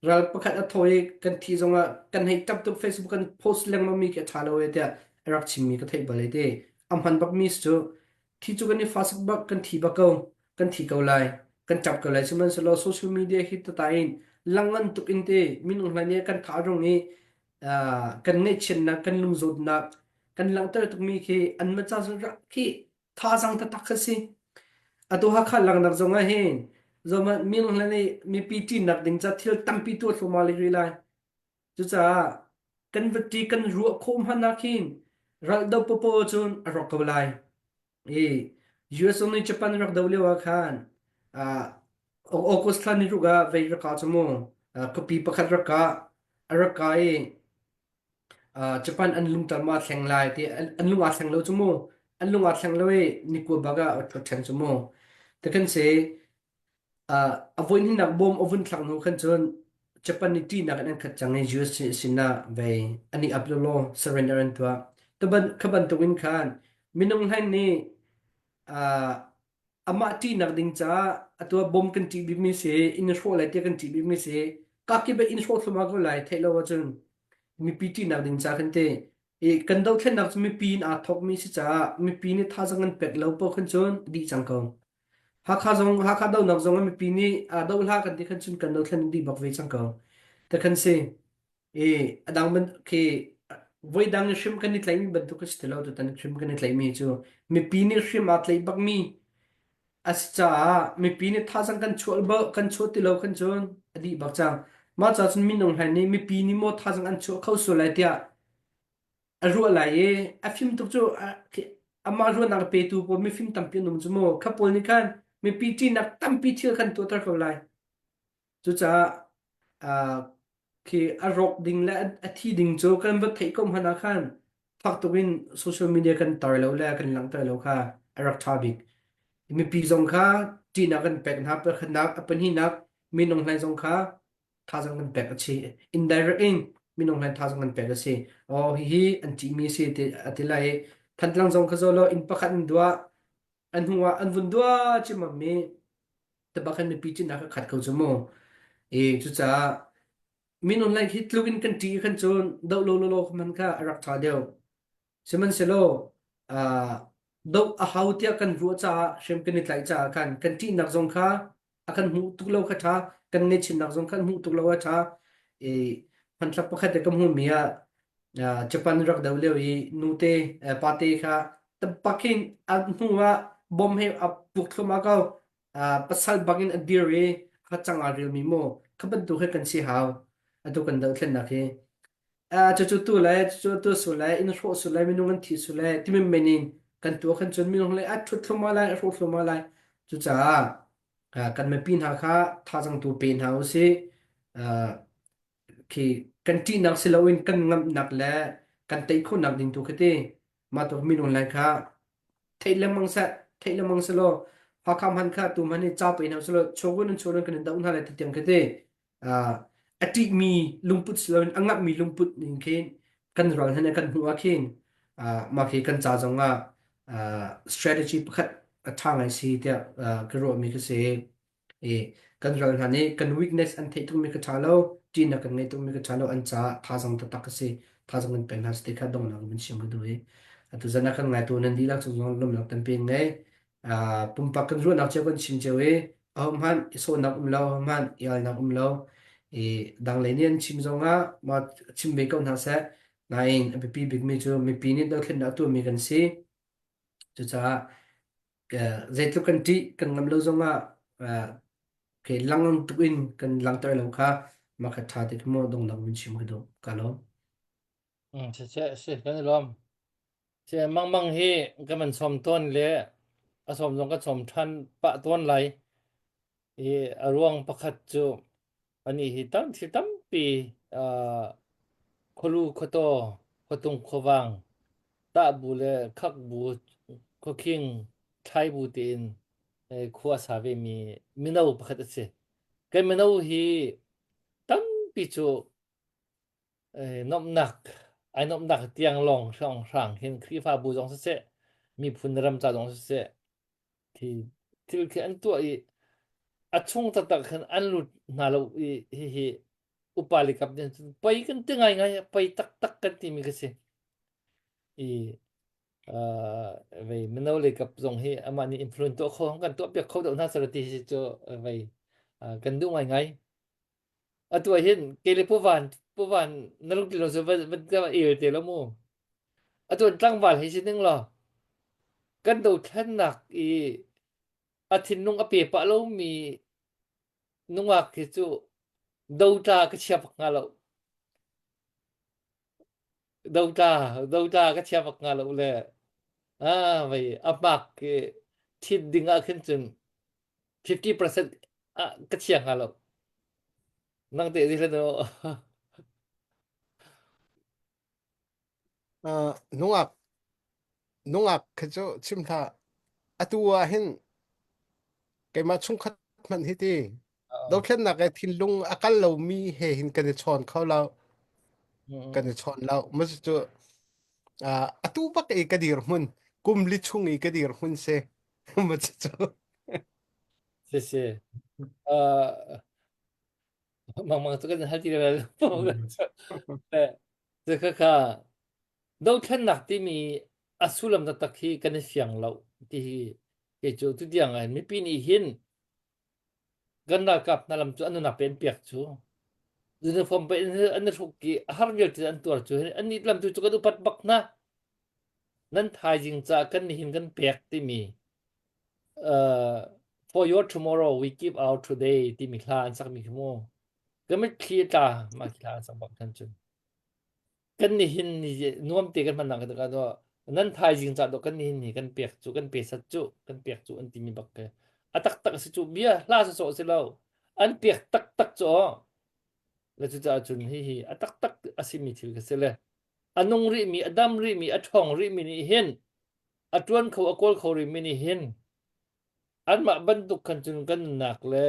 ral pakhat a thaw i kan thi zongah kan hei ṭap tuk Facebook kan post lengmang mi khi a ṭha lo e tiah a rak chimmi ka theih bal e te. A hman bakmi cu Thi cu kan i fasak bak, kan thi bak ko, kan thi ko lai, kan ṭap ko lai. Sihmanhsehlaw social media hi tata in langngan tuk in te minung hna nih kan thah rung i uh, kan ngaihchiatnak, kan lungzawtnak kan langhter tukmi khi an maca rak khi thazaang taktak kha si. Atu Hakha langnak zong ah hin zoma minung hna nih mipi ṭihnak ding ca thil tampi tuah thluahmah rih lai. Cucaah kan vati kan ruah khawh hmanh ah khin ral do popo cun a rawk ko lai. I US nih Japan rak do lio ah khan uh, August thla ni ruk ah vei rak ka cu mu khuapi pakhat rak ka a rak ka i Japan an lungtar ma thleng lai ti an lung aa thleng lo cu mu an lung aa thleng lo i nikua bak ah a ṭhen cu mu te kan si A voihnihnak bom a vun thlak hnu khan cun Japan nih ṭihnak in an khat cang i US sinah vei an i ap lawlaw surrender an tuah. Kha bantukin khan minung hlain nih uh, amah ṭihnak ding caah atu ah bom kan ṭih bikmi si, inn hrawh lai tiah kan ṭih bikmi si, kakip in inn hrawh thluahmah ko lai theih lo ahcun mipi ṭihnak ding ca khan ti. I kan dothlennak cu mipi in aa thawkmi si caah mipi nih thazaang an pek lo paoh khan cun dih cang ko. Hakha zong Hakha donak zong ah mipi nih aa doh hlah kan ti khan cun kan dothlen dih bak ve cang ko. Ta khan si. I a dang ban khi voi dang i hrim kan i tlaihmi bantuk a si ti lo tutan hrim kan i tlaihmi cu mipi nih hrim aa tlaih bakmi a si caah mipi nih thazaang kan chuah ba kan chuah ti lo khan cun a dih bak cang. Mah ca cun minung hlei nih mipi nih maw thazaang an chuah kho sual lai tiah a ruah lai i a fim tuk cu amah ruahnak a petu pawl mifim tampi an um cu mu kha pawl nih khan mipi ṭihnak tampi thil khan tuahter ko lai. Cucaah uh, khi a rawk ding le a thi ding cu kan va theih ko hmanh ah khan fak tuk in social media kan tar lo le kan langhter lo kha a rak ṭha bik. Mipi zong kha ṭihnak kan pek hna pakhatnak a pahnihnak minung hlei zong kha thazaang kan pek a si. Indirect in minung hlei thazaang kan pek a si. Oh hihi an ṭihmi a si ti a ti lai i Thantlang zong kha zaw law inn pakhat in duah an hnu ah an vun duah cimam mi tabak khan mipi cinnak a khat ko cu mu. E cucaah minun lai hi tluk in kan ṭih khan cun doh lo lo lo man kha a rak ṭha deuh. Sihmanhsehlaw uh, doh a hau tiah kan ruah caah hrem kan i tlaih caah khan kan ṭihnak zong kha a kan hmuh tuk lo kha ṭha kan ngaihchinnak zong khan hmuh tuk lo a ṭha i hmanthlak pakhat te ka hmuhmi ah Japan rak do lio i nute pate kha tapakin a hnu ah bom he a puk thlum ko pasal bangin a dir i kha cang aa rilmi mu kha bantuk he kan si hau atu kan dohthlennak hi cucu tu le cucu tu su le in hrawh su le minung an thi su le timi men in kan tuah khan cun minung le a thut thlum lai a hrawh thlum lai cucaah kan mipi hna kha thazang tu pe hna usih khi kan ṭihnak si loin kan ngamhnak le kan tei khawhnak ding tu khi ti mah tu minung lai kha theih lengmang seh theih lengmang selaw Hakha hman kha tu hman hi ca pe hna selaw chogun an chogun kan in doh hna lai ti tiang khi ti a ṭihmi lungput si loin a ngamhmi lungput ning khin kan ral hna kan hmuh ah khin mah khi kan ca zong ah strategy pakhat a ṭha ngai si tiah ka ruahmi ka si. I kan ral hna nih kan weakness an theih tukmi ka ṭha lo, ṭihnak kan ngeih tukmi ka ṭha lo, an caah thazang taktak ka si. Thazang kan pek hna si ti kha donghnak in chim ka duh i atu zan ah kan ngaitu nan dihlak cung zong lawmhnak tampi in ngei. Pumpak kan ruahnak cio kan chim cio i ahohmanh i sawhnak um lo, ahohmanh i alnak um lo. I dang lei nih an chim zongah mah chim ve ko hna seh. Nain a biapi bikmi cu mipi nih dothlennak a tuahmi kan si. Cucaah zeitluk kan ṭih kan ngam lo zongah okay, lang tuk in kan langhter lo kha mah kha ṭha te maw dongnak min chim ka duh ka lawm. Si si si kan i lawm. Si mang mang hi kan man sawm tawn le a sawm zong ka sawm ṭhan pah tawn lai. I a ruang pakhat cu anih hi tam thil tampi uh, khualu khuataw khuatung khuavang tahbu le khakbu khuakhing thlaibu tiin khua a sa vemi mino pakhat a si. Kan mino hi tampi cu nuamhnak ai nuamhnak tiang lawng hrawnghrang hin Khrihfabu zong siseh miphun ram ca zong siseh khi thil khi an tuah i a chung taktak khan an lut hna lo i hihi upa le kap nih cun pei kan ti ngaingai pei taktak kan timi ka si i vei mino le kap zong hi amah nih influence tuah kho kan tuah piak kho deuh hna sala ti hi cu vei kan duh ngaingai atu ah hin ke le puvan puvan na lung ti lo cu van van ka el te lo mu atu an tlangval hei si ning law kan dothlennak i a thinlung a pe pah lomi nungak hi cu dotla ka chia bak hnga lo dotla dotla ka chia bak hnga lo le ah vei a hmak i thit ding ah khin cun 50% ah ka chia hnga lo nang te zi hlan Uh, nungak nungak khi cu chim hlah atu ah hin keimah chungkhat hmanh hi ti dothlennak he thinlung a kal lomi he hin kan i chawn kho lo kan i chawn lo mas cu uh, atu bak i ka dir hmun kum li chung i ka dir hmun se ma cu si si uh, mang mang cu kan hal ti le le kha kha. Dothlennak timi a sullam taktak hi kan i fiang lo ti hi kei cu tutiang ah mipi nih hin kan ralkap hna lam cu an nunnak pe an piak cu uniform pe an i hruk i a har vialte an tuar cu an nih lam tu cu kan upat bak hna. Nan thaizing ca kan nihin kan pek timi uh, for your tomorrow we give our today timi hla an sakmi khi mu ka mitthli a tla mah khi hla an sak bak khan cun kan nihin ni nuam te kan hmannak ka do nan thaizing ca do kan nihin ni kan pek cu kan pe sat cu kan pek cu an timi bak ke a taktak si cu bia hla sa so si lo an pek taktak cu le cu caah cun hi hi a taktak a simi thil ka si le a nung rihmi a dam rihmi a ṭhawng rihmi nih hin a ṭuan kho a kawl kho rihmi nih hin anmah bantuk khan cun kan nunnak le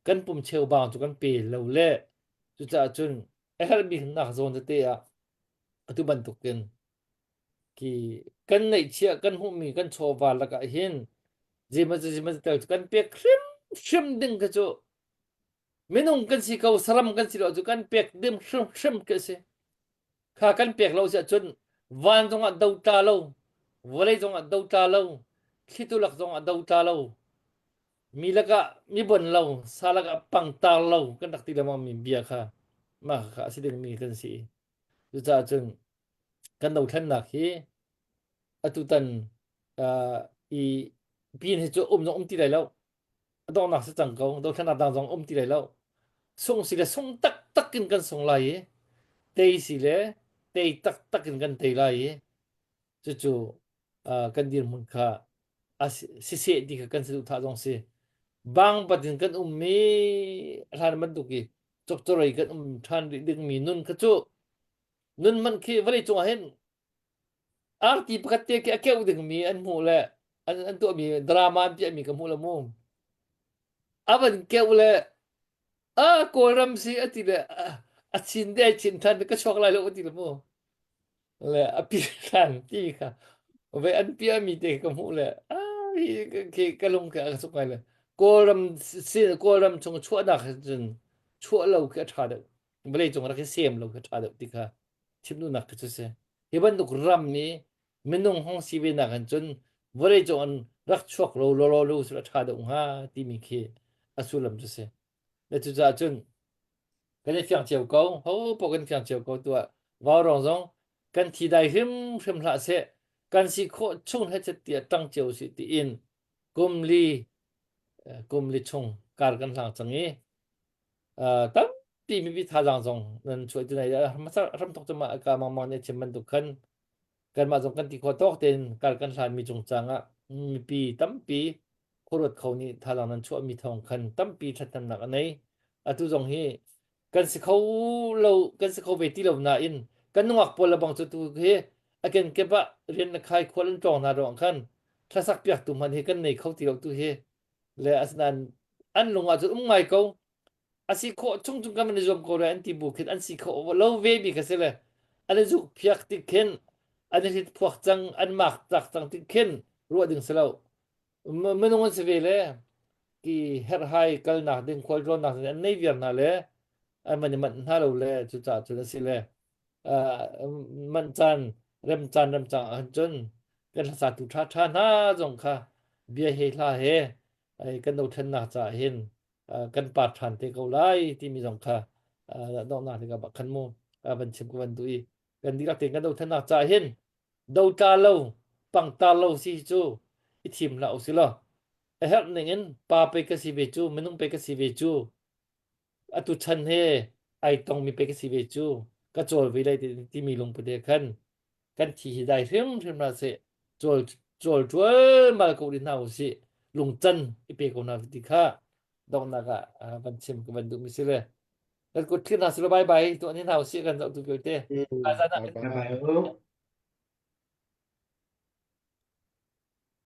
kan pum cheubang cu kan pe lo le cucaah cun a herhmi nak zawn tete ah atu bantukin ki kan neihchiah kan hmuhmi kan chawva lakah hin zeimaw zeimaw tel cu kan pek hrimhrim ding kha cu minung kan si ko saram kan si lo cu kan pek ding hrimhrim khi a si kha kan pek lo si ahcun van zongah do tla lo vawlei zongah do tla lo thlitu lak zongah do tla lo mi lakah mi bon lo sa lakah pangtar lo kan rak ti lengmang mi bia kha mah kha a si dingmi kan si cucaah cun kan dothlennak hi atutan uh, i pin hi cu um zong um ti lai lo a donghnak si cang ko dothlennak dang zong um ti lai lo sung si le sung taktak in kan sung lai i tei si le tei taktak in kan tei lai i cucu uh, kan dirhmun kha a siseh ti kha kan saduhthah zong si bang patin kan ummi hlan bantuk i cokcorei kan um ṭhan rih dingmi nun kha cu nun man khi vawlei cungah hin arti pakhat te khi a keuh dingmi an hmuh le an, an tuahmi drama an piahmi ka hmuh lo mu a van keuh le a kawlram si a ti le a chin de chin than ka chuak lai lo a ti le mu le a pi than ti kha ve an piahmi te ka hmuh le a hi khi ka lung ka suk ngai le kawlram si kawlram chung chuahnak cun chuah lo khi a ṭha deuh vawlei cung rak i sem lo khi a ṭha deuh ti kha chim duhnak khi cu si hi bantuk ram nih minung hong si ve nak hin cun vawlei cung an rak chuak lo lo lo su a ṭha deuh hnga timi khi a sullam cu si le cucaah cun kan i fiang cio ko ho paoh kan fiang cio ko tuah vaurawng zong kan thi dai hrimhrim hlah seh kan si khawh chung he tiah ṭang cio si tiin kum li kum li chung kar kan hlang cang i tampi mipi thazaang zong nan chuah ti nai ram thok cuma ka mangmang nih chim bantuk khan kanmah zong kan ti khawh tawk tein kar kan hlan mi cungcang ah mipi tampi khuaruat kho nih thazaang nan chuah mi thawng khan tampi ṭhathnemnak a nei atu zong hi kan si kho lo kan si kho ve ti lo nain kan nungak pawl le bang cu tu hi a kenkep ah rian na khai khual an tlawng hna ruang khan thlasak piak tu hmanh hi kan nei kho ti lo tu hi le asinain an lung ah cun um ngai ko a si khawh chung chung kan i zuam ko lai an ti bu khin an si khawh lo ve mi kha si le an i zuk phiak tik khin an i hrit phuak cang an mak tak cang tik khin ruah ding si lo minung an si ve le ki herhhai kalnak ding khual tlawnnak ding an nei viar hna le an van i manh hna lo le cucaah cun a si le manh caan rem caan rem cang ah cun kan hlasatu ṭha ṭha hna zong kha bia he hla he kan dothlennak caah hin kan par ṭhan te ko lai timi zong kha donghnak tikah bak khan mu van chim ka van duh i kan dihlak tein kan dothlennak caah hin dotla lo pangtar lo si cu i thim hlah usih law a herh ning in pa pei ka si ve cu minung pei ka si ve cu atu chan he ai tongmi pei ka si ve cu ka cawl ve lai timi lungput he khan kan thi hi dai hrimhrim hlah seh cawl cawl ṭualmal ko rih hna usih lungcan i pe ko hna ti kha donghnak ah van chim ka van duhmi si le kan kut thlir hna silo bye bye tuah ni hna usih kan zoh tu vialte Bye bye.